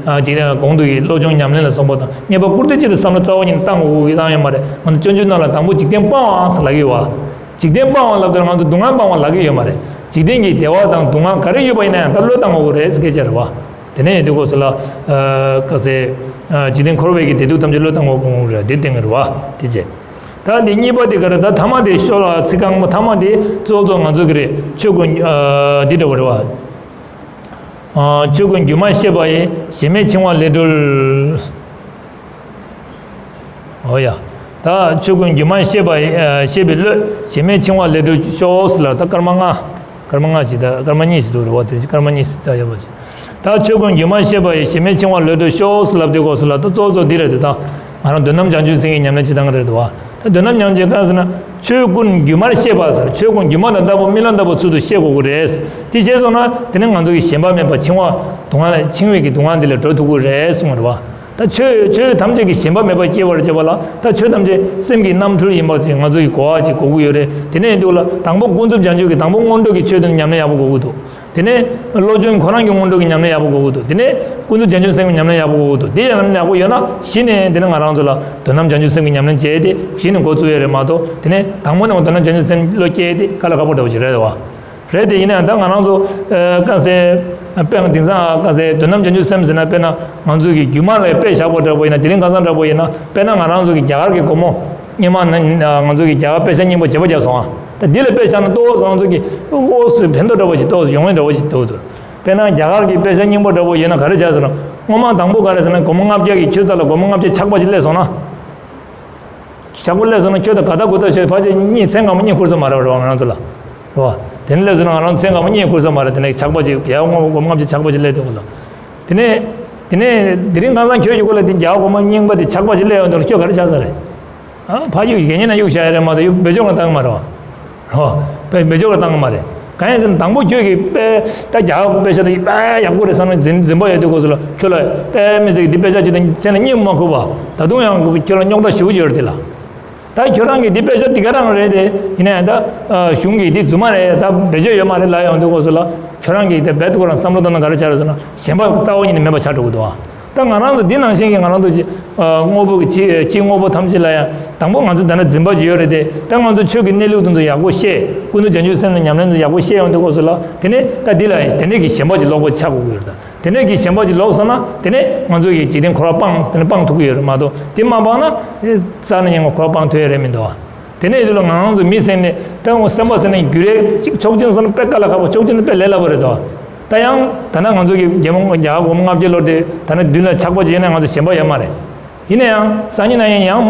ཅིག་གོང་དུ་ཡི་བློ་སྦྱོང་ཉམས་ལེན་ལ་སོགས་པ་དང་རྙེད་པ་བཀུར་སྟི་ཆེད་དུ་བསམ་བློ་རྩ་བ་ཉིད་ནས་བཏང་དགོས་ཀྱི་བཏང་ཡོད་མ་རེད། ང་ཚོ་སྤྱོད་འཇུག་ནང་ལ་དང་པོ་འཇིག་རྟེན་སྤང་བའང་ཟེར་ལབ་ཀྱི་ཡོད་བ། འཇིག་རྟེན་སྤང་བ་ལབ་དུས་ང་ཚོ་སྡུག་བསྔལ་སྤང་བ་ལབ་ཀྱི་ཡོད་མ་རེད། འཇིག་རྟེན་གྱི་བདེ་བ་དང་སྡུག་བསྔལ་ག་རེ་ཡོད་པ་ཡིན་ན་ཡང་ད་བློས་བཏང་དགོས་ཀྱི་རེད་ཟེར་སྐད་ཆ་རེད་བ། དེ་ནས་ཡོད་དུས་སྐབས་སུ་ལ། ཨ་ག་ཟེ། ཨ་འཇིག་རྟེན་འཁོར་བའི་གི་བདེ་སྡུག་ཐམས་ཅད་བློས་བཏང་དགོས་ཀྱི་རེད་དེ་བསྟན་གྱི་རེད་བ། དེ་བྱས། ད་འདི་གཉིས་པ་དེ་ག་རེ་ད་ཐ་མ་དེ་ཤོ་ལ་ཚིག་རྐང་པ་ཐ་མ་དེ་གཙོ་གཙོ་ང་ཚོ་གི་རེད། ཆོས་ཀུན་ཨ་འདི་འདྲ་བ་རེད་བ། ཨ་ཆོས་ཀུན་སྒྱུ་མར་ཤེས་པ་ཡིས། གཞན་མེད་འཆིང་བ་ལས་གྲོལ། འོ་ཡ། ད་ཆོས་ཀུན་སྒྱུ་མར་ཤེས་པ་ཡིས། ཤེས་པའི་བློས་གཞན་མེད་འཆིང་བ་ལས་གྲོལ་ཤོག་ཟེར་ལ་ད་སྐར་མ་ལྔ། སྐར་མ་ལྔ་ཞིག་ད་སྐར་མ་གཉིས་ཤིག་འདུག་རེད་བ། དེ་སྐར་མ་གཉིས་ཤིག་ད་ཡོད་པ་ཅིག་ད་ཆོས་ཀུན་སྒྱུ་མར་ཤེས་པ་ཡིས། གཞན་མེད་འཆིང་བ་ལས་གྲོལ་ཤོག་ཟེར་ལབ་དུས་སྐབས་སུ་ལ་ད་གཙོ་གཙོ་འདི་རེད་འདུག་ད་ང་རང་དོན་དམ་བྱང་ཆུབ་སེམས་ཀྱི་ཉམས་ལེན་བྱེད་སྟངས་རེད་འདུག་བ། ད་དོན་དམ་ཉམས་ལེན་ག་ཟེར་ན། ཆོས་ཀུན་སྒྱུ་མར་ཤེས་པ་ཟེར། ཆོས་ཀུན་སྒྱུ་མ་དང་ལྟ་བུ་རྨི་ལམ་ལྟ་བུ་ཚུལ་དུ་ཤེས་དགོས་ཀྱི་རེད། དེ་ཤེས་སོང་ན་དེ་ནི་ང་ཚོ་གི་ཞེན་པ་མེད་པ་འཆིང་བ་སྡུག་བསྔལ་འཆིང་བའི་གི་སྡུག་བསྔལ་འདི་ལས་གྲོལ་ཐུབ་ཀྱི་རེད་གསུངས་པ་རེད་བ། ད་ཆོས་ཆོས་ཐམས་ཅད་ཀྱི་ཞེན་པ་མེད་པར་སྐྱེ་བར་བྱེད་པ་ལ་ད་ཆོས་ཐམས་ཅད་སེམས་ཀྱི་རྣམ་འཕྲུལ་ཡིན་པ་ཅིག་ང་ཚོ་གི་གོ་བ་ཅིག་དགོས་ཀྱི་ཡོད་རེད། དེ་ནས་ཡིན་དུས་ལ་དང་པོ་ཀུན་རྫོབ་བྱང་ཆུབ་ཀྱི་དང་པོ་སྔོན་འགྲོ་གི་ཆོས་དེ་ཉམས་ལེན་ཡག་པོ་དགོས་ཀྱི་འདུག་དེ་ནས་བློ་སྦྱོང་ཁོ་རང་གི་སྔོན་འགྲོ་གི་ཉམས་ལེན་ཡག་པོ་དགོས་ཀྱི་འདུག་དེ་ནས་ཀུན་རྫོབ་བྱང་ཆུབ་སེམས་ཀྱི་ཉམས་ལེན་ཡག་པོ་དགོས་ཀྱི་འདུག་དེ་ཡང་ཡག་པོ་ཡོད་ན་གཞི་ནས་དེ་ནས་ང་རང་ཚོ་ལ་དོན་དམ་བྱང་ཆུབ་སེམས་ཀྱི་ཉམས་ལེན་བྱས་ཏེ་གཞི་ནས་འགོ་བཙུགས་ཡོད་རེད་མ་གཏོགས། དེ་ནས་དང་པོ་ནས་དོན་དམ་བྱང་ཆུབ་སེམས་བློ་སྐྱེས་ཏེ་དཀའ་ལས་ཁག་པོ་འདྲ་བོ་ཞིག་རེད་བ། རེད་དེ་ཡིན་ན་ཡང་ད་ང་རང་ཚོ་ཨ་དཀའ་སེ། དཔེར་ན་དེང་སང་དཀའ་སེ་དོན་དམ་བྱང་ཆུབ་སེམས་ཟེར་ན་དཔེར་ན་ང་ཚོ་གི་རྒྱུད་མ་ལ་དཔེ་བཞག་པ་འདྲ་པོ་ཡིན་ན། དེ་རིང་ཁ་སང་འདྲ་པོ་ཡིན་ན་དཔེར་ན་ང་རང་ཚོ་གི་རྒྱ་གར་གྱི་སྒོར་མོ་སྔོན་མ་ན་ང་ཚོ་གི་རྒྱ་གར་པེ་ཤ་རྙིང་པ་བརྗེ་པོ་བརྒྱབ་སོང་ཨ། ད་འདི་ལ་དཔེ་བཞག་ན་ཏོག་ཙམ་ང་ཚོ་གི་ཨོ་སུ་ཕན་ཐོགས་འདྲ་པོ་ཞིག་ཏོག་ཙམ་ཡོང་ངེས་འདྲ་པོ་ཞིག་འདུག་དཔེར་ན་རྒྱ་གར་གྱི་པེ་ཤ་རྙིང་པ་འདྲ་པོ་ཡིན་ན་ག་རེ་བྱས་ཟེར་ན། སྔོན་མ་དང་པོ་ག་རེ་ཟེར་ན་སྒོར་མོ་ལྔ་བརྒྱ་གི་ཁྱོད་རྩ་ལ་སྒོར་མོ་ལྔ་བརྒྱ་ཆག་པ་ཞིག་སླེབས་སོང་ན། ཞག་པོ་སླེབས་སོང་ན་ཁྱོད་ད་ག་ད་གུ་ད་བྱས་ཕལ་ཆེར་གཉིད་མཚན་གང་མ་གཉིད་ཁུག་ས་མ་རེད་བ་ང་རང་ཚོ་ལ། རེད་བ། དེ་ནས་སླེབས་སོང་ན་ང་རང་མཚན་གང་མ་གཉིད་ཁུག་ས་མ་རེད། དེ་ནས་ཆག་པ་ཅིག་ཡར་སྔོན་སྒོར་མོ་ལྔ་བརྒྱ་ཆག་པ་ཅིག་སླེབས་དུས་ལ། དེ་ནས། དེ་ནས་དེ་རིང་ཁ་སང་ཁྱོད་ཀྱི་སྒོ་ལ་དེ་རྒྱ་གར་སྒོར་མོ་རྙིང་པ་དེ་ཆག་པ་ཅིག་སླེབས་ཡོང་དུས་ལ་ཁྱོད་ག་རེ་བྱས་ས་རེད། ཨ་ཕ་ཡུལ་གྱི་ཉེ་ན་གཡུག་བྱ་ཡ་རེད་མ་གཏོགས་ཡུལ་བེད་སྤྱོད་གང་བཏང་གི་མ་རེད་བ། ཧོ། དཔེ་བེད་སྤྱོད་ལ་བཏང་གི་མ་རེད། གང་ཡིན་ཟེར་ན་དང་པོ་ཁྱོད་ཀྱིས་དཔེ་ད་རྒྱ་གར་གྱི་དཔེ་ཆ་དེ་དཔེ་ཡག་པོ་རེད་བསམ་ནས་འཛིན་འཛིན་པ་ཡོད་དུས་སྐབས་སུ་ལ་ཁྱོད་ལ་དཔེ་མི་ཟེར་གྱི་འདི་དཔེ་ཆ་ཅིག་དང་མཚན་ལ་སྙིང་མ་ཁུག་པ། ད་དུང་ཡང་ཁྱོད་ལ་རྙོག་དྲ་ཞེ་པོ་ཅིག་ཡོད་རེད་དེ་ལ། ད་ཁྱོད་རང་གིས་འདི་དཔེ་ཆ་འདི་ག་རང་རེད་དེ་ཡིན་ན་ཡང་ད་གཞུང་གིས་འདི་རྫུན་མ་རེད་ད་བེད་སྤྱོད་ཡོད་མ་རེད་ལབ་ཡོང་དུས་སྐབས་སུ་ལ་ཁྱོད་རང་གིས་དེ་རྦད་དེ་ཁོ་རང་བསམ་བློ་བཏང་ན་ག་རེ་ཆགས་རེད་ཟེར་ན་ཞེན་པ་རྩ་བ་ཉིད་ནས་མེད་པ་ཆགས་འགྲོ་གི་འདུག་ཨ། ད་ང་རང་ཚོ་འདི་ནང་བཞིན་གྱི་ང་རང་ཚོ་ཅི། ཨ། དངོས་པོ་གི་ཕྱི་ཕྱི་དངོས་པོ་ཐམས་ཅད་ལ་ཡང་དང་པོ་ང་ཚོ་ད་ནི་འཛིན་པ་ཅིག་ཡོད་རེད་དེ། ད་ང་ཚོ་ཆོས་ཀྱི་གནས་ལུགས་དེ་ཚོ་ཡག་པོ་ཤེས། ཀུན་ཏུ་བྱང་ཆུབ་སེམས་ལ་ཉམས་ལེན་དེ་ཡག་པོ་ཤེས་ཡོང་དུས་སྐབས་སུ་ལ་དེ་ནས་ད་འདི་ལ་དེ་འདྲས་ཀྱི་ཞེན་པ་ཅིག་ལོག་པ་ཆགས་དགོས་ཀྱི་ཡོད་རེད། ད་དེ་འདྲས་ཀྱི་ཞེན་པ་ཅིག་ལོག་སོང་ན་དེ་ནས་ང་ཚོ་གི་འཇིག་རྟེན་འཁོར་བ་སྤངས་དེ་ནས་སྤང་ཐུབ་ཀྱི་ཡོད་རེད་མ་གཏོགས། དེ་མ་སྤངས་ན་རྩ་ནས་ཡང་འཁོར་བ་སྤང་ཐུབ་ཡ་རེད་མི་འདུག་ཨ། དེ་ནས་ཡོད་དུས་ལ་ང་རང་ཚོ་མི་ཟེར་ནས་ད་འོ་སེམས་པ་ཟེར་ནས་རྒྱུ་རེད་ཅིག་ཆོག་མཆན་ཟེར་ན་དཔེ་དཀའ་ལས་ཁག་པོ། ཆོག་མཆན་དེ་དཔེ་ལས་སླ་པོ་རེད་དོ། ད་ཡང་ད་ནང་ང་ཚོ་གི་རྒྱལ་མོ་རྒྱ་གར་སྒོར་མོ་ལྔ་བརྒྱ་ལོར་དེ་ད་ནི་མདུན་ལ་ཆག་པ་ཅིག་ཡོད་ན་ང་ཚོ་ཞེན་པ་ཡོད་མ་རེད། ཡིན་ན་ཡང་སང་ཉིན་ན་ཡང་ཡང་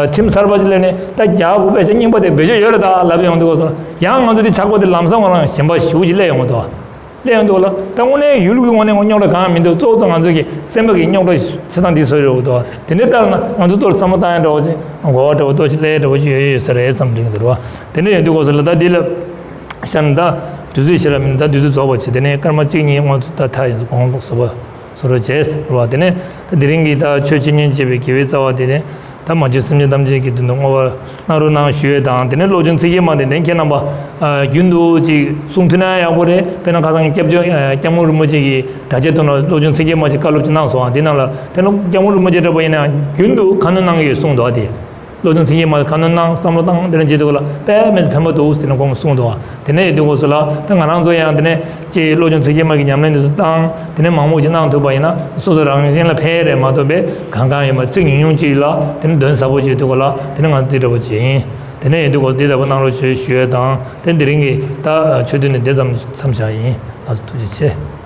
ཁྲིམས་གསར་པ་ཅིག་སླེབས་ནས་ད་རྒྱ་གར་སྒོར་པེ་ཤ་རྙིང་པ་དེ་བེད་སྤྱོད་ཡོད་རེད་ད་ལབ་ཡོང་དུས་སྐབས་སུ་ཡང་ང་ཚོ་དེ་ཆག་པ་དེ་ལམ་སང་ང་རང་ཞེན་པ་ཞེ་པོ་ཅིག་སླེབས་ཡོང་གི་འདུག་བ། སླེབས་ཡོང་འདུག་ལ། ད་དངོས་གནས་ཡུལ་གྱི་ངོས་ནས་རྙོག་དྲ་གང་ཡང་མི་འདུག་གཙོ་བོ་ང་ཚོ་གི་སེམས་པ་གི་རྙོག་དྲ་ཆེ་ཐང་འདི་བཟོས་ཡོད་འདུག་དེ་འདྲའི་ལྟར་ན་ང་ཚོ་ལྟོས་བསམ་བློ་བཏང་ཡ་འདྲ་བོ་ཅིག་གོ་བ་འདྲ་བོ་ཏོག་ཅིག་སླེབས་འདྲ་བོ་ཅིག་ཡོད་ཡོད་ས་རེད་བསམ་དྲན་གྱི་འདུག་ར་བ། དེ་འདྲ་ཡོད་དུས་སྐབས་སུ་ལ་ད་འདི་ལ་བཤད་ན་ད་དུས་ཚོད་ཞེ་དྲག་མི་འདུག་ད་དུས་ཚོད་རྫོགས་པ་བྱས། དེ་ནས་སྐར་མ་གཅིག་གཉིས་དངོས་སུ་ད་ཐག་ཡིན་གོང་ལོག་བཟོ་བ་བཟོ་རོགས་བྱས་ར་བ། དེ་ནས་ད་དེ་རིང་གི་ད་ཆོས་འཆད་ཉན་བྱེད་པའི་དགེ་བའི་རྩ་བ་དེ་ནས། ད་མ་བཅོས་སེམས་ཅན་ཐམས་ཅད་ཀྱི་དོན་དུ་བསྔོ་བ་གནང་རོགས་གནང་ཞུ་ཡས་དང་། དེ་ནས་བློ་སྦྱོང་ཚིག་བརྒྱད་མ་དེ་ནས་ཁྱེད་རྣམ་པ་ཨ་རྒྱུན་དུ་ཅིག་གསུང་ཐུབ་ན་ཡག་པོ་རེད། དཔེར་ན་ཁ་སང་སྐྱབས་བཅོལ་ཨ་སྐྱབས་མགོན་རིན་པོ་ཆེ་གི་གྲྭ་ཆས་ཐོག་ལ་བློ་སྦྱོང་ཚིག་བརྒྱད་མ་ཅིག་བཀའ་སློབ་ཅིག་གནང་སོང་བ། དེ་ནང་ལ་དེ་ནས་སྐྱབས་མགོན་རིན་པོ་ཆེ་འདྲ་པོ་ཡིན་ན་རྒྱུན་དུ་ཁ་སྣོན་གནང་གི་ཡོད་གསུངས་འདུག་བ། དེ་ བློ་སྦྱོང་ཚིག་བརྒྱད་མ་ཁ་སྣོན་གནང་བསམ་བློ་བཏང་དེ་འདྲ་བྱེད་དུས་ལ་དཔེ་མི་སྲིད་ཕན་པ་འདུག་ཟེར་ནས་ཁོང་གིས་གསུངས་འདུག་བ། དེ་ནས་ཡོད་དུས་སྐབས་སུ་ལ་ད་ང་རང་ཚོ་ཡང་དེ་ནས་ཅིག་བློ་སྦྱོང་ཚིག་བརྒྱད་མ་གི་ཉམས་ལེན་དེ་ཚོ་བཏང་དེ་ནས་མང་པོ་ཅིག་གནང་ཐུབ་པ་ཡིན་ན་སོ་སོ་རང་བཞིན་ལ་ཕན་རེད་མ་གཏོགས་པའི་གང་གང་ཡོད་མ་ཚིག་ཉུང་ཉུང་ཅིག་ལ་དེ་ནས་དོན་ཟབ་པོ་ཅིག་ཡོད་དུས་སྐབས་ལ་དེ་ནས་ང་ཚོ་དེ་འདྲ་པོ་ཅིག་ཡིན། དེ་ནས་ཡོད་དུས་སྐབས་དེ་ལྟ་བུ་གནང་རོགས་བྱོས་ཞུ་ཡས་དང་དེ་དེ་རིང་གི་ད་ཆོས་ཐུན་ནི་དེ་ཙམ་མཚམས་བཞག་ཡིན། ལགས་སོ་ཐུགས་རྗེ་ཆེ།